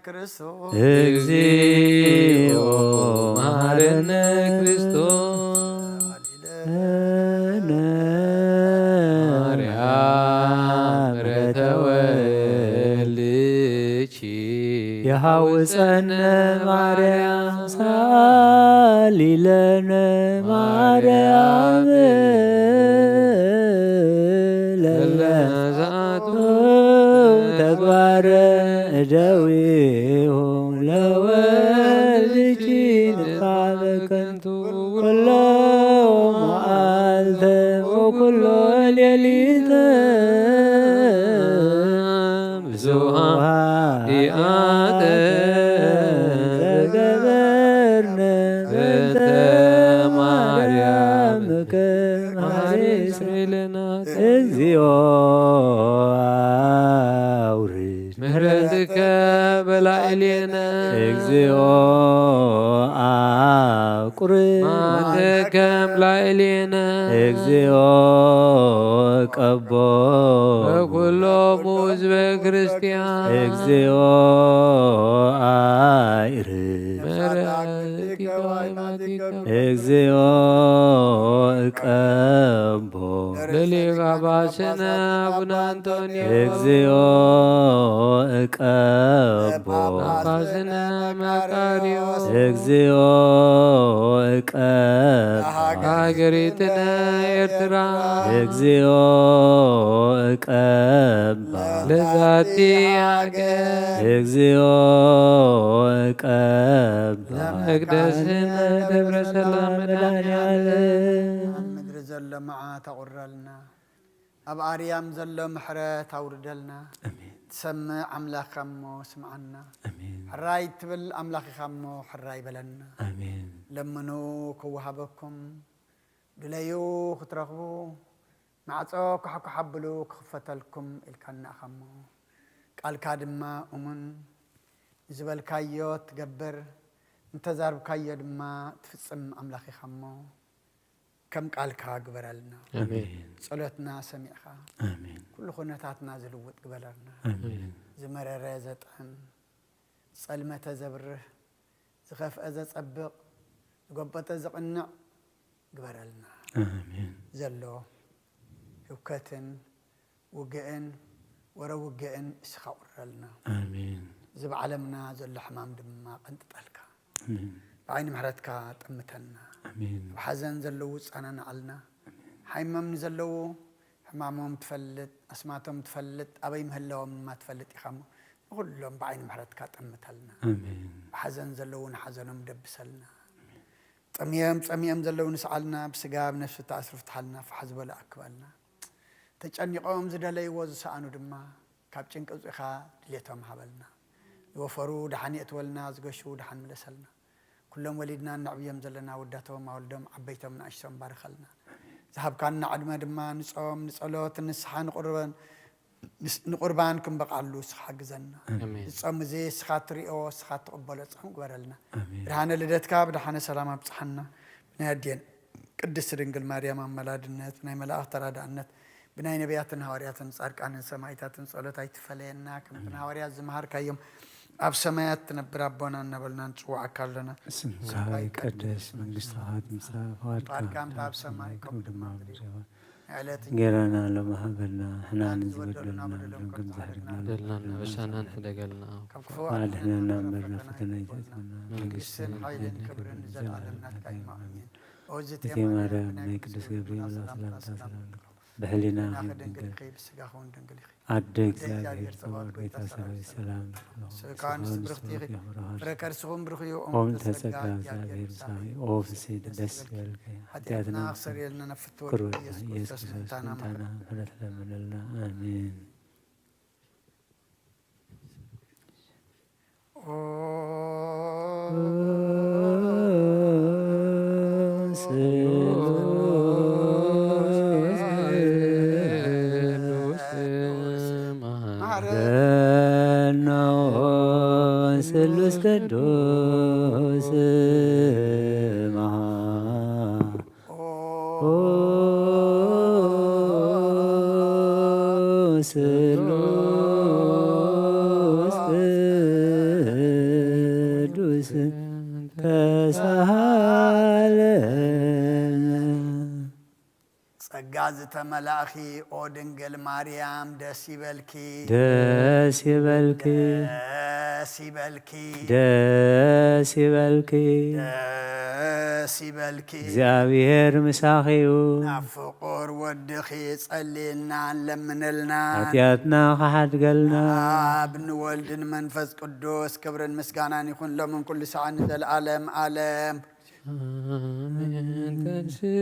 ክርስቶስ እግዚኦ መሃረነ ክርስቶስ ማርያም ረተወልኪ የሐውፀነ ማርያም ሳሊለነ ማርያም ለለዛቱ ተግባረ እደዊሁ ለወልድኪ ንቃበከን ኩሎ መዓልተ ወኩሎ ሌሊተ ብዙሃ ኃጢአተ ዘገበርነ በእንተ ማርያምከ መሐሪ ስሬለና እግዚኦ አውርድ ምሕረትከ በላዕሌነ እግዚኦ አቁር ማተከም ላዕሌነ እግዚኦ ቀቦ በኩሎሙ ህዝበ ክርስቲያን እግዚኦ አይር ምሕረትከ ወአይማቲከ እግዚኦ ቀቦ ለሊቀ ጳጳስነ አቡነ አንቶንዮ እግዚኦ ቀቦ ጳጳስነ መቃርዮስ እግዚኦ ቀቦ ሀገሪትነ ኤርትራ እግዚኦ ቀቦ ለዛቲ ሀገር እግዚኦ ቀቦ መቅደስነ ደብረ ሰላም መድኃኔዓለም ኣብ ምድሪ ዘሎ መዓት ኣቑረልና። ኣብ ኣርያም ዘሎ ምሕረት ኣውርደልና። ኣሜን። ትሰምዕ ኣምላኽ ኢኻ እሞ ስምዓና። ኣሜን። ሕራይ ትብል ኣምላኽ ኢኻ እሞ ሕራይ በለና። ኣሜን። ለምኑ ክወሃበኩም፣ ድለዩ ክትረኽቡ፣ ማዕጾ ኳሕኳሕ ኣብሉ ክኽፈተልኩም ኢልካና ኢኻ እሞ፣ ቃልካ ድማ እሙን፣ ንዝበልካዮ ትገብር፣ ንተዛርብካዮ ድማ ትፍጽም ኣምላኽ ኢኻ እሞ፣ ከም ቃልካ ግበረልና። ኣሜን። ጸሎትና ሰሚዕካ ኣሜን። ኩሉ ኩነታትና ዝልውጥ ግበረልና። ኣሜን። ዝመረረ ዘጥዕም፣ ዝጸልመተ ዘብርህ፣ ዝኸፍአ ዘጸብቕ፣ ዝጎበጠ ዘቕንዕ ግበረልና። ኣሜን። ዘሎ ህውከትን ውግእን ወረ ውግእን እስኻ ቁረልና። ኣሜን። እዚ ብዓለምና ዘሎ ሕማም ድማ ቀንጥጠልካ። ኣሜን። ብዓይኒ ምሕረትካ ጠምተና። ኣሜን። ኣብ ሓዘን ዘለዉ ጸናናዓልና። ሓይሞም ንዘለዉ ሕማሞም ትፈልጥ፣ ኣስማቶም ትፈልጥ፣ ኣበይ ምህላዎም ድማ ትፈልጥ ኢኻ እሞ ንኹሎም ብዓይኒ ምሕረትካ ጠምተልና። ኣሜን። ብሓዘን ዘለዉ ንሓዘኖም ደብሰልና። ጠምዮም ጸሚኦም ዘለዉ ንስዓልና፣ ብስጋ ብነፍሲ ተኣስሩ ፍትሓልና፣ ፋሕ ዝበሉ ኣክበልና። ተጨኒቖም ዝደለይዎ ዝሰኣኑ ድማ፣ ካብ ጭንቂ ኣውጺእኻ ድሌቶም ሃበልና። ዝወፈሩ ደሓን የእትወልና፣ ዝገሹ ደሓን ምለሰልና። ኩሎም ወሊድና እነዕብዮም ዘለና፣ ወዳቶም ኣወልዶም፣ ዓበይቶም ንኣሽቶም ባርኸልና። ዝሃብካና ዕድመ ድማ፣ ንጾም፣ ንጸሎት፣ ንስሓ፣ ንቁርበን፣ ንስ-፣ ንቁርባን ክንበቃሉ እስኻ ሓግዘና። ኣሜን። ዝጾም እዚ እስኻ ትሪኦ፣ እስኻ ትቕበሎ ጾም ግበረልና። ኣሜን። ብርሃነ ልደትካ ብደሓነ ሰላም ኣብጽሓና። ብናይ ኣዴን ቅድስት ድንግል ማርያም ኣማላድነት፣ ብናይ መላእኽት ተራዳእነት፣ ብናይ ነቢያትን ሃዋርያትን ጻድቃንን ሰማዕታትን ጸሎት ኣይትፈለየና። ከምቲ ኣሜን። ንሃዋርያት ዝመሃርካዮም፣ ኣብ ሰማያት ትነብር ኣቦና እናበልና ንጽውዓካ ኣለና። ስምካ ይቀደስ፣ መንግስትኻ ትምጻእ፣ ፍቓድካ ፍቓድካ ከምቲ ኣብ ሰማይ ከምኡ ድማ ኣብ ምድሪ። ዕለት እንጀራና ሎሚ ሃበና፣ ንሕና ንዝበደሉና ንዝበደሉና በደሎም ከም ዝሕድግና በደልና ንበሻና ንሕደገልና። ካብ ክፉ ኣድሕነና እምበር ናብ ፈተና ኣይተእትወና። መንግስትን ሓይልን ክብርን ንዘለኣለም ናትካ እዩ። ኣሜን። ኣሜን። ኦ ዝእቲ ማርያም፣ ናይ ቅዱስ ገብርኤል ሰላምታ ሰላም። ብሕሊናኺ ድንግል፣ ብስጋኺ እውን ድንግል ኢኺ። ኣደ እግዚኣብሔር፣ ጸባኦት፣ ጸባኦት፣ ጌታ ሰራዊት፣ ሰላም ይኹን። ስእካን ስብርኽቲ ኢኺ፣ ፍረ ከርስኹም ብሩኽ እዩ። ኦም ተጸጋ፣ እግዚኣብሔር ምሳኺ። ኦ ፍስሕቲ ደስ ይበልኪ፣ ሓጢኣትና ክሰርየልና ናብ ፍትወት ኢየሱስ ክርስቶስ ምእንታና ምሕረት ለምንልና። ኣሜን። ኦ ስሉስ ቅዱስ መሐረነ። ኦ ስሉስ ቅዱስ መሐ ኦ ስሉስ ቅዱስ ተሳሃለነ። ጸጋ ዝተመላእኺ ኦ ድንግል ማርያም ደስ ይበልኪ። ደስ ይበልኪ። ደስ ይበልኪ። ደስ ይበልኪ። ደስ ይበልኪ። እግዚኣብሔር ምሳኺ እዩ። ናብ ፍቑር ወድኺ ጸልየልና ለምነልና። ሓጢኣትና ክሓድገልና። ኣብ ንወልድ ንመንፈስ ቅዱስ ክብርን ምስጋናን ይኹን ሎምን ኩሉ ሰዓት ንዘለዓለም ዓለም። ኣሜን። ተንሥእ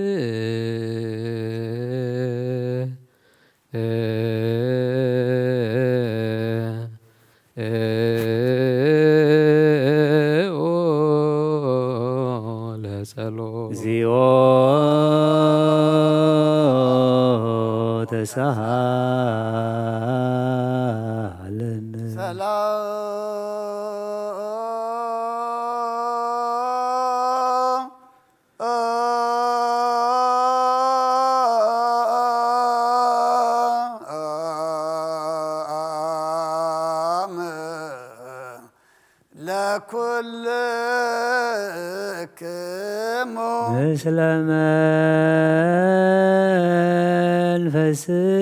ለጸሎት። እግዚኦ ተሳሃለነ። ሰላም ለኩልክሙ። ምስለ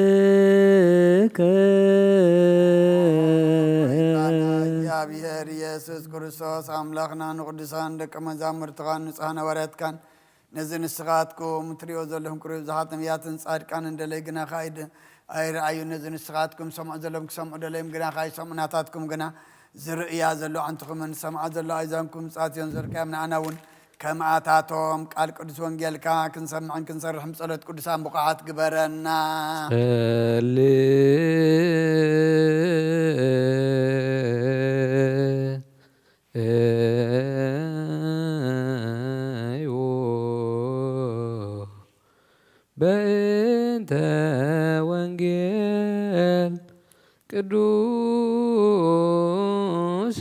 መንፈስክ። እግዚኣብሔር ኢየሱስ ክርስቶስ ኣምላኽና ንቅዱሳን ደቀ መዛሙርትኻን ንጹሓን ሃዋርያትካን ነዚ ንስኻትኩም ትሪኦ ዘለኹም ቅሩብ ብዙሓት ነቢያትን ጻድቃንን ደለይ ግናኻ ኣይድ-፣ ኣይረኣዩ። ነዚ ንስኻትኩም ሰምዑ ዘለኹም ክሰምዑ ደለዮም ግናኻ ኣይሰምዑ። ናታትኩም ግና ዝርእያ ዘሎ ኣዕንትኹምን ዝሰምዓ ዘሎ ኣእዛንኩም ምጽኣት እዮን ዘርካዮም ንኣና እውን ከምኣታቶም ቃል ቅዱስ ወንጌልካ ክንሰምዕን ክንሰርሕን ብጸሎት ቅዱሳን ብቑዓት ግበረና። ጸልዩ በእንተ ወንጌል ቅዱስ።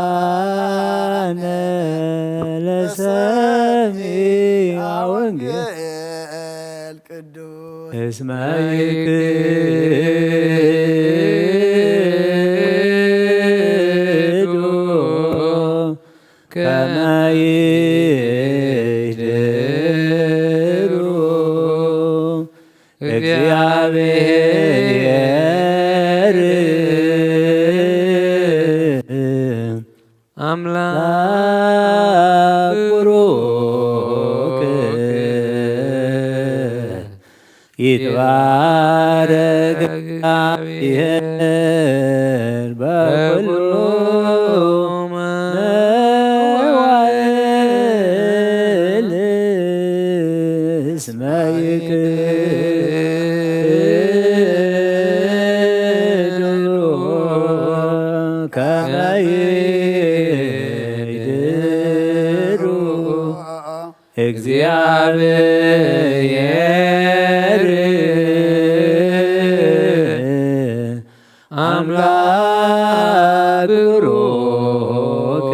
ለዋነ ለሰሚዐ ወንጌል ቅዱስ። እስመ ይክዱ ከመ ይድሩ እግዚአብሔር አምላክ ቡሩክ። ይትባረክ እግዚአብሔር በኩሉ መዋዕል እስመ ይክህዱ ከመ ይድሩ እግዚአብሔር አምላክ ብሩክ።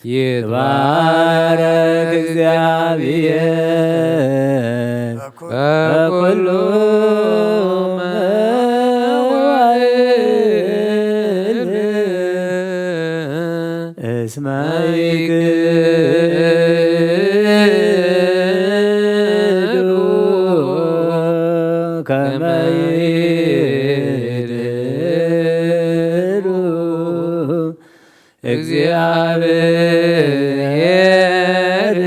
ይትባረክ እግዚአብሔር በኩሉ መዋዕል እስመ ይክህዱ ከመ ይድሩ እግዚአብሔር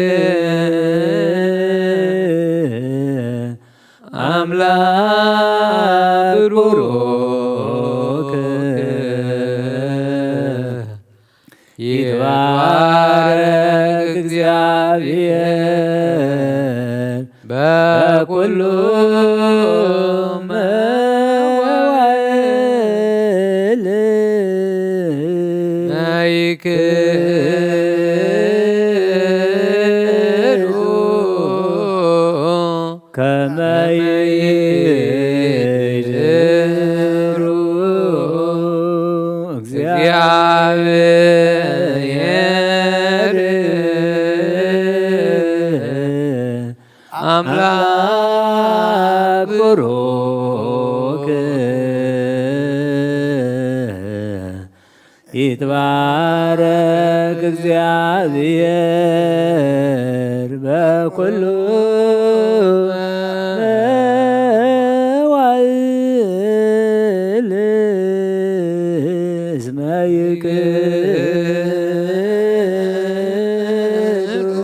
አምላክ ብሩክ። ይትባረክ እግዚአብሔር በኩሉ መዋዕል ይክህዱ ከመ ይድሩ እግዚአብሔር አምላክ ብሩክ። ይትባረክ እግዚአብሔር በኩሉ መዋዕል እስመ ይክህዱ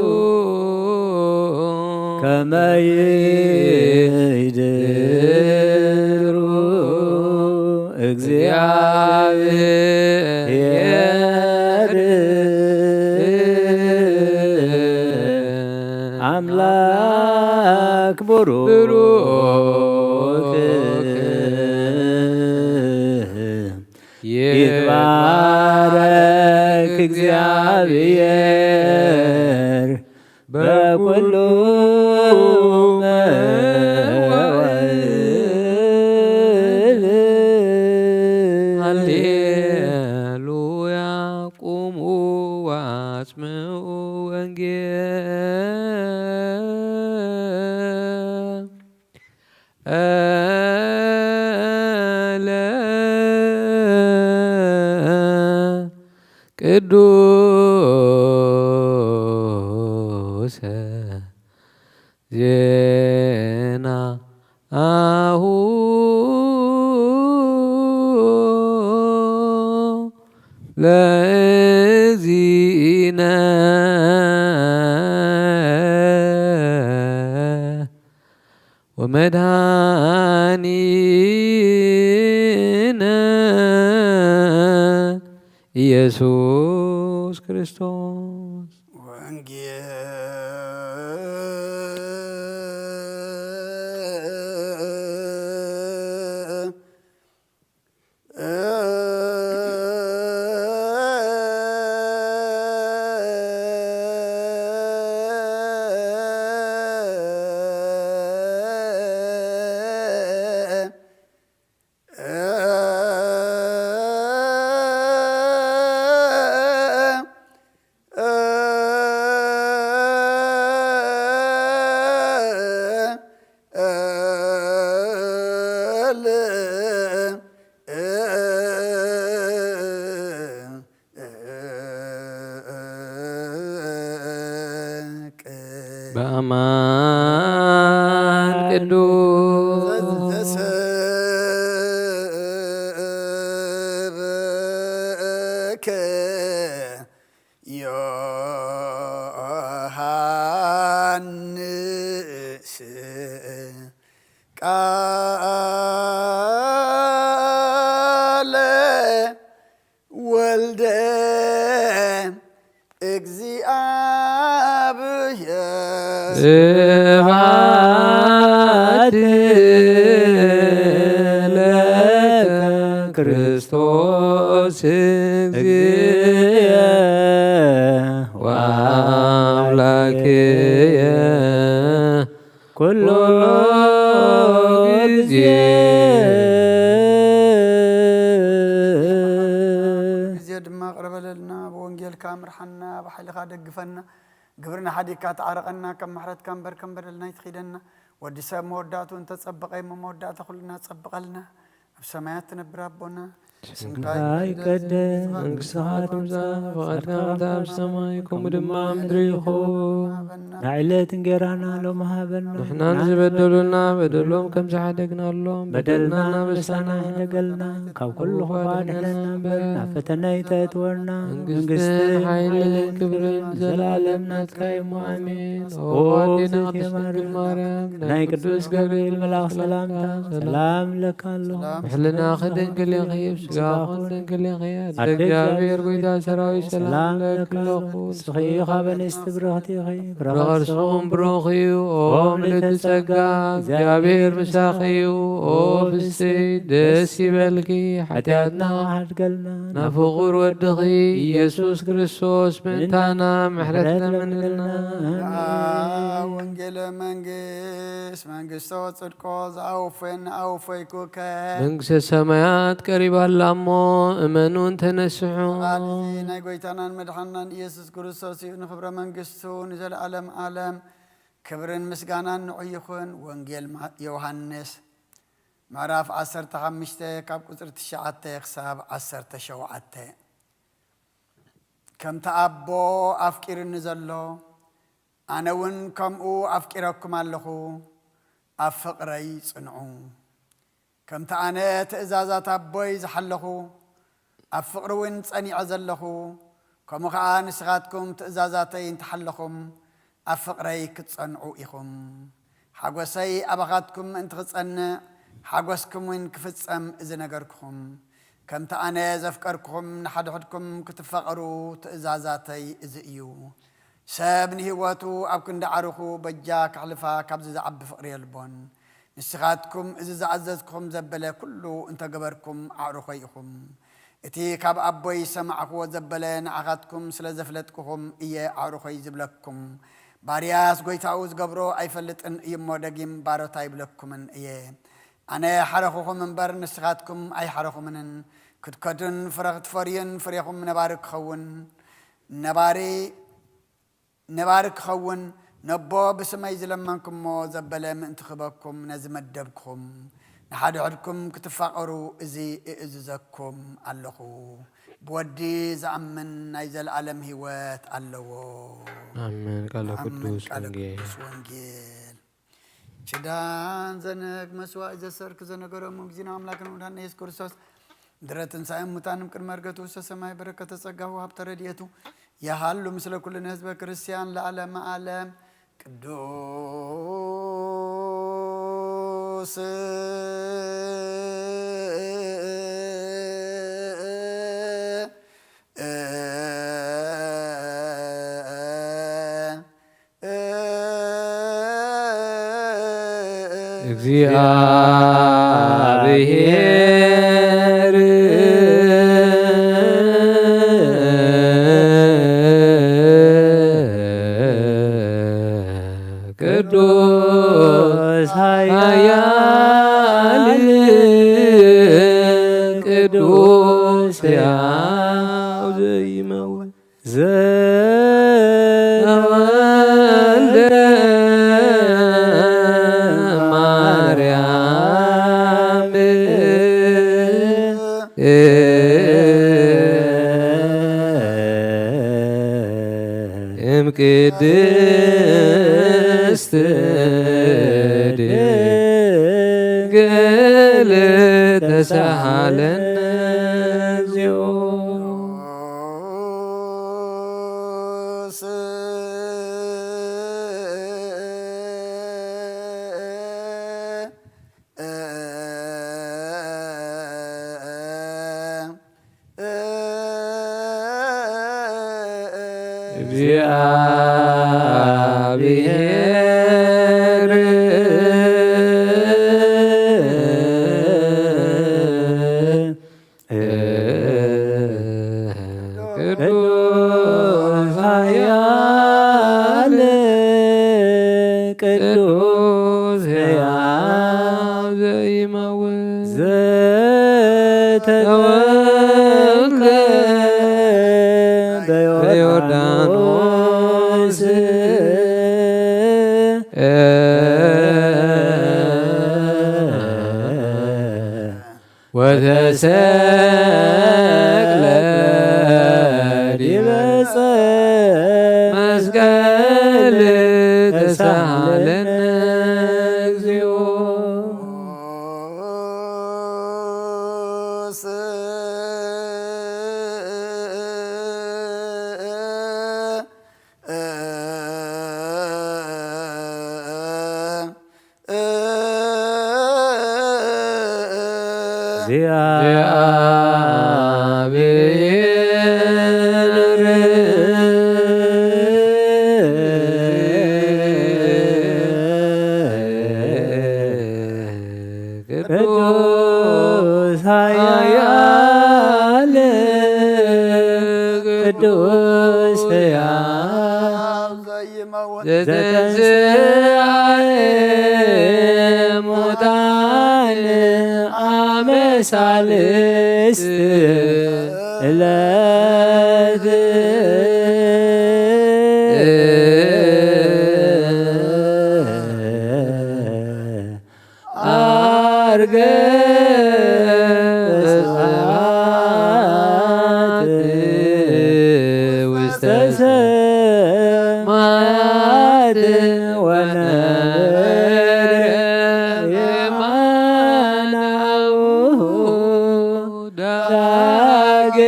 ከመ ይድሩ እግዚአብሔር አምላክ ብሩክ። ይትባረክ እግዚአብሔር በኩሉ መዋዕል። ሃሌሉያ። ቁሙ ወአስምዑ ወንጌል እለ ቅዱሰ ዜና አሁ ለእግዚእነ ወመድኃኒነ ኢየሱስ ክርስቶስ። ወንጌል በአማን ቅዱስ ዘተሰብከ ዮሐንስ እግዚኣብሔር ስብሐት ለከ ክርስቶስ እግዚእ ወአምላክየ ኩሉ ግዜ። ግዜ ድማ ቅረበለልና፣ ብወንጌልካ ምርሓና፣ ብሓይልኻ ደግፈና፣ ግብርና ሓዲግካ ተዓረቐና፣ ከም ምሕረትካ እምበር ከም በደልና ኣይትኺደና። ወዲ ሰብ መወዳእቱ እንተጸበቐ እሞ መወዳእታ ኩልና ጸብቐልና። ኣብ ሰማያት ትነብር ኣቦና፣ ስምካ ይቀደስ፣ መንግስትኻ ትምጻእ፣ ፍቓድካ ከምታ ኣብ ሰማይ ከምኡ ድማ ኣብ ምድሪ ይኹን። ንዕለት እንጌራና ሎሚ ሃበና። ንሕና ንዝበደሉና በደሎም ከም ዝሓደግናሎም በደልና ንበሳና ይሕደገልና፣ ካብ ኩሉ ክፉእ ኣድሕነና እምበር ናብ ፈተነ ኣይተእትወና። መንግስትን ሓይልን ክብርን ዘለኣለም ናትካ እዩ። ኣሜን። ኦ ኣዴና ቅድስት ድንግል ማርያም፣ ናይ ቅዱስ ገብርኤል መልኣኽ ሰላምታ ሰላም እብለካ ኣለኹ። ሕልናኺ ድንግል ኢኺ፣ ስጋኹን ድንግል ኢኺ። ኣደ እግዚኣብሔር ጎይታ ሰራዊት ሰላም እብለኪ ኣለኹ። ንስኺ ካብ ኣንስቲ ብርኽቲ ኢኺ፣ ፍረ ብረኸርስኹም ብሩኽ እዩ። ኦ ምልእቲ ጸጋ፣ እግዚኣብሔር ምሳኺ እዩ። ኦ ፍስሕቲ ደስ ይበልኪ፣ ሓጢኣትና ሓድገልና፣ ናብ ፍቑር ወድኺ ኢየሱስ ክርስቶስ ምእንታና ምሕረት ለምንልና። ወንጌለ መንግስት መንግስቶ ጽድቆ ዝኣወፈን ኣወፈይኩከ። መንግስተ ሰማያት ቀሪባ ኣላ እሞ እመኑን ተነስሑ። ቃል እዚ ናይ ጎይታናን መድሓናን ኢየሱስ ክርስቶስ እዩ። ንኽብረ መንግስቱ ንዘለኣለም ዓለም ክብርን ምስጋናን ንዑ ይኹን። ወንጌል ማ- ዮሃንስ ምዕራፍ ዓሰርተ ሓሙሽተ ካብ ቁፅሪ ትሽዓተ ክሳብ ዓሰርተ ሸውዓተ። ከምቲ ኣቦ ኣፍቂርኒ ዘሎ፣ ኣነ እውን ከምኡ ኣፍቂረኩም ኣለኹ። ኣብ ፍቕረይ ጽንዑ። ከምቲ ኣነ ትእዛዛት ኣቦይ ዝሓለኹ፣ ኣብ ፍቕሪ እውን ጸኒዐ ዘለኹ፣ ከምኡ ኸኣ ንስኻትኩም ትእዛዛተይ እንተሓለኹም፣ ኣብ ፍቕረይ ክትጸንዑ ኢኹም። ሓጎሰይ ኣባኻትኩም ምእንቲ ክጸንዕ፣ ሓጎስኩም እውን ክፍጸም እዚ ነገርኩኹም። ከምቲ ኣነ ዘፍቀርኩኹም ንሓድሕድኩም ክትፋቐሩ ትእዛዛተይ እዚ እዩ። ሰብ ንህይወቱ ኣብ ክንዲ ዓርኹ በጃ ከሕልፋ ካብዚ ዝዓቢ ፍቕሪ የልቦን። ንስኻትኩም እዚ ዝኣዘዝኩኹም ዘበለ ኩሉ እንተገበርኩም ኣዕሩኾይ ኢኹም። እቲ ካብ ኣቦይ ዝሰማዕኽዎ ዘበለ ንዓኻትኩም ስለ ዘፍለጥኩኹም እየ ኣዕሩኾይ ዝብለኩም። ባርያስ ጐይታኡ ዝገብሮ ኣይፈልጥን እዩ እሞ ደጊም ባሮት ኣይብለኩምን እየ። ኣነ ሓረኹኹም እምበር ንስኻትኩም ኣይሓረኹምንን። ክትከዱን ፍረ ክትፈርዩን ፍሬኹም ነባሪ ክኸውን ነባሪ ነባሪ ክኸውን ነቦ ብስመይ ዝለመንኩሞ ዘበለ ምእንቲ ክህበኩም ነዚ መደብኩም። ንሓድሕድኩም ክትፋቐሩ እዚ እእዝዘኩም ኣለኹ። ብወዲ ዝኣምን ናይ ዘለኣለም ህይወት ኣለዎ። ኣሜን። ቃለ ኣምን ቅዱስ ቃለ ወንጌል። ቅዱስ ወንጌል። ኪዳን ዘነግ መስዋዕት ዘሰርክ ዘነገሮም እግዚእነ ኣምላክን መድኃኒነ ኢየሱስ ክርስቶስ ድረ ትንሣኤ ሙታንም ቅድመ ዕርገቱ ውስተ ሰማይ በረከተ ጸጋሁ ሀብተ ረድኤቱ የሃሉ ምስለ ኩልነ ህዝበ ክርስቲያን ለዓለመ ዓለም። ቅዱስ እግዚአብሔር ቅዱስ ኃያል ቅዱስ ሕያው ዘይመውት ዘተወልደ ማርያም እም ቅድስት ድንግል ተሳሃለነ እግዚኦ። እግዚአብሔር ቅዱስ ኃያል ቅዱስ ሕያው ዘይመውት ዘተወልደ በዮርዳኖስ ወተሰቅለ ዲበ ዕፀ መስቀል ተሳሃለነ እግዚኦ። ቅዱስ ኃያል ቅዱስ ሕያው ዘተንሥአ እሙታን አመ ሣልስት ዕለት ዐርገ በስብሐት ውስተ ሰማያት ወነግህ የማናሁ ዳግመ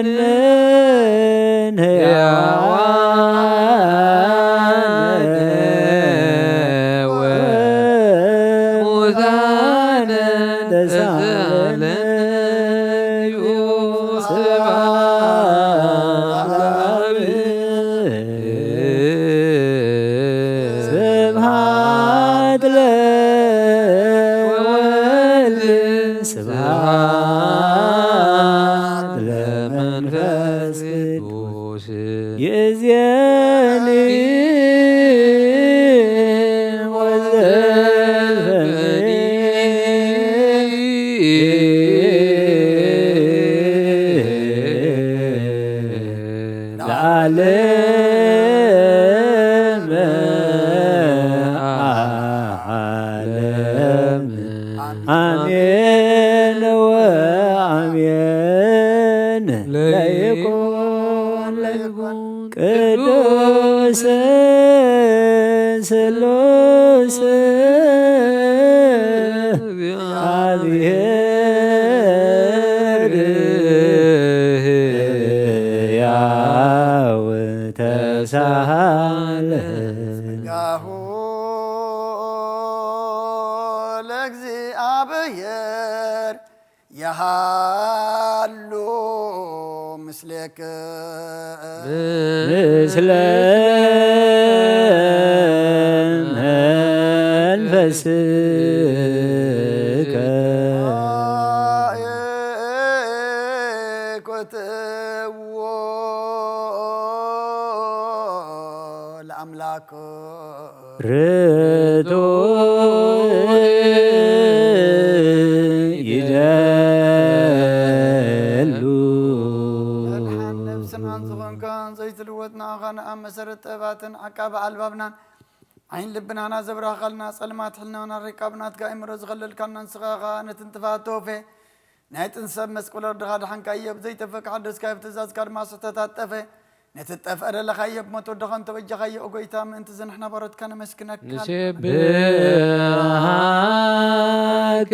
ይኮንን ሕያዋን ወሙታን ተሳለነ ስብሐት ለአብ። ስብሐት ለወልድ ስብሐት ለመንፈስ ቅዱስ ይእዜኒ ወዘልፈኒ ለዓለመ ዓለም። አሜን ወአሜን። ለይኩን ለይኩን ቅዱስ ስሉስ እግዚአብሔር ሕያው ተሳለ። ጸጋሁ ለእግዚአብሔር የሃሉ ምስሌክ ምስለ መንፈስከ ኮትዎ ለአምላክ ርቱዕ ይደሉ። መድሓን ነፍስናን ዝኾንካ ዘይትልወጥ ንኣኻ ንኣብ መሰረት ጥበባትን ዓቃቢ ኣልባብናን ዓይን ልብናና ዘብራህኻልና ጸልማት ሕልናና ሪቃብ ናትካ ኣእምሮ ዝኸለልካና ንስኻ ኸኣ ነቲ ንጥፋት ተወፌ ናይ ጥንሰብ መስቀል ወርድኻ ድሓንካዮ ብዘይተፈካ ሓደስካዮ ብትእዛዝካ ድማ ስሕተታት ጠፈ ነቲ ጠፍአ ደለኻዮ ብሞት ወድኻ እንተበጃኻዮ ኦ ጎይታ ምእንቲ ዝንሕና ባሮትካ ነመስግነካ ንሴብሕ ኪዳነከ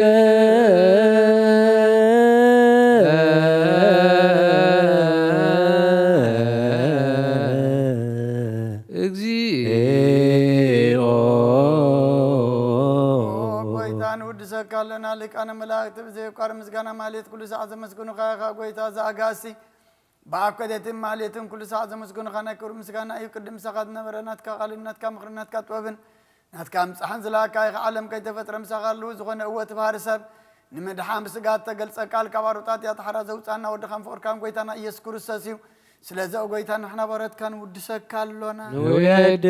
እግዚኦ። ጎይታ ንውድሰካ ኣለና፣ ሊቃነ መላእክት ብዘየቋር ምስጋና ማሌት ኩሉ ሰዓት ዘመስግኑኻ ኢኻ። ጎይታ ዘኣጋሲ ብኣኮቴትን ማሌትን ኩሉ ሰዓት ዘመስግኑኻ ናይ ክብሪ ምስጋና እዩ። ቅድም ምሳኻ ዝነበረ ናትካ ቃልን ናትካ ምኽርን ናትካ ጥበብን ናትካ ምጻሕን ዝለኣካ ኢኻ። ዓለም ከይተፈጥረ ምሳኻ ኣለዉ ዝኾነ እወ እቲ ባህሪ ሰብ ንምድሓን ብስጋ እተገልጸ ቃል ካብ ኣሮጣት እያ ተሓራ ዘውጻና ወድኻን ፍቕርካን ጎይታና ኢየሱስ ክርስቶስ እዩ። ስለዚ ኦ ጎይታ ንሕና በረትካ ንውድሰካ ኣሎና። ንወድሰከ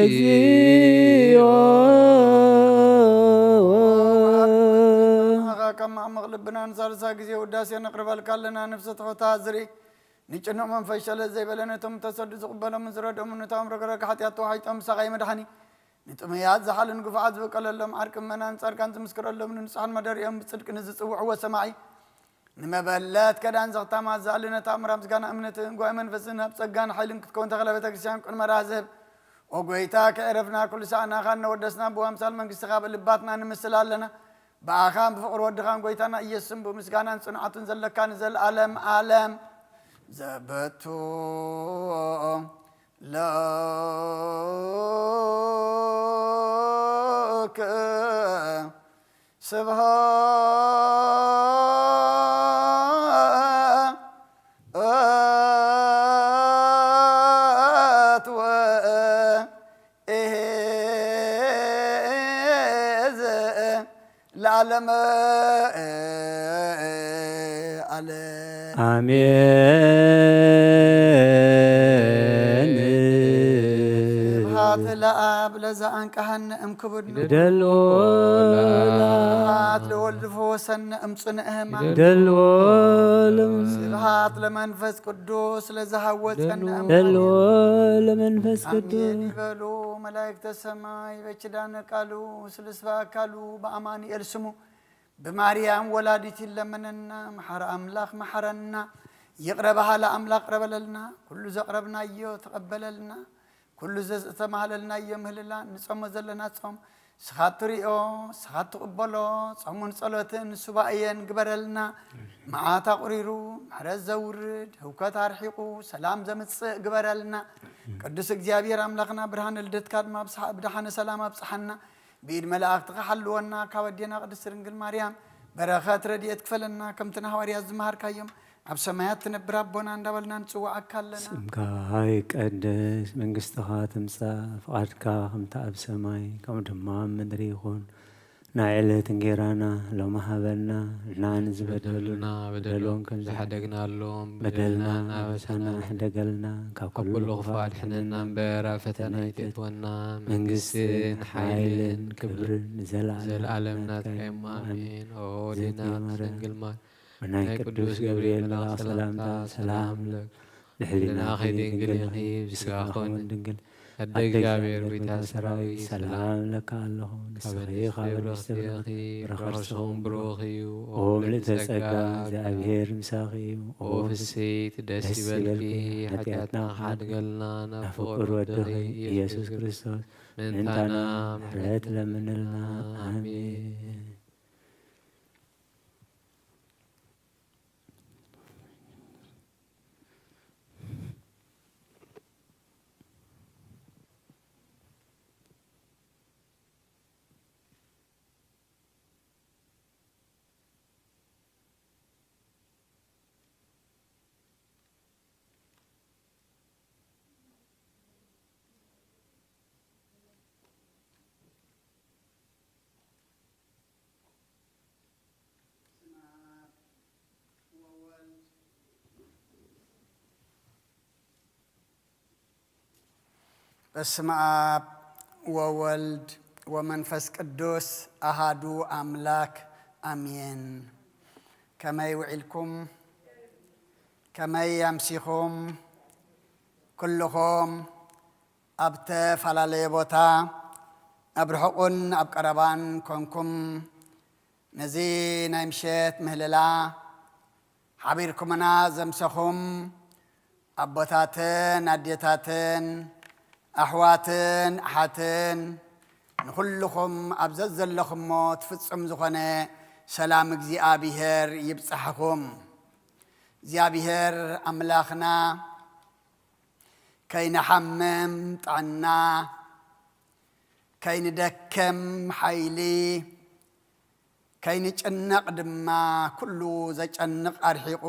እግዚኦ። ካብ ማዕሙቕ ልብና ንሳልሳ ግዜ ውዳሴ ነቕርበልካ ኣለና። ነፍሲ ትሑታ ዝርኢ ንጭኑቕ መንፈስ ሸለል ዘይበለ ነቶም ተሰዱ ዝቕበሎምን ዝረድኦምን ነቶም ረግረግ ሓጢኣት ተዋሒጦም ምሳኻ መድሓኒ ንጥሙያት ዝሓልን ግፉዓት ዝብቀለሎም ዓርቂ ምእመናን ጻድቃን ዝምስክረሎም ንንጹሓን መደርኦም ብጽድቂ ንዝጽውዕዎ ሰማዒ ንመበለት ከዳን ዘኽታማት ዝኣሊ ነታ እምራ ምስጋና እምነትን ጉባኤ መንፈስን ኣብ ጸጋን ሓይልን ክትከውን ተኽለ ቤተ ክርስቲያን ቅድመ ራዝብ። ኦ ጎይታ ከዕረፍና ኩሉ ሰዓና ኻን ነወደስና ብዋምሳል መንግስትኻ ብልባትና ንምስል ኣለና። ብኣኻን ብፍቕሪ ወድኻን ጎይታና ኢየሱስን ብምስጋናን ጽንዓቱን ዘለካ ንዘለኣለም ኣለም ዘበቱ ለከ ስብሐት ወእሄዝ ለዓለመ ዓለም። ኣሜን። ስብሐት ለኣብ ለዘ ኣንቀሐነ እምክቡድ ደልዎ ስብሐት ለወልድ ፈወሰነ እምጽንእ ህማም። ደልዎ ለም- ስብሐት ለመንፈስ ቅዱስ ለዘሃወጸነ እምክቡድ ደልዎ ለመንፈስ ቅዱስ። ኣሜን ይበሉ መላእክተ ሰማይ በኪዳነ ቃሉ ስልስባ ኣካሉ በኣማኑኤል ስሙ ብማርያም ወላዲት ይለመነና። መሓረ ኣምላኽ መሓረና። ይቕረ በሃሊ ኣምላኽ ቅረበለልና። ኩሉ ዘቕረብናዮ ተቐበለልና። ኩሉ ዘተማህለልናዮ ምህልላ። ንጸሞ ዘለና ጾም ንስኻ ትሪኦ፣ ንስኻ ትቕበሎ። ጾሙን ጸሎትን ሱባኤን ግበረልና። መዓት ኣቑሪሩ ምሕረት ዘውርድ፣ ህውከት ኣርሒቑ ሰላም ዘምጽእ ግበረልና። ቅዱስ እግዚኣብሔር ኣምላኽና ብርሃነ ልደትካ ድማ ብሰሓ-፣ ብደሓነ ሰላም ኣብጽሓና። ብኢድ መላእኽትኻ ሓልወና፣ ካብ ኣዴና ቅድስት ድንግል ማርያም በረኸት ረድኤት ክፈለና፣ ከምቲ ንሃዋርያት ዝመሃርካዮም፣ ኣብ ሰማያት ትነብር ኣቦና እንዳበልና ንጽውዓካ ኣለና። ስምካ ይቀደስ፣ መንግስትኻ ትምጻእ፣ ፍቓድካ ከምቲ ኣብ ሰማይ ከምኡ ድማ ኣብ ምድሪ ይኹን። ናይ ዕለት እንጌራና ሎሚ ሃበና፣ ንሕና ንዝበደሉና በደሎም ከም ዝሓደግናሎም በደልና እናበሰና ሕደገልና፣ ካብ ኩሉ ክፉእ ኣድሕነና እምበር ኣብ ፈተና ኣይተእትወና። መንግስትን ሓይልን ክብርን ንዘለኣለም ናትካ እዮም። ኣሜን። ኦ ዲና ቅድስት ድንግል ማርያም፣ ብናይ ቅዱስ ገብርኤል መልኣኽ ሰላምታ ሰላም እብለኪ። ልዕሊናኺ ድንግል ኢኺ፣ ብስጋኺ እውን ድንግል። ኣደ እግዚኣብሔር ጎይታ ሰራዊት ሰላም እብለካ ኣለኹ። ንስኺ ካብ ኣንስቲ ብርኽቲ ኢኺ፣ ፍረ ከርስኺ እውን ብሩኽ እዩ። ኦ ምልእተ ጸጋ፣ እግዚኣብሔር ምሳኺ እዩ። ኦ ፍስሕቲ ደስ ይበልኪ፣ ሓጢኣትና ክሓድገልና፣ ናብ ፍቁር ወድኺ ኢየሱስ ክርስቶስ ምእንታና ምሕረት ለምንልና። ኣሜን። በስመ አብ ወወልድ ወመንፈስ ቅዱስ አሃዱ አምላክ አሜን። ከመይ ውዒልኩም? ከመይ ኣምሲኹም? ኩልኹም ኣብ ዝተፈላለየ ቦታ ኣብ ርሑቕን ኣብ ቀረባን ኮንኩም ነዚ ናይ ምሸት ምህልላ ሓቢርኩምና ዘምሰኹም ኣቦታትን ኣዴታትን ኣሕዋትን ኣሓትን፣ ንኹልኹም ኣብ ዘዘለኹሞ እቲ ፍጹም ዝኾነ ሰላም እግዚኣብሔር ይብጻሕኹም። እግዚኣብሔር ኣምላኽና ከይንሓምም ጥዕና፣ ከይንደክም ሓይሊ፣ ከይንጭነቕ ድማ ኩሉ ዘጨንቕ ኣርሒቑ፣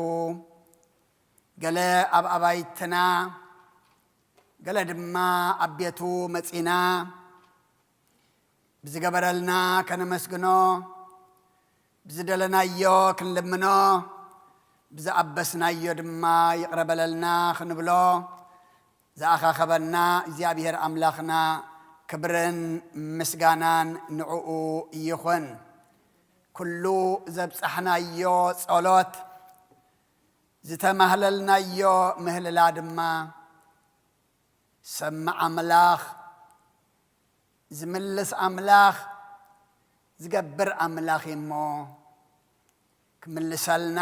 ገለ ኣብ ኣባይትና፣ ገለ ድማ ኣብ ቤቱ መጺና፣ ብዝገበረልና ከነመስግኖ፣ ብዝደለናዮ ክንልምኖ፣ ብዝኣበስናዮ ድማ ይቕረ በለልና ክንብሎ፣ ዝኣኻኸበና እግዚኣብሔር ኣምላኽና ክብርን ምስጋናን ንዕኡ ይኹን። ኩሉ ዘብጻሕናዮ ጸሎት፣ ዝተማህለልናዮ ምህልላ ድማ ሰማዕ ኣምላኽ፣ ዝምልስ ኣምላኽ፣ ዝገብር ኣምላኽ እዩ እሞ፣ ክምልሰልና፣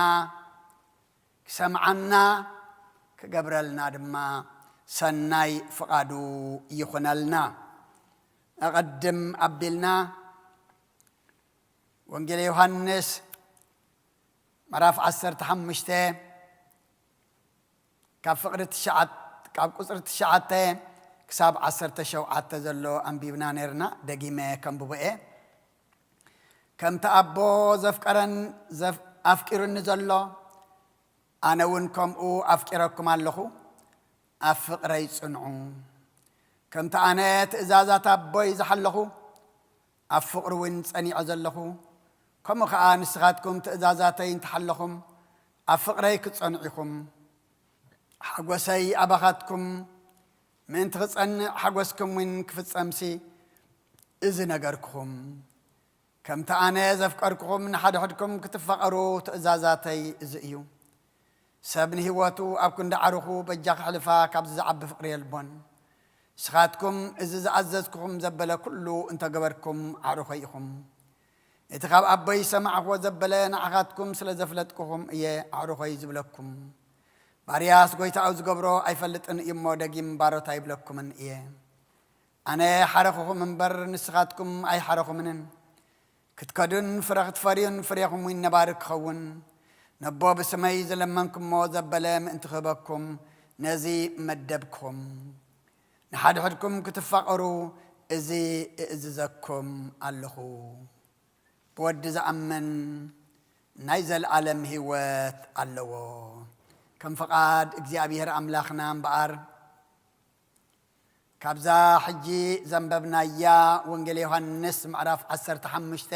ክሰምዓና፣ ክገብረልና ድማ ሰናይ ፍቓዱ ይኹነልና። ኣቐድም ኣቢልና ወንጌል ዮሃንስ ምዕራፍ ዓሰርተ ሓሙሽተ ካብ ፍቕሪ ትሽዓት-፣ ካብ ቁጽሪ ትሽዓተ ክሳብ ዓሰርተ ሸውዓተ ዘሎ ኣንቢብና ነይርና። ደጊመ ከንብቦ እየ። "ከምቲ ኣቦ ዘፍቀረን ዘፍ-፣ ኣፍቂሩኒ ዘሎ፣ ኣነ እውን ከምኡ ኣፍቂረኩም ኣለኹ። ኣብ ፍቕረይ ጽንዑ። ከምቲ ኣነ ትእዛዛት ኣቦይ ዝሓለኹ፣ ኣብ ፍቕሪ እውን ጸኒዐ ዘለኹ፣ ከምኡ ኸኣ ንስኻትኩም ትእዛዛተይ እንተሓለኹም፣ ኣብ ፍቕረይ ክትጸንዑ ኢኹም። ሓጎሰይ ኣባኻትኩም ምእንቲ ክጸንዕ፣ ሓጎስኩም እውን ክፍጸምሲ፣ እዚ ነገርኩኹም። ከምቲ ኣነ ዘፍቀርኩኹም፣ ንሓድሕድኩም ክትፋቐሩ ትእዛዛተይ እዚ እዩ። ሰብ ንህይወቱ ኣብ ክንዲ ዓርኹ በጃ ክሕልፋ ካብዚ ዝዓቢ ፍቕሪ የልቦን። ንስኻትኩም እዚ ዝኣዘዝኩኹም ዘበለ ኩሉ እንተገበርኩም፣ ኣዕሩኸይ ኢኹም። እቲ ካብ ኣቦይ ዝሰማዕኽዎ ዘበለ ንዓኻትኩም ስለ ዘፍለጥኩኹም እየ፣ ኣዕሩኸይ ዝብለኩም። ባርያስ ጐይታኡ ዝገብሮ ኣይፈልጥን እዩ እሞ፣ ደጊም ባሮት ኣይብለኩምን እየ። ኣነ ሓረኹኹም እምበር፣ ንስኻትኩም ኣይሓረኹምንን። ክትከዱን ፍረ ክትፈርዩን፣ ፍሬኹም እውን ነባሪ ክኸውን፣ ነቦ ብስመይ ዝለመንኩሞ ዘበለ ምእንቲ ክህበኩም፣ ነዚ መደብኩም። ንሓድሕድኩም ክትፋቐሩ፣ እዚ እእዝዘኩም ኣለኹ። ብወዲ ዝኣምን ናይ ዘለኣለም ህይወት ኣለዎ።" ከም ፍቓድ እግዚኣብሔር ኣምላኽና እምበኣር፣ ካብዛ ሕጂ ዘንበብናያ ወንጌል ዮሃንስ ምዕራፍ ዓሰርተ ሓሙሽተ፣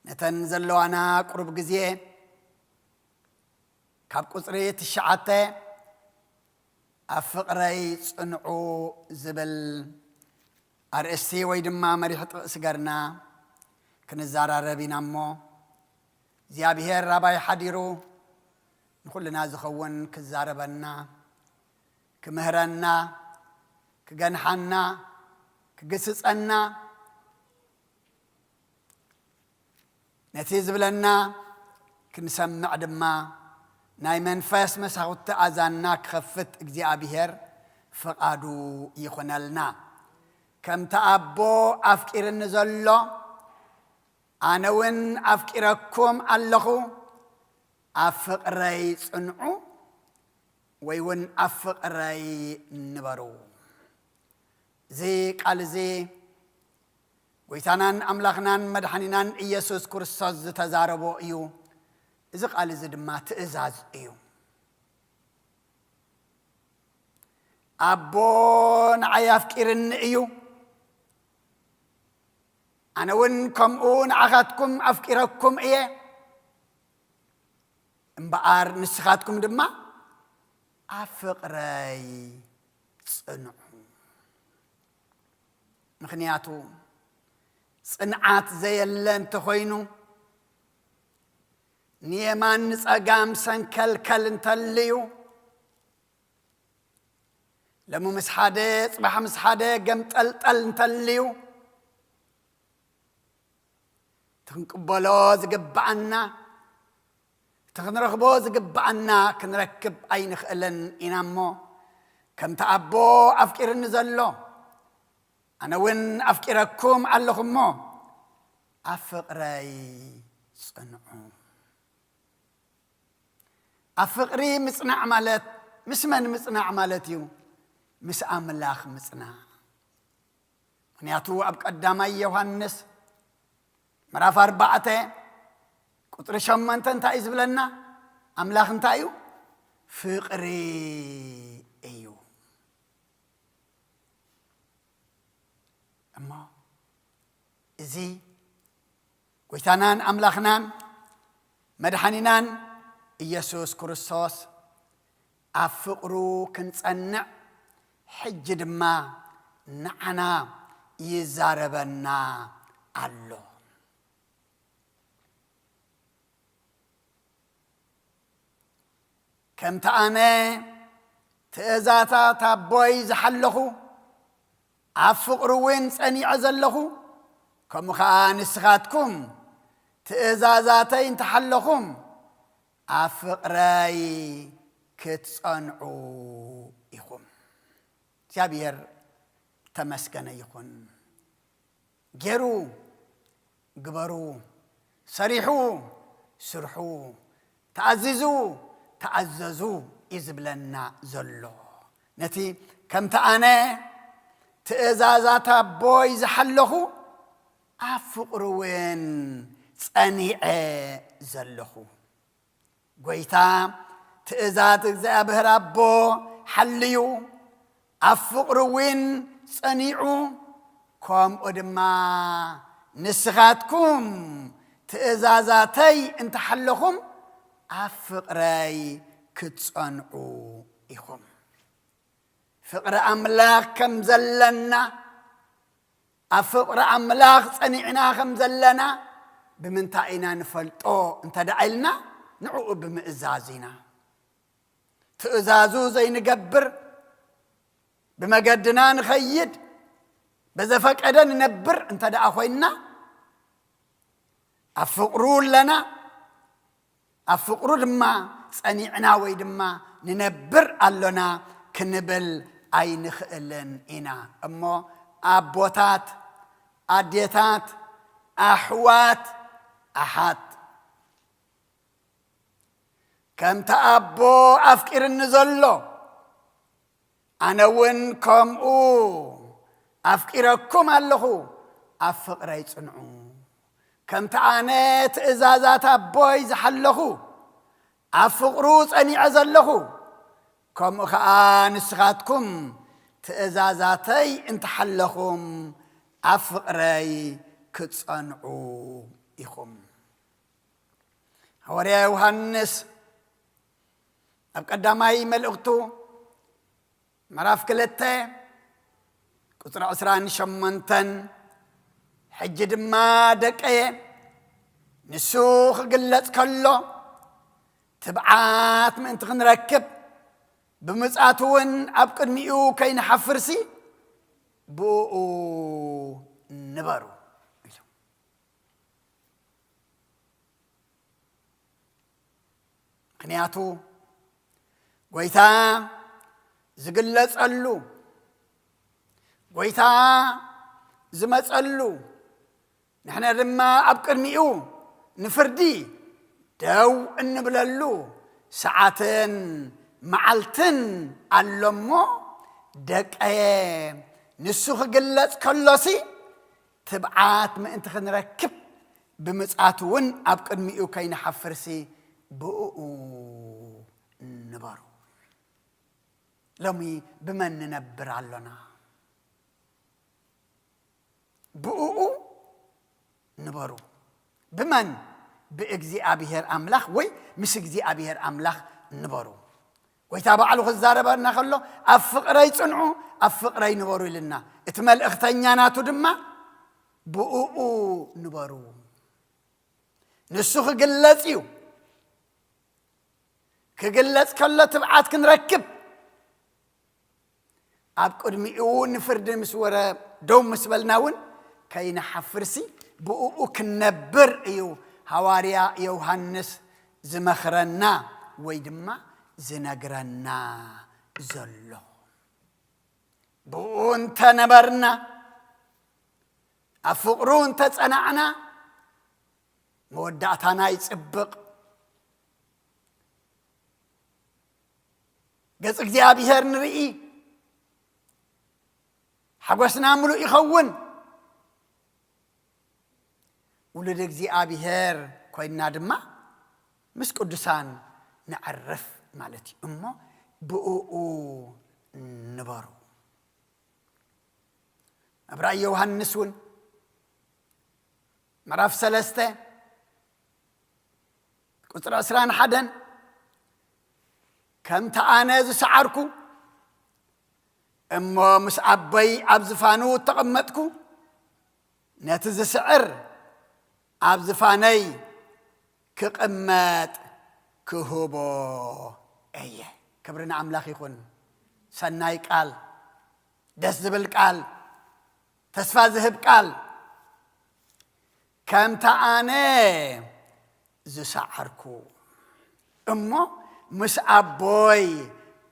ነተን ዘለዋና ቁሩብ ግዜ፣ ካብ ቁጽሪ ትሽዓተ፣ "ኣብ ፍቕረይ ጽንዑ" ዝብል ኣርእስቲ ወይ ድማ መሪሕ ጥቕሲ ገርና ክንዘራረብ ኢና እሞ፣ እግዚኣብሔር ኣባይ ሓዲሩ ንኹልና ዝኸውን ክዛረበና፣ ክምህረና፣ ክገንሓና፣ ክግስጸና፣ ነቲ ዝብለና ክንሰምዕ ድማ ናይ መንፈስ መሳኹቲ ኣዛንና ክኸፍት እግዚኣብሔር ፍቓዱ ይኹነልና። "ከምቲ ኣቦ ኣፍቂርኒ ዘሎ፣ ኣነ እውን ኣፍቂረኩም ኣለኹ። ኣብ ፍቕረይ ጽንዑ፣ ወይ እውን ኣብ ፍቕረይ ንበሩ።" እዚ ቃል እዚ ጐይታናን ኣምላኽናን መድሓኒናን ኢየሱስ ክርስቶስ ዝተዛረቦ እዩ። እዚ ቃል እዚ ድማ ትእዛዝ እዩ። ኣቦ ንዓይ ኣፍቂርኒ እዩ፣ ኣነ እውን ከምኡ ንዓኻትኩም ኣፍቂረኩም እየ። እምበኣር ንስኻትኩም ድማ ኣብ ፍቕረይ ጽንዑ። ምኽንያቱ ጽንዓት ዘየለ እንተኾይኑ፣ ንየማን ንጸጋም ሰንከልከል እንተልዩ፣ ሎሚ ምስ ሓደ፣ ጽባሕ ምስ ሓደ ገምጠልጠል እንተልዩ፣ እቲ ክንቅበሎ ዝግብኣና፣ እቲ ክንረኽቦ ዝግብኣና ክንረክብ ኣይንኽእልን ኢና እሞ፣ ከምቲ ኣቦ ኣፍቂርኒ ዘሎ፣ ኣነ እውን ኣፍቂረኩም ኣለኹ እሞ፣ ኣብ ፍቕረይ ጽንዑ። ኣብ ፍቕሪ ምጽናዕ ማለት ምስ መን ምጽናዕ ማለት እዩ? ምስ ኣምላኽ ምጽናዕ። ምኽንያቱ ኣብ ቀዳማይ ዮሃንስ ምዕራፍ ኣርባዕተ ቁጽሪ ሸሞንተ እንታይ እዩ ዝብለና? ኣምላኽ እንታይ እዩ? ፍቕሪ እዩ። እሞ እዚ ጎይታናን ኣምላኽናን መድሓኒናን ኢየሱስ ክርስቶስ ኣብ ፍቕሩ ክንጸንዕ ሕጂ ድማ ንዓና ይዛረበና ኣሎ። ከምቲ ኣነ ትእዛዛት ኣቦይ ዝሓለኹ፣ ኣብ ፍቕሩ እውን ጸኒዐ ዘለኹ፣ ከምኡ ኸኣ ንስኻትኩም ትእዛዛተይ እንተሓለኹም፣ ኣብ ፍቕረይ ክትጸንዑ ኢኹም። እግዚኣብሔር ተመስገነ ይኹን። ገይሩ ግበሩ፣ ሰሪሑ ስርሑ፣ ተኣዚዙ ተኣዘዙ እዩ ዝብለና ዘሎ። ነቲ ከምቲ ኣነ ትእዛዛት ኣቦይ ዝሓለኹ፣ ኣብ ፍቕሩ እውን ጸኒዐ ዘለኹ። ጎይታ ትእዛዝ እግዚኣብሔር ኣቦ ሓልዩ፣ ኣብ ፍቕሩ እውን ጸኒዑ፣ ከምኡ ድማ ንስኻትኩም ትእዛዛተይ እንተሓለኹም፣ ኣብ ፍቕረይ ክትጸንዑ ኢኹም። ፍቕሪ ኣምላኽ ከም ዘለና፣ ኣብ ፍቕሪ ኣምላኽ ጸኒዕና ከም ዘለና ብምንታይ ኢና ንፈልጦ እንተ ደኣ ኢልና፣ ንዕኡ ብምእዛዝ ኢና። ትእዛዙ ዘይንገብር፣ ብመገድና ንኸይድ፣ በዘፈቀደ ንነብር እንተ ደኣ ኮይንና፣ ኣብ ፍቕሩ ኣለና፣ ኣብ ፍቕሩ ድማ ጸኒዕና ወይ ድማ ንነብር ኣሎና ክንብል ኣይንኽእልን ኢና። እሞ ኣቦታት፣ ኣዴታት፣ ኣሕዋት፣ ኣሓት፣ ከምቲ ኣቦ ኣፍቂርኒ ዘሎ፣ ኣነ እውን ከምኡ ኣፍቂረኩም ኣለኹ፣ ኣብ ፍቕረይ ጽንዑ። ከምቲ ኣነ ትእዛዛት ኣቦይ ዝሓለኹ፣ ኣብ ፍቕሩ ጸኒዐ ዘለኹ፣ ከምኡ ኸኣ ንስኻትኩም ትእዛዛተይ እንተሓለኹም፣ ኣብ ፍቕረይ ክትጸንዑ ኢኹም። ሃዋርያ ዮሃንስ ኣብ ቀዳማይ መልእኽቱ ምዕራፍ ክልተ ቁጽሪ ዕስራን ሸሞንተን፣ ሕጂ ድማ ደቀየ፣ ንሱ ክግለጽ ከሎ፣ ትብዓት ምእንቲ ክንረክብ፣ ብምጽኣቱ እውን ኣብ ቅድሚኡ ከይንሓፍርሲ፣ ብእኡ ንበሩ ኢሉ። ምኽንያቱ፣ ጎይታ ዝግለጸሉ፣ ጎይታ ዝመጸሉ፣ ንሕና ድማ ኣብ ቅድሚኡ ንፍርዲ ደው እንብለሉ ሰዓትን መዓልትን ኣሎ እሞ፣ ደቀየ፣ ንሱ ክግለጽ ከሎሲ፣ ትብዓት ምእንቲ ክንረክብ፣ ብምጽኣቱ እውን ኣብ ቅድሚኡ ከይንሓፍርሲ፣ ብእኡ ንበሩ። ሎሚ ብመን ንነብር ኣሎና? ብእኡ ንበሩ። ብመን? ብእግዚኣብሔር ኣምላኽ ወይ ምስ እግዚኣብሔር ኣምላኽ ንበሩ። ጎይታ ባዕሉ ክዛረበና ከሎ፣ "ኣብ ፍቕረይ ጽንዑ፣ ኣብ ፍቕረይ ንበሩ" ኢልና። እቲ መልእኽተኛ ናቱ ድማ፣ "ብእኡ ንበሩ." ንሱ ክግለጽ እዩ። ክግለጽ ከሎ ትብዓት ክንረክብ፣ ኣብ ቅድሚኡ ንፍርዲ ምስ ወረ ደው ምስ በልና እውን ከይንሓፍርሲ፣ ብእኡ ክንነብር እዩ ሃዋርያ ዮሃንስ ዝመኽረና ወይ ድማ ዝነግረና ዘሎ። ብኡ እንተነበርና፣ ኣብ ፍቕሩ እንተጸናዕና፣ መወዳእታና ይጽብቕ። ገጽ እግዚኣብሔር ንርኢ፣ ሓጎስና ምሉእ ይኸውን። ውሉድ እግዚኣብሔር ኮይንና ድማ ምስ ቅዱሳን ነዕርፍ ማለት እዩ። እሞ ብእኡ ንበሩ። ኣብ ራእይ ዮሃንስ እውን ምዕራፍ ሰለስተ ቁጽሪ ዕስራን ሓደን፣ ከምቲ ኣነ ዝሰዓርኩ እሞ ምስ ኣቦይ ኣብ ዝፋኑ እተቐመጥኩ፣ ነቲ ዝስዕር ኣብ ዝፋነይ ክቕመጥ ክህቦ እየ። ክብሪ ንኣምላኽ ይኹን። ሰናይ ቃል፣ ደስ ዝብል ቃል፣ ተስፋ ዝህብ ቃል። ከምቲ ኣነ ዝሰዓርኩ እሞ ምስ ኣቦይ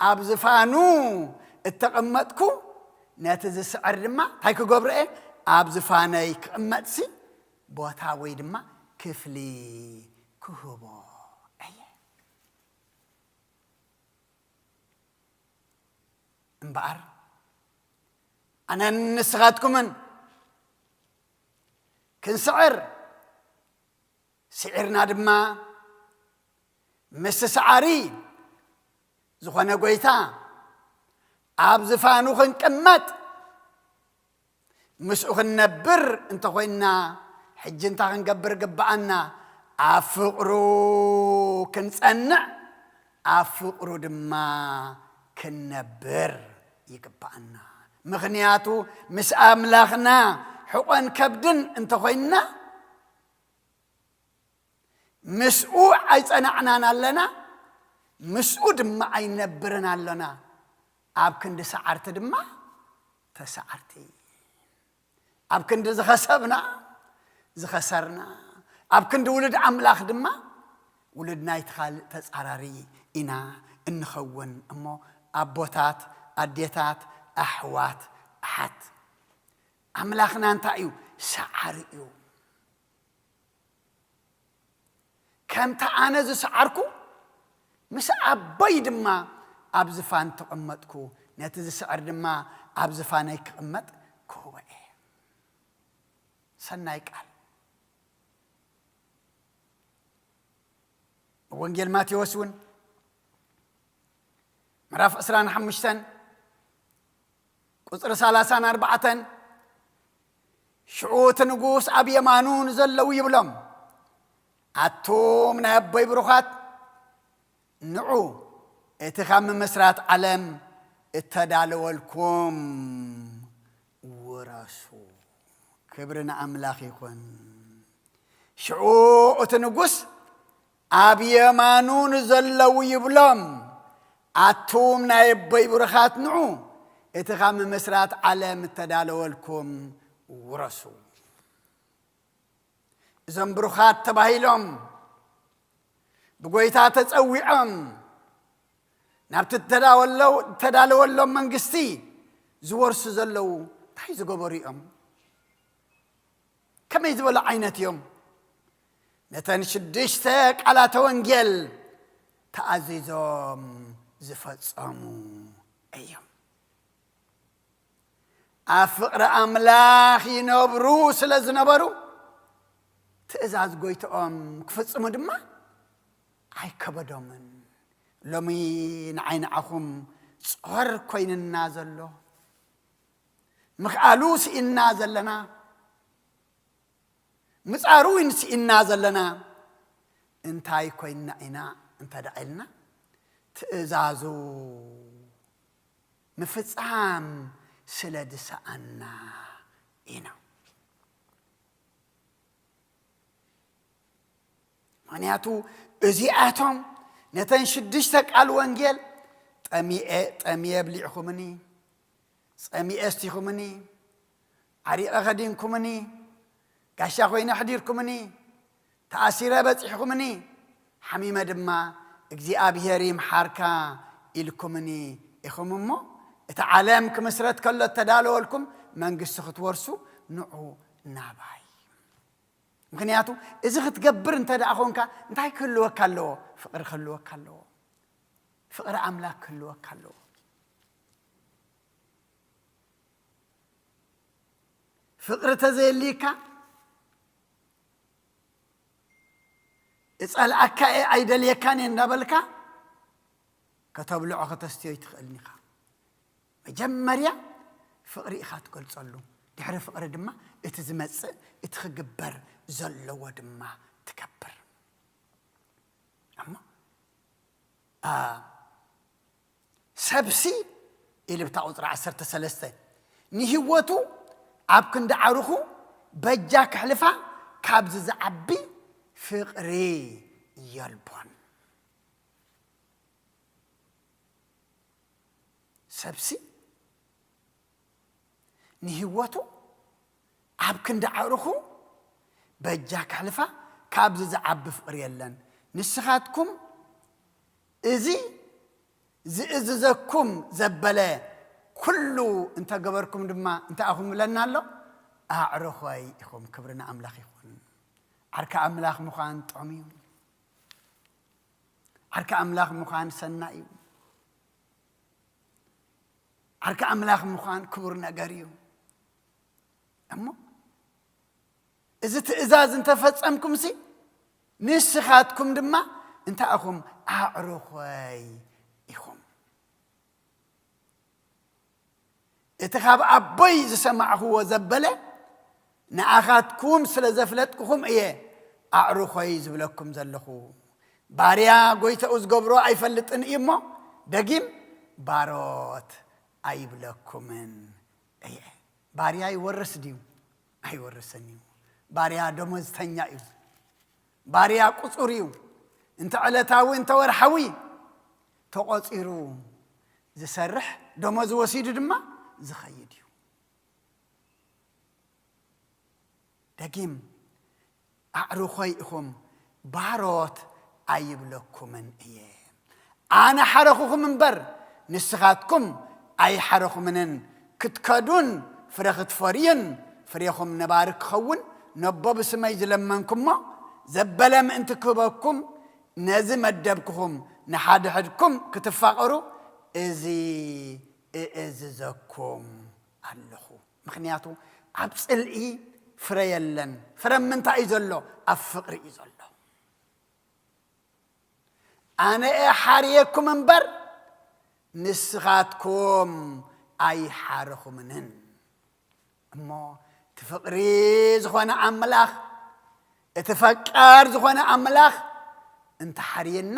ኣብ ዝፋኑ እተቐመጥኩ፣ ነቲ ዝስዕር ድማ እንታይ ክገብሮ እየ? ኣብ ዝፋነይ ክቕመጥሲ ቦታ ወይ ድማ ክፍሊ ክህቦ እየ። እምበኣር ኣነን ንስኻትኩምን ክንስዕር፣ ስዒርና ድማ ምስቲ ሰዓሪ ዝኾነ ጐይታ ኣብ ዝፋኑ ክንቅመጥ፣ ምስኡ ክንነብር እንተኾይንና፣ ሕጂ እንታይ ክንገብር ግብኣና? ኣብ ፍቕሩ ክንጸንዕ፣ ኣብ ፍቕሩ ድማ ክንነብር ይግብኣና። ምኽንያቱ ምስ ኣምላኽና ሕቖን ከብድን እንተኾይንና፣ ምስኡ ኣይጸናዕናን ኣለና፣ ምስኡ ድማ ኣይነብርን ኣሎና። ኣብ ክንዲ ሰዓርቲ ድማ ተሰዓርቲ፣ ኣብ ክንዲ ዝኸሰብና ዝኸሰርና፣ ኣብ ክንዲ ውሉድ ኣምላኽ ድማ ውሉድ ናይቲ ካልእ ተጻራሪ ኢና እንኸውን። እሞ ኣቦታት፣ ኣዴታት፣ ኣሕዋት፣ ኣሓት፣ ኣምላኽና እንታይ እዩ? ሰዓሪ እዩ። ከምቲ ኣነ ዝሰዓርኩ፣ ምስ ኣቦይ ድማ ኣብ ዝፋን ተቐመጥኩ፣ ነቲ ዝስዕር ድማ ኣብ ዝፋነይ ክቕመጥ ክህቦ እየ። ሰናይ ቃል። ወንጌል ማቴዎስ እውን ምዕራፍ ዕስራን ሓሙሽተን ቁጽሪ ሰላሳን ኣርባዕተን፣ ሽዑ እቲ ንጉስ ኣብ የማኑ ንዘለዉ ይብሎም፣ ኣቱም ናይ ኣቦይ ብሩኻት፣ ንዑ፣ እቲ ካብ ምምስራት ዓለም እተዳለወልኩም ውረሱ። ክብሪ ንኣምላኽ ይኹን። ሽዑ እቲ ንጉስ ኣብ የማኑ ንዘለዉ ይብሎም፣ ኣቱም ናይ ኣቦይ ብሩኻት፣ ንዑ፣ እቲ ካብ ምምስራት ዓለም እተዳለወልኩም ውረሱ። እዞም ብሩኻት ተባሂሎም፣ ብጎይታ ተጸዊዖም፣ ናብቲ እተዳወለው-፣ እተዳለወሎም መንግስቲ ዝወርሱ ዘለዉ እንታይ ዝገበሩ እዮም? ከመይ ዝበሉ ዓይነት እዮም? ነተን ሽዱሽተ ቃላተ ወንጌል ተኣዚዞም ዝፈጸሙ እዮም። ኣብ ፍቕሪ ኣምላኽ ይነብሩ ስለ ዝነበሩ፣ ትእዛዝ ጎይትኦም ክፍጽሙ ድማ ኣይከበዶምን። ሎሚ ንዓይ ንዓኹም ጾር ኮይንና ዘሎ፣ ምኽኣሉ ስኢንና ዘለና፣ ምጻሩ ስኢንና ዘለና እንታይ ኮይንና ኢና እንተ ደኣ ኢልና፣ ትእዛዙ ምፍጻም ስለ ዝሰኣና ኢና። ምኽንያቱ እዚኣቶም ነተን ሽዱሽተ ቃል ወንጌል፣ ጠሚኤ፣ ጠሚየ ብሊዕኹምኒ፣ ጸሚኤ ኣስቲኹምኒ፣ ዓሪቐ ከዲንኩምኒ፣ ጋሻ ኮይነ ኣሕዲርኩምኒ፣ ተኣሲረ በጺሕኩምኒ፣ ሓሚመ ድማ እግዚኣብሔር ይምሓርካ ኢልኩምኒ ኢኹም እሞ፣ እቲ ዓለም ክምስረት ከሎ እተዳለወልኩም መንግስቲ ክትወርሱ ንዑ ናባይ። ምኽንያቱ እዚ ክትገብር እንተ ደኣ ኾንካ እንታይ ክህልወካ ኣለዎ? ፍቕሪ ክህልወካ ኣለዎ። ፍቕሪ ኣምላኽ ክህልወካ ኣለዎ። ፍቕሪ ተዘየልይካ እጸልኣካ እየ ኣይደልየካን እየ እንዳበልካ ከተብልዖ ከተስትዮ ኣይትኽእልን ኢኻ። መጀመርያ ፍቕሪ ኢኻ ትገልጸሉ፣ ድሕሪ ፍቕሪ ድማ እቲ ዝመጽእ እቲ ክግበር ዘለዎ ድማ ትገብር። እሞ ሰብሲ ኢልብታ ቁፅሪ ዓሰርተ ሰለስተ ንህይወቱ ኣብ ክንዲ ዓርኹ በጃ ክሕልፋ ካብዚ ዝዓቢ ፍቕሪ የልቦን። ሰብሲ ንህይወቱ ኣብ ክንዲ ዓርኹ በጃ ከሕልፋ ካብዚ ዝዓቢ ፍቕሪ የለን። ንስኻትኩም እዚ ዝእዝዘኩም ዘበለ ኩሉ እንተገበርኩም ድማ እንታይ ኢኹም ይብለና ኣሎ? ኣዕርኾይ ኢኹም። ክብሪ ንኣምላኽ ይኹን። ዓርኪ ኣምላኽ ምዃን ጥዑም እዩ። ዓርኪ ኣምላኽ ምዃን ሰናይ እዩ። ዓርኪ ኣምላኽ ምዃን ክቡር ነገር እዩ። እሞ እዚ ትእዛዝ እንተፈጸምኩምሲ ንስኻትኩም ድማ እንታይ ኢኹም? ኣዕሩኾይ ኢኹም። እቲ ካብ ኣቦይ ዝሰማዕኽዎ ዘበለ ንኣኻትኩም ስለ ዘፍለጥኩኹም እየ ኣዕሩኾይ ዝብለኩም ዘለኹ። ባርያ ጎይተኡ ዝገብሮ ኣይፈልጥን እዩ እሞ ደጊም ባሮት ኣይብለኩምን እየ። ባርያ ይወርስ ድዩ? ኣይወርስን እዩ። ባርያ ደሞዝተኛ እዩ። ባርያ ቁጹር እዩ። እንተ ዕለታዊ እንተ ወርሓዊ ተቖጺሩ ዝሰርሕ ደሞዝ ወሲዱ ድማ ዝኸይድ እዩ። ደጊም ኣዕሩኾይ ኢኹም፣ ባሮት ኣይብለኩምን እየ። ኣነ ሓረኹኹም እምበር ንስኻትኩም ኣይሓረኹምንን። ክትከዱን ፍረ ክትፈርዩን ፍሬኹም ነባሪ ክኸውን ነቦ ብስመይ ዝለመንኩሞ ዘበለ ምእንቲ ክህበኩም ነዚ መደብኩኹም ንሓድሕድኩም ክትፋቐሩ እዚ እእዝዘኩም ኣለኹ። ምኽንያቱ ኣብ ጽልኢ ፍረ የለን። ፍረ ምንታይ እዩ ዘሎ? ኣብ ፍቕሪ እዩ ዘሎ። ኣነ እየ ሓርየኩም እምበር ንስኻትኩም ኣይሓረኹምንን። እሞ እቲ ፍቕሪ ዝኾነ ኣምላኽ፣ እቲ ፈቃር ዝኾነ ኣምላኽ እንተሓርየና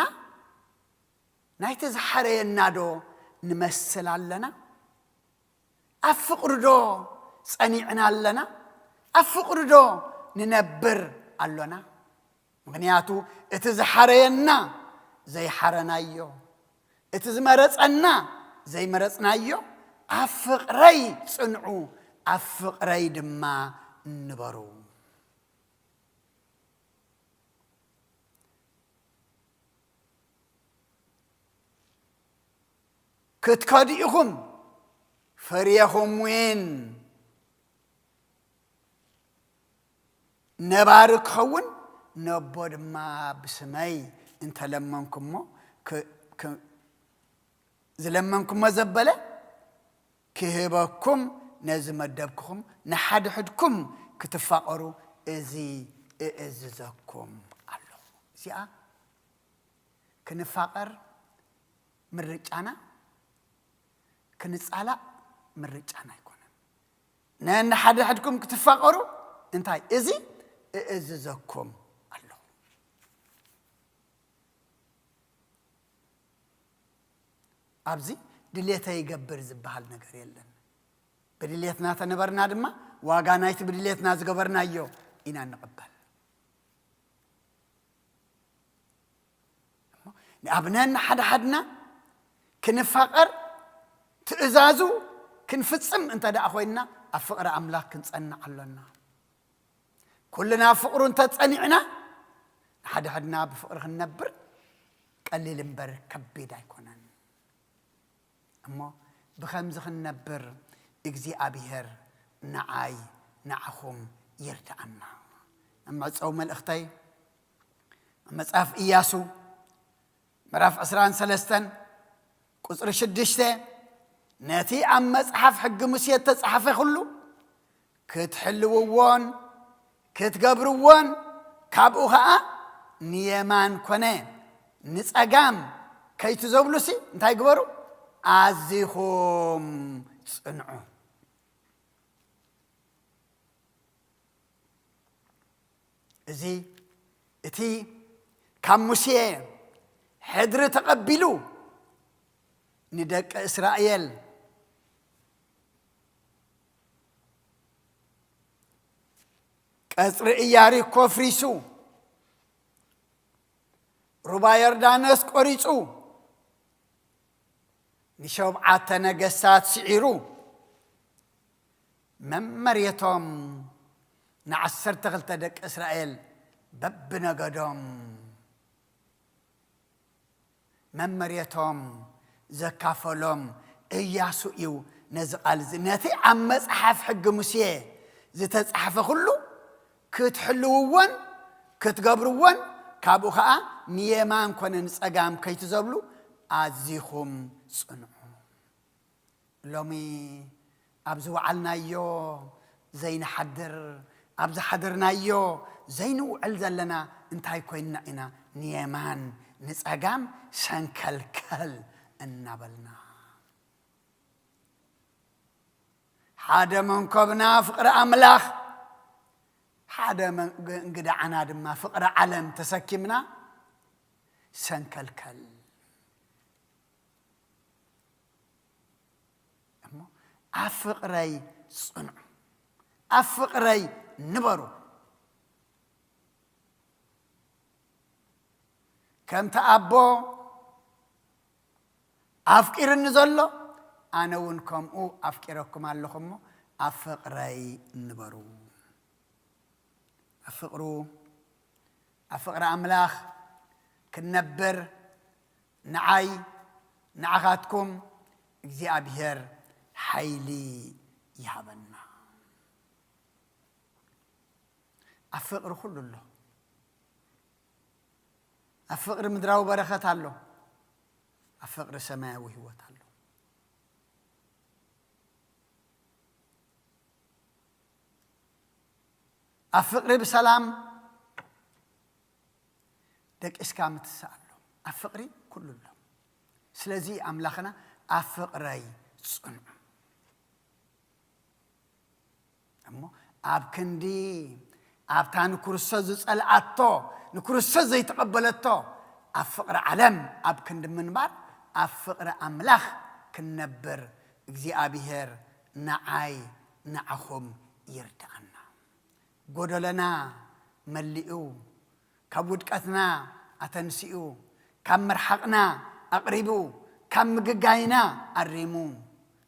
ናይቲ ዝሓረየና ዶ ንመስል ኣለና? ኣብ ፍቕሪ ዶ ጸኒዕና ኣለና? ኣብ ፍቕሪ ዶ ንነብር ኣሎና? ምኽንያቱ እቲ ዝሓረየና ዘይሓረናዮ፣ እቲ ዝመረጸና ዘይመረጽናዮ፣ ኣብ ፍቕረይ ጽንዑ፣ ኣብ ፍቕረይ ድማ ንበሩ። ክትከዱ ኢኹም፣ ፍሬኹም እውን ነባሪ ክኸውን፣ ነቦ ድማ ብስመይ እንተለመንኩሞ፣ ክ-፣ ክ-፣ ዝለመንኩሞ ዘበለ ክህበኩም ነዚ መደብክኹም ንሓድሕድኩም ክትፋቐሩ እዚ እእዝዘኩም ኣለኹ። እዚኣ ክንፋቐር ምርጫና፣ ክንጻላእ ምርጫና ኣይኮነን። ነንሓድሕድኩም ክትፋቐሩ እንታይ እዚ እእዝዘኩም ኣለኹ። ኣብዚ ድሌተይ ይገብር ዝበሃል ነገር የለን። ብድሌትና ተነበርና ድማ ዋጋ ናይቲ ብድሌትና ዝገበርናዮ ኢና እንቕበል። እሞ ንኣብነት ንሓደ ሓድና ክንፋቐር ትእዛዙ ክንፍጽም እንተ ደኣ ኮይንና ኣብ ፍቕሪ ኣምላኽ ክንጸንዕ ኣሎና። ኩልና ፍቕሩ እንተጸኒዕና ንሓደ ሓድና ብፍቕሪ ክንነብር ቀሊል እምበር ከቢድ ኣይኮነን። እሞ ብኸምዚ ክንነብር እግዚኣብሔር ንዓይ ንዓኹም ይርድኣና። ኣብ መዕጸዊ መልእኽተይ ኣብ መጽሓፍ ኢያሱ ምዕራፍ ዕስራን ሰለስተን ቁጽሪ ሽዱሽተ፣ ነቲ ኣብ መጽሓፍ ሕጊ ሙሴ እተጻሕፈ ኹሉ ክትሕልውዎን ክትገብርዎን፣ ካብኡ ኸኣ ንየማን ኮነ ንጸጋም ከይትዘብሉሲ እንታይ ግበሩ? ኣዚኹም ጽንዑ። እዚ እቲ ካብ ሙሴ ሕድሪ ተቐቢሉ ንደቂ እስራኤል ቀጽሪ ኢያሪኮ ኣፍሪሱ፣ ሩባ ዮርዳኖስ ቆሪጹ፣ ንሸብዓተ ነገስታት ስዒሩ፣ መመርየቶም ንዓሰርተ ክልተ ደቂ እስራኤል በብነገዶም መመርየቶም ዘካፈሎም እያሱ እዩ። ነዚ ቃል እዚ፣ ነቲ ኣብ መጽሓፍ ሕጊ ሙሴ ዝተጻሕፈ ኩሉ ክትሕልውዎን ክትገብርዎን፣ ካብኡ ኸኣ ንየማን ኮነ ንጸጋም ከይትዘብሉ ኣዚኹም ጽንዑ። ሎሚ ኣብ ዝወዓልናዮ ዘይንሓድር፣ ኣብ ዝሓደርናዮ ዘይንውዕል ዘለና እንታይ ኮይንና ኢና? ንየማን ንጸጋም ሰንከልከል እናበልና። ሓደ መንኮብና ፍቕሪ ኣምላኽ፣ ሓደ መን-፣ እንግዳዕና ድማ ፍቕሪ ዓለም ተሰኪምና ሰንከልከል። እሞ ኣብ ፍቕረይ ጽንዑ፣ ኣብ ፍቕረይ ንበሩ። ከምቲ ኣቦ ኣፍቂርኒ ዘሎ፣ ኣነ እውን ከምኡ ኣፍቂረኩም ኣለኹ እሞ ኣብ ፍቕረይ ንበሩ። ኣብ ፍቕሩ፣ ኣብ ፍቕሪ ኣምላኽ ክንነብር ንዓይ ንዓኻትኩም እግዚኣብሔር ሓይሊ ይሃበና። ኣብ ፍቕሪ ኩሉ ኣሎ። ኣብ ፍቕሪ ምድራዊ በረኸት ኣሎ። ኣብ ፍቕሪ ሰማያዊ ህይወት ኣሎ። ኣብ ፍቕሪ ብሰላም ደቂስካ ምትሳእ ኣሎ። ኣብ ፍቕሪ ኩሉ ኣሎ። ስለዚ ኣምላኽና ኣብ ፍቕረይ ጽንዑ። እሞ ኣብ ክንዲ ኣብታ ንክርስቶስ ዝጸልኣቶ፣ ንክርስቶስ ዘይተቐበለቶ ኣብ ፍቕሪ ዓለም ኣብ ክንዲ ምንባር፣ ኣብ ፍቕሪ ኣምላኽ ክንነብር እግዚኣብሔር ንዓይ ንዓኹም ይርድኣና። ጎደለና መሊኡ፣ ካብ ውድቀትና ኣተንሲኡ፣ ካብ ምርሓቕና ኣቕሪቡ፣ ካብ ምግጋይና ኣሪሙ፣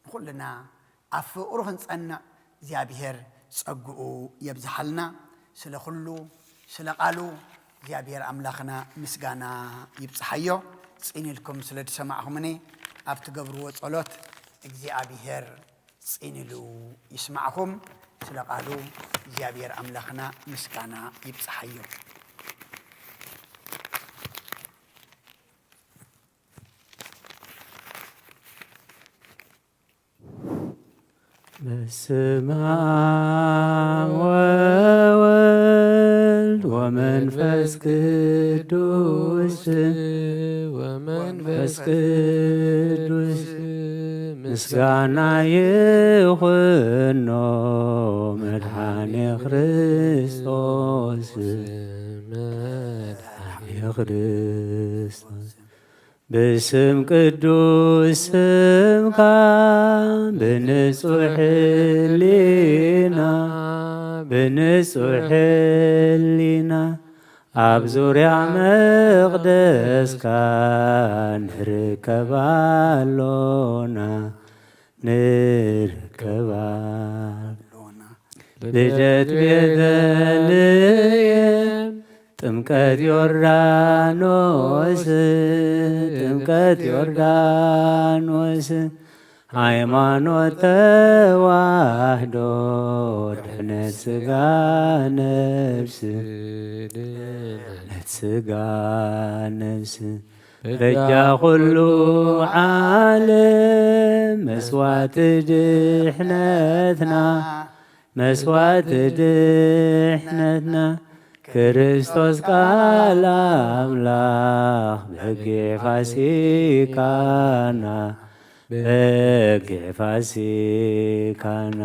ንኹልና ኣብ ፍቕሩ ክንጸንዕ እግዚኣብሔር ጸግኡ የብዝሓልና። ስለ ኩሉ፣ ስለ ቃሉ እግዚኣብሔር ኣምላኽና ምስጋና ይብጽሓዮ። ጽን ኢልኩም ስለ ዝሰማዕኹምኒ፣ ኣብ ትገብርዎ ጸሎት እግዚኣብሔር ጽን ኢሉ ይስማዕኹም። ስለ ቃሉ እግዚኣብሔር ኣምላኽና ምስጋና ይብጽሓዮ። በስመ አብ ወወልድ ወመንፈስ ቅዱስ፣ ወመንፈስ ቅዱስ ምስጋና ይኹኖ፣ መድኃኔ ክርስቶስ፣ መድኃኔ ክርስቶስ። ብስም ቅዱስ ስምካ፣ ብንጹሕ ሕሊና፣ ብንጹሕ ሕሊና፣ ኣብ ዙርያ መቕደስካ ንርከብ ኣሎና፣ ንርከብ ኣሎና። ልደት ቤተልሔም ጥምቀት ዮርዳኖስ፣ ጥምቀት ዮርዳኖስ፣ ሃይማኖት ተዋህዶ፣ ድሕነት ስጋ ነፍስ፣ ድሕነት ስጋ ነፍስ፣ በጃ ኩሉ ዓለም፣ መስዋዕቲ ድሕነትና፣ መስዋዕቲ ድሕነትና፣ ክርስቶስ ቃል ኣምላኽ፣ በጊዕ ፋሲካና፣ በጊዕ ፋሲካና።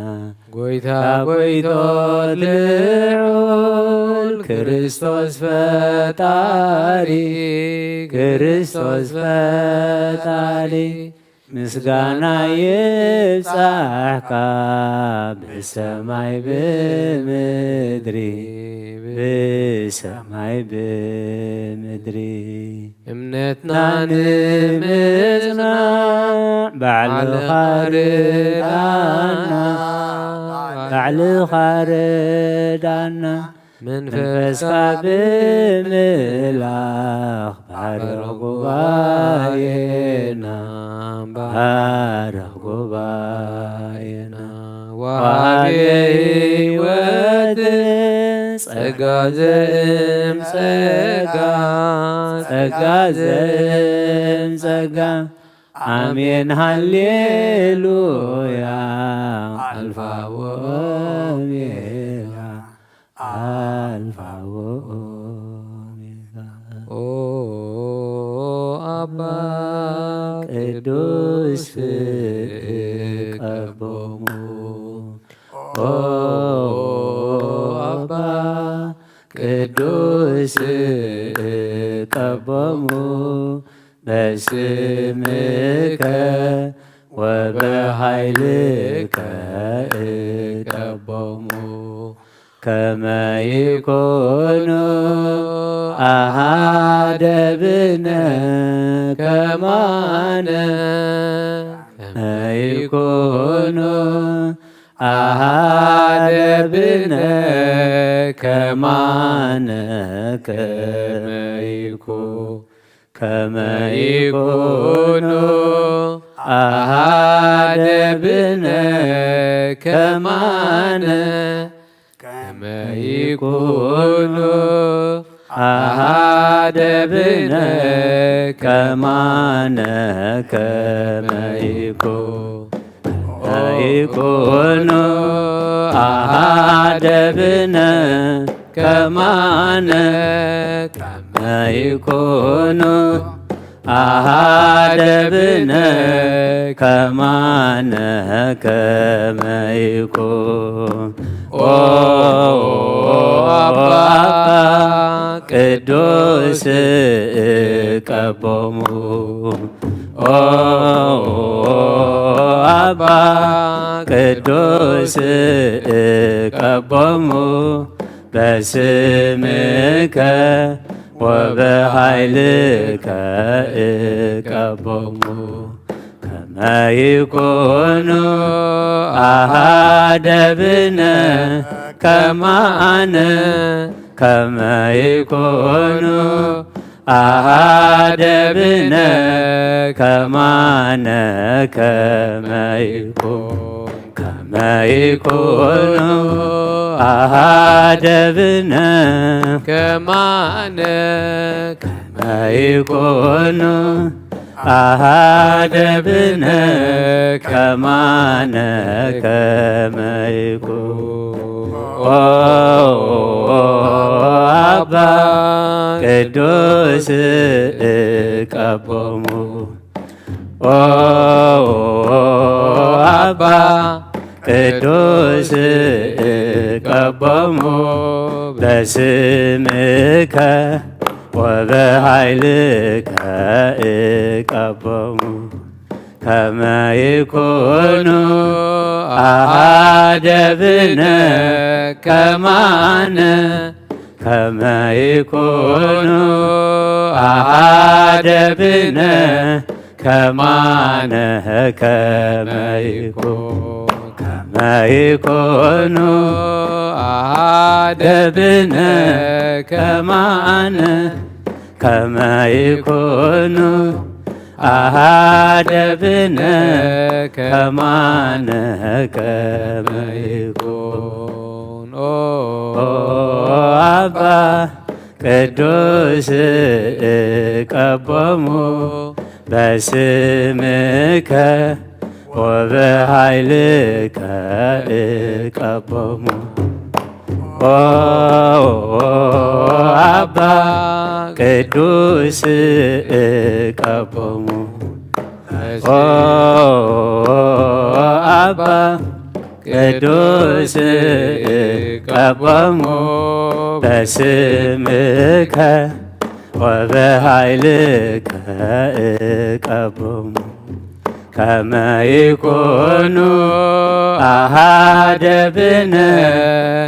ጎይታ ጎይቶት ልዑል፣ ክርስቶስ ፈጣሪ፣ ክርስቶስ ፈጣሪ፣ ምስጋና ይብጻሕካ፣ ብሰማይ ብምድሪ፣ ብሰማይ ብምድሪ። እምነትና ንምጽናዕ ባዕልኻ ርዳና፣ ባዕልኻ ርዳና። መንፈስካ ብምላኽ ባርኽ ጉባኤና፣ ባርኽ ጉባኤና። ወሃቤ ህይወት ጸጋ ዘእም ጸጋ፣ ጸጋ ዘእም ጸጋ። ኣሜን ሃሌሉያ። ኣልፋ ወኦሜጋ፣ ኣልፋ ወኦሜጋ። ኦ ኣባ ቅዱስ ፍቀቦሙ፣ ኦ ኣባ ቅዱስ ፍቀቦሙ፣ በስምከ ወበኃይልከ እቀቦሙ፣ ከመ ይኩኑ አሃደ ብነ ከማነ፣ ከመ ይኩኑ አሃደ ብነ ከማነ፣ ከመ ይኩ ከመ ይኩኑ አሃደ ብነ ከማነ፣ ከመ ይኩኑ አሃደ ብነ ከማነ፣ ከመ ይኩ ይኩኑ አሃደ ብነ ከማነ፣ ከመ ይኩኑ አሃደ ብነ ከማነ፣ ከመ ይኩ ኦ አባ ቅዱስ እቀቦሙ፣ ኦ አባ ቅዱስ እቀቦሙ፣ በስምከ ወበኃይልከ እቀቦሙ፣ ከመ ይኩኑ አሃደ ብነ ከማነ፣ ከመ ይኩኑ አሃደ ብነ ከማነ፣ ከመ ይኩ ከመ ይኩኑ አሃደ ብነ ከማነ፣ ከመ ይኩኑ አሃደ ብነ ከማነ፣ ከመ ይኩ ኦ አባ ቅዱስ እቀቦሙ፣ ኦ አባ ቅዱስ እቀቦሙ፣ በስምከ ወበኃይልከ እቀቦሙ፣ ከመ ይኩኑ አሃደ ብነ ከማነ፣ ከመ ይኩኑ አሃደ ብነ ከማነ፣ ከመ ይኩ ከመ ከመ ይኮኑ ኣሃደ ብነ ከማነ፣ ከመ ይኮኑ ኣሃደ ብነ ከማነ፣ ከመ ይኮኑ። ኦ ኣባ ቅዱስ እቀቦሙ በስምከ ወበኃይልከ እቀቦሙ። ኦ ኣባ ቅዱስ እቀቦሙ። ኦ ኣባ ቅዱስ እቀቦሙ በስምከ ወበኃይልከ እቀቦሙ። ከመ ይኮኑ ኣሃደ ብነ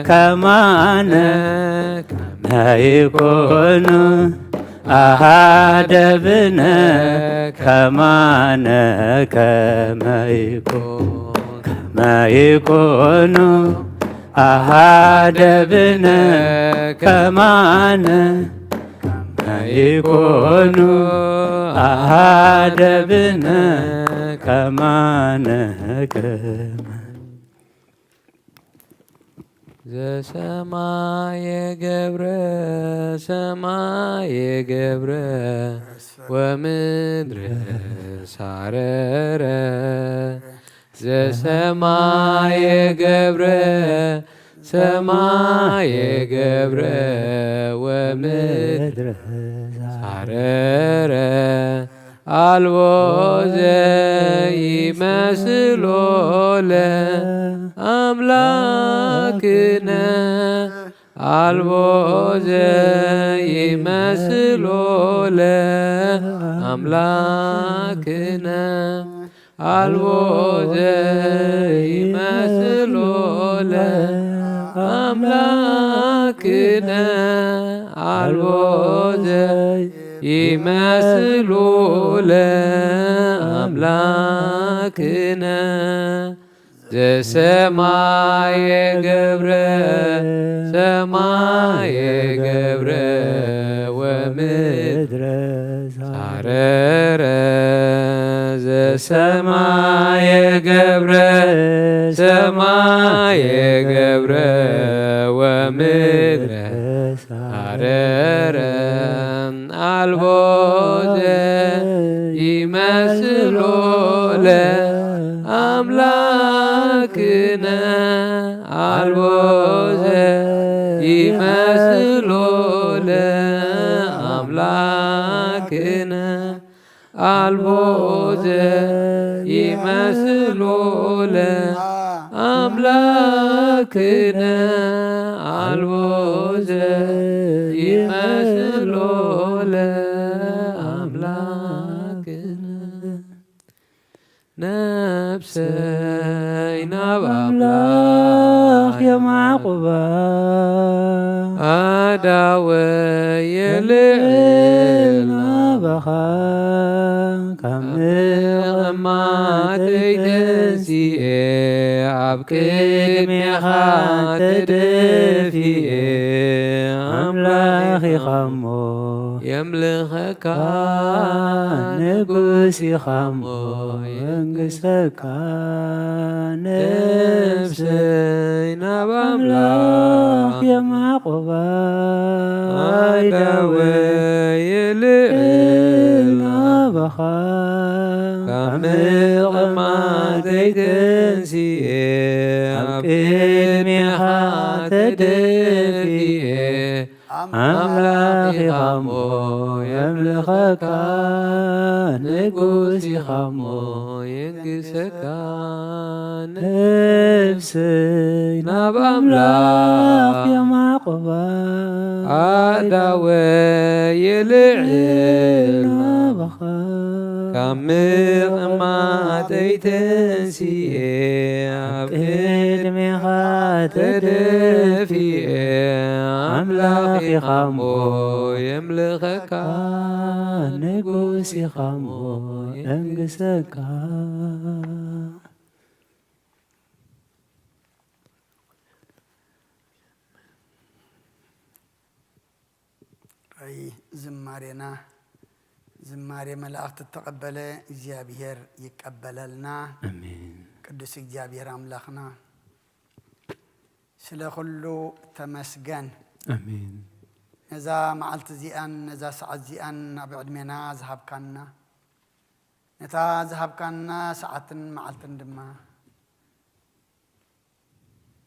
ከማነ፣ ከመ ይኮኑ ኣሃደ ብነ ከማነ፣ ከመ ይኮኑ፣ ከመ ይኮኑ ኣሃደ ብነ ከማነ፣ ከመ ይኮኑ ኣሃደ ብነ ከማነ፣ ከመ ዘሰማየ ገብረ፣ ሰማየ ገብረ ወምድረ ሳረረ። ዘሰማየ ገብረ፣ ሰማየ ገብረ ወምድረ ሳረረ። አልቦ ዘይመስሎ ለአምላክነ፣ አልቦ ዘይመስሎ ለአምላክነ፣ አልቦ ዘይመስሎ ለአምላክነ፣ አልቦ ዘይመስሎ ለአምላክነ። ዘሰማየ ገብረ፣ ሰማየ ገብረ ወምድረ ሳረረ። ዘሰማየ ገብረ፣ ሰማየ ገብረ ወምድረ ሳረረ። አልቦ ዘይመስሎ ለአምላክነ፣ አልቦ ዘይመስሎ ለአምላክነ፣ አልቦ ዘይመስሎ ለአምላክነ፣ አልቦ ዘይመስሎ ለአምላክነ። ነፍሰይ ናብ ኣምላኽ የማዕቁባ፣ ኣዳወየ ልዕል ናባኻ፣ ካብ ምቕማጠይ ተንሲኤ፣ ኣብ ቅድሜኻ ተደፊኤ፣ ኣምላኽ ኢኻ እሞ የምልኸካ፣ ንጉስ ኢኻ እሞ የንግሰካ። ነፍሰይ ናብ ኣምላኽ የማዕቁባ፣ ኣዳወየ ልዕል ናባኻ፣ ካብ ምቕማጠይ ተንሲኤ፣ ኣብ ቅድሜኻ ተደፊኤ፣ ኣምላኽ ኢኻ እሞ የምልኸካ፣ ንጉስ ኢኻ እሞ የንግሰካ። ነፍሰይ ናብ ኣምላኽ የማዕቁባ፣ ኣዳወየ ልዕል ናባኻ፣ ካብ ምቕማጠይ ተንሲኤ፣ ኣብ ቅድሜኻ ተደፊኤ፣ ኣምላኽ ኢኻ እሞ የምልኸካ፣ ንጉስ ኢኻ እሞ የንግሰካ። ዝማሬና ዝማሬ መላእኽቲ እተቐበለ እግዚኣብሔር ይቀበለልና። ኣሜን። ቅዱስ እግዚኣብሔር ኣምላኽና ስለ ኩሉ ተመስገን። ኣሜን። ነዛ መዓልቲ እዚኣን ነዛ ሰዓት እዚኣን ኣብ ዕድሜና ዝሃብካና፣ ነታ ዝሃብካና ሰዓትን መዓልትን ድማ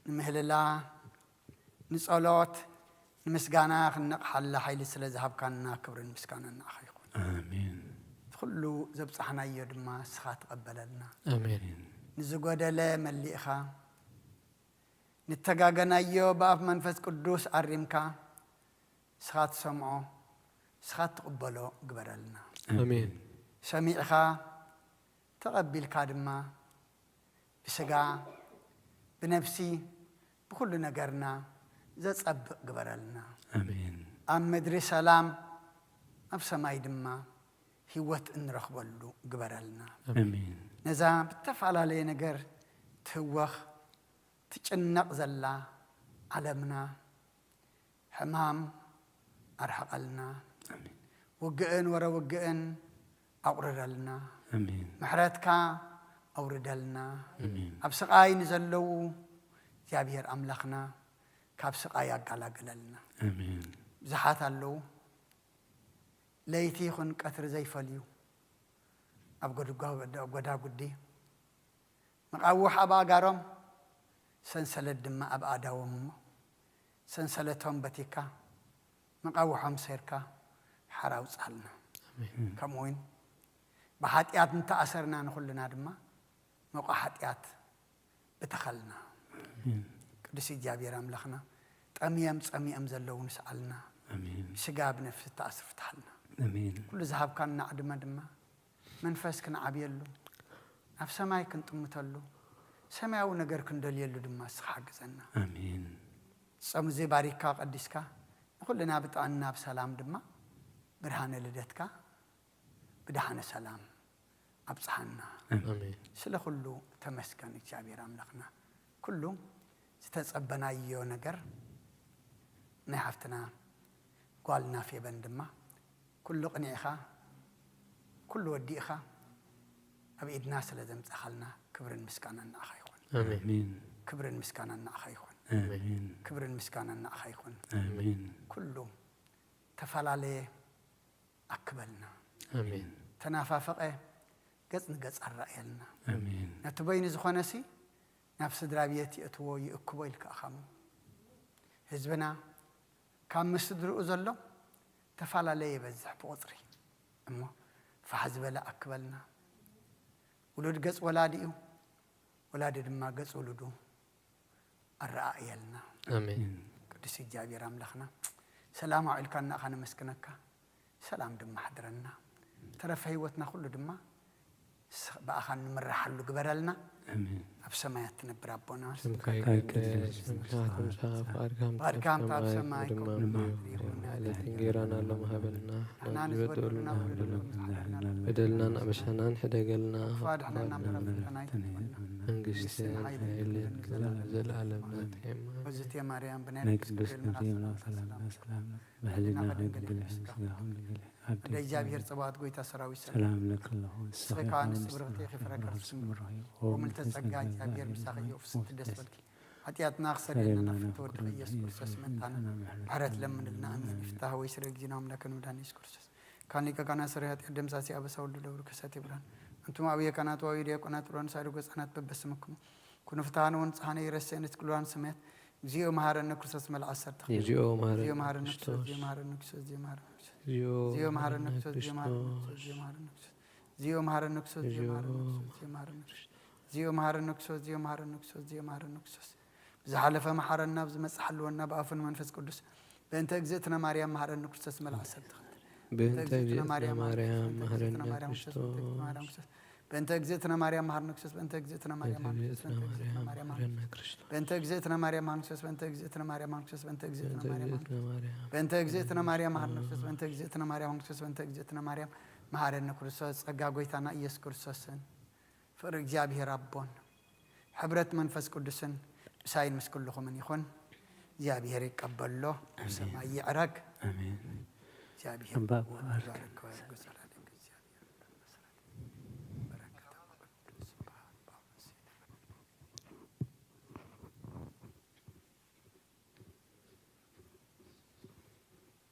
ንምህልላ፣ ንጸሎት፣ ንምስጋና ክንነቕሓላ ሓይሊ ስለ ዝሃብካና ክብርን ምስጋናን ንዓኻ ይኹን። ኣሜን። እቲ ኩሉ ዘብጻሕናዮ ድማ ንስኻ ተቐበለልና። ኣሜን። ንዝጎደለ መሊእኻ፣ ንተጋገናዮ ብኣብ መንፈስ ቅዱስ ኣሪምካ፣ ንስኻ ትሰምዖ፣ ንስኻ ትቕበሎ ግበረልና። ኣሜን። ሰሚዕኻ፣ ተቐቢልካ ድማ ብስጋ፣ ብነፍሲ፣ ብኹሉ ነገርና ዘጸብቕ ግበረልና። ኣሜን። ኣብ ምድሪ ሰላም፣ ኣብ ሰማይ ድማ ህይወት እንረኽበሉ ግበረልና። ኣሜን። ነዛ ብተፈላለየ ነገር ትህወኽ፣ ትጭነቕ ዘላ ዓለምና፣ ሕማም ኣርሕቐልና። ኣሜን። ውግእን ወረ ውግእን ኣቑርረልና። ኣሜን። ምሕረትካ ኣውርደልና። ኣሜን። ኣብ ስቓይ ንዘለዉ እግዚኣብሔር ኣምላኽና ካብ ስቓይ ኣጋላግለልና። ኣሜን። ብዙሓት ኣለዉ ለይቲ ይኹን ቀትሪ ዘይፈልዩ ኣብ ጎድጓ-፣ ጎዳጉዲ፣ መቓውሕ ኣብ ኣእጋሮም፣ ሰንሰለት ድማ ኣብ ኣእዳዎም እሞ፣ ሰንሰለቶም በቲካ፣ መቓውሖም ሰይርካ፣ ሓራ ኣውጽኣልና። ኣሜን። ከምኡ እውን ብሓጢኣት እንተኣሰርና ንኹልና ድማ፣ መቋ ሓጢኣት ብተኸልና። ኣሜን። ቅዱስ እግዚኣብሔር ኣምላኽና፣ ጠምዮም ጸሚኦም ዘለዉ ንስኣልና። ኣሜን። ስጋ ብነፍሲ ተኣስር ፍትሓልና። ኣሜን። ኩሉ ዝሃብካና ዕድመ ድማ መንፈስ ክንዓብየሉ፣ ናብ ሰማይ ክንጥምተሉ፣ ሰማያዊ ነገር ክንደልየሉ ድማ ንስኻ ሓግዘና። ኣሜን። ጾም እዚ ባሪካ ቀዲስካ፣ ንኹልና ብጥዕና ብሰላም ድማ ብርሃነ ልደትካ ብደሓነ ሰላም ኣብጽሓና። ኣሜን። ኣሜን። ስለ ኩሉ ተመስገን እግዚኣብሔር ኣምላኽና። ኩሉ ዝተጸበናዮ ነገር ናይ ሓፍትና ጓልና ፌበን ድማ ኩሉ ቅኒዕኻ፣ ኩሉ ወዲእኻ ኣብ ኢድና ስለ ዘምጻኻልና ክብርን ምስጋናን ንዓኻ ይኹን። ኣሜን። ኣሜን። ክብርን ምስጋናን ንዓኻ ይኹን። ኣሜን። ክብርን ምስጋናን ንዓኻ ይኹን። ኣሜን። ኩሉ ተፈላለየ ኣክበልና። ኣሜን። ተናፋፈቐ ገጽ ንገጽ ኣራእየልና። ኣሜን። ነቲ በይኑ ዝኾነሲ ናብ ስድራ ቤት የእትዎ ይእክቦ ኢልካ ኢኻ እሞ። ህዝብና ካብ ምስ ስድርኡ ዘሎ ተፈላለየ ይበዝሕ ብቑጽሪ። እሞ ፋሕ ዝበለ ኣክበልና። ውሉድ ገጽ ወላዲኡ፣ ወላዲ ድማ ገጽ ውሉዱ ኣረኣእየልና። ኣሜን። ቅዱስ እግዚኣብሔር ኣምላኽና፣ ሰላም ኣውዒልካና ኢኻ ነመስግነካ፣ ሰላም ድማ ኣሕድረና። ተረፈ ህይወትና ኩሉ ድማ ስ-፣ ብኣኻ እንምረሓሉ ግበረልና። ኣሜን። ኣብ ሰማያት ትነብር ኣቦና፣ ስምካ ይቀደስ፣ መንግስትኻ ትምጻእ፣ ፍቓድካ ከም ፍቓድካ ኣብ ኣብ ሰማይ ሰማይ ከም ከም ኣብ ኣብ ምድሪ ምድሪ ይኹን። ይኹን። ዕለትን እንጌራና ሎሚ ሃበልና፣ ንሕና ንዝበደሉና ንዝበደሉና በደልና በደልና ንሓድገና፣ በደልና ንኣበሳና ንሕደገልና፣ ክፉ ኣድሕነና፣ ካብ ምሕረት ፈተና ኣይትግበና። መንግስትን መንግስትን ሓይልን ሓይልን ክብርን ዘለኣለም ናትካ እዩ። እዝእትየ ማርያም፣ ብናይ ናይ ቅዱስ ቅዱስ ገብርኤል መልኣክ ገብርኤል ሰላምታ ሰላም ሰላም፣ ብሕሊና ብሕሊና ከድንግል፣ ከድንግል፣ ብስጋ ስጋ ከድንግል። ኣደ ኣደ እግዚኣብሔር ጸባኦት፣ ጎይታ ሰራዊት ሰላም፣ ሰላም ለኪ ኣለኹ፣ ንስኺ ንስኺ ከኣ ከኣ ንስቲ ንስቲ ብርኽቲ ኢኺ፣ ፍረ ከርስኪ ብሩኽ እዩ። ብሩኽ እዩ። ወምልዕተ ጸጋ፣ ጸጋ፣ እግዚኣብሔር ምሳኺ እዩ። ፍስሕቲ ደስ በልኪ። ሓጢኣትና ክሰረየልና ናብ ፍትወድኺ ኢየሱስ ክርስቶስ መጻና። ምሕረት ለምንልና። ኣሜን። ፍታህ ወይ ስረ ጊዜና ኣምላክን መድኃኒት ኢየሱስ ክርስቶስ። ካን ሊቀ ካህናት ሠራይ ኃጢአት ደምሳሲ አበሳ ወልድ ለብሩ ከሳቴ ብርሃን። አንቱም አብየ ካህናት ወአዊ ዲያቆናት ብርሃን ሳይዶ ገጻናት በበስምክሙ ኩኑ ፍትሐነ ወንጽሐነ ይረሴ ንስክሉዋን ስሜት። እግዚኦ መሐረነ ክርስቶስ መልዓ ሰርተኽ። እግዚኦ መሐረነ ክርስቶስ። እግዚኦ መሐረነ ክርስቶስ። እግዚኦ መሐረነ ክርስቶስ። እግዚኦ መሐረነ ክርስቶስ። እግዚኦ መሐረነ ክርስቶስ። እግዚኦ መሐረነ ክርስቶስ። እግዚኦ መሐረነ ክርስቶስ። እግዚኦ መሐረነ ክርስቶስ። እግዚኦ መሐረነ ክርስቶስ። ብዝሓለፈ መሓረና፣ ብዝመጽእ ሓልወና፣ ብኣፉን መንፈስ ቅዱስ። በእንተ እግዝእትነ ማርያም መሓረኒ ክርስቶስ መልዓ ሰብ ትኽእል። በእንተ እግዝእትነ ማርያም መሓረኒ ክርስቶስ። በእንተ እግዝእትነ ማርያም መሓረኒ ክርስቶስ። በእንተ እግዝእትነ ማርያም መሓረኒ ክርስቶስ። በእንተ እግዝእትነ ማርያም መሓረኒ ክርስቶስ። በእንተ እግዝእትነ ማርያም መሓረኒ ክርስቶስ። በእንተ እግዝእትነ ማርያም መሓረኒ ክርስቶስ። በእንተ እግዝእትነ ማርያም መሓረኒ ክርስቶስ። በእንተ እግዝእትነ ማርያም መሓረኒ ክርስቶስ። በእንተ እግዝእትነ ማርያም መሓረኒ ክርስቶስ። በእንተ እግዝእትነ ማርያም መሓረኒ ክርስቶስ። ጸጋ ጎይታና ኢየሱስ ክርስቶስን ፍቕሪ እግዚኣብሔር ኣቦን ሕብረት መንፈስ ቅዱስን ምሳይን ምስ ኩልኹምን ይኹን። እግዚኣብሔር ይቀበሎ፣ ኣብ ኣሜን። ሰማይ ይዕረግ። ኣሜን። እግዚአብሔር ኣባ ወወልድ ባርክ። ወመንፈስ ቅዱስ።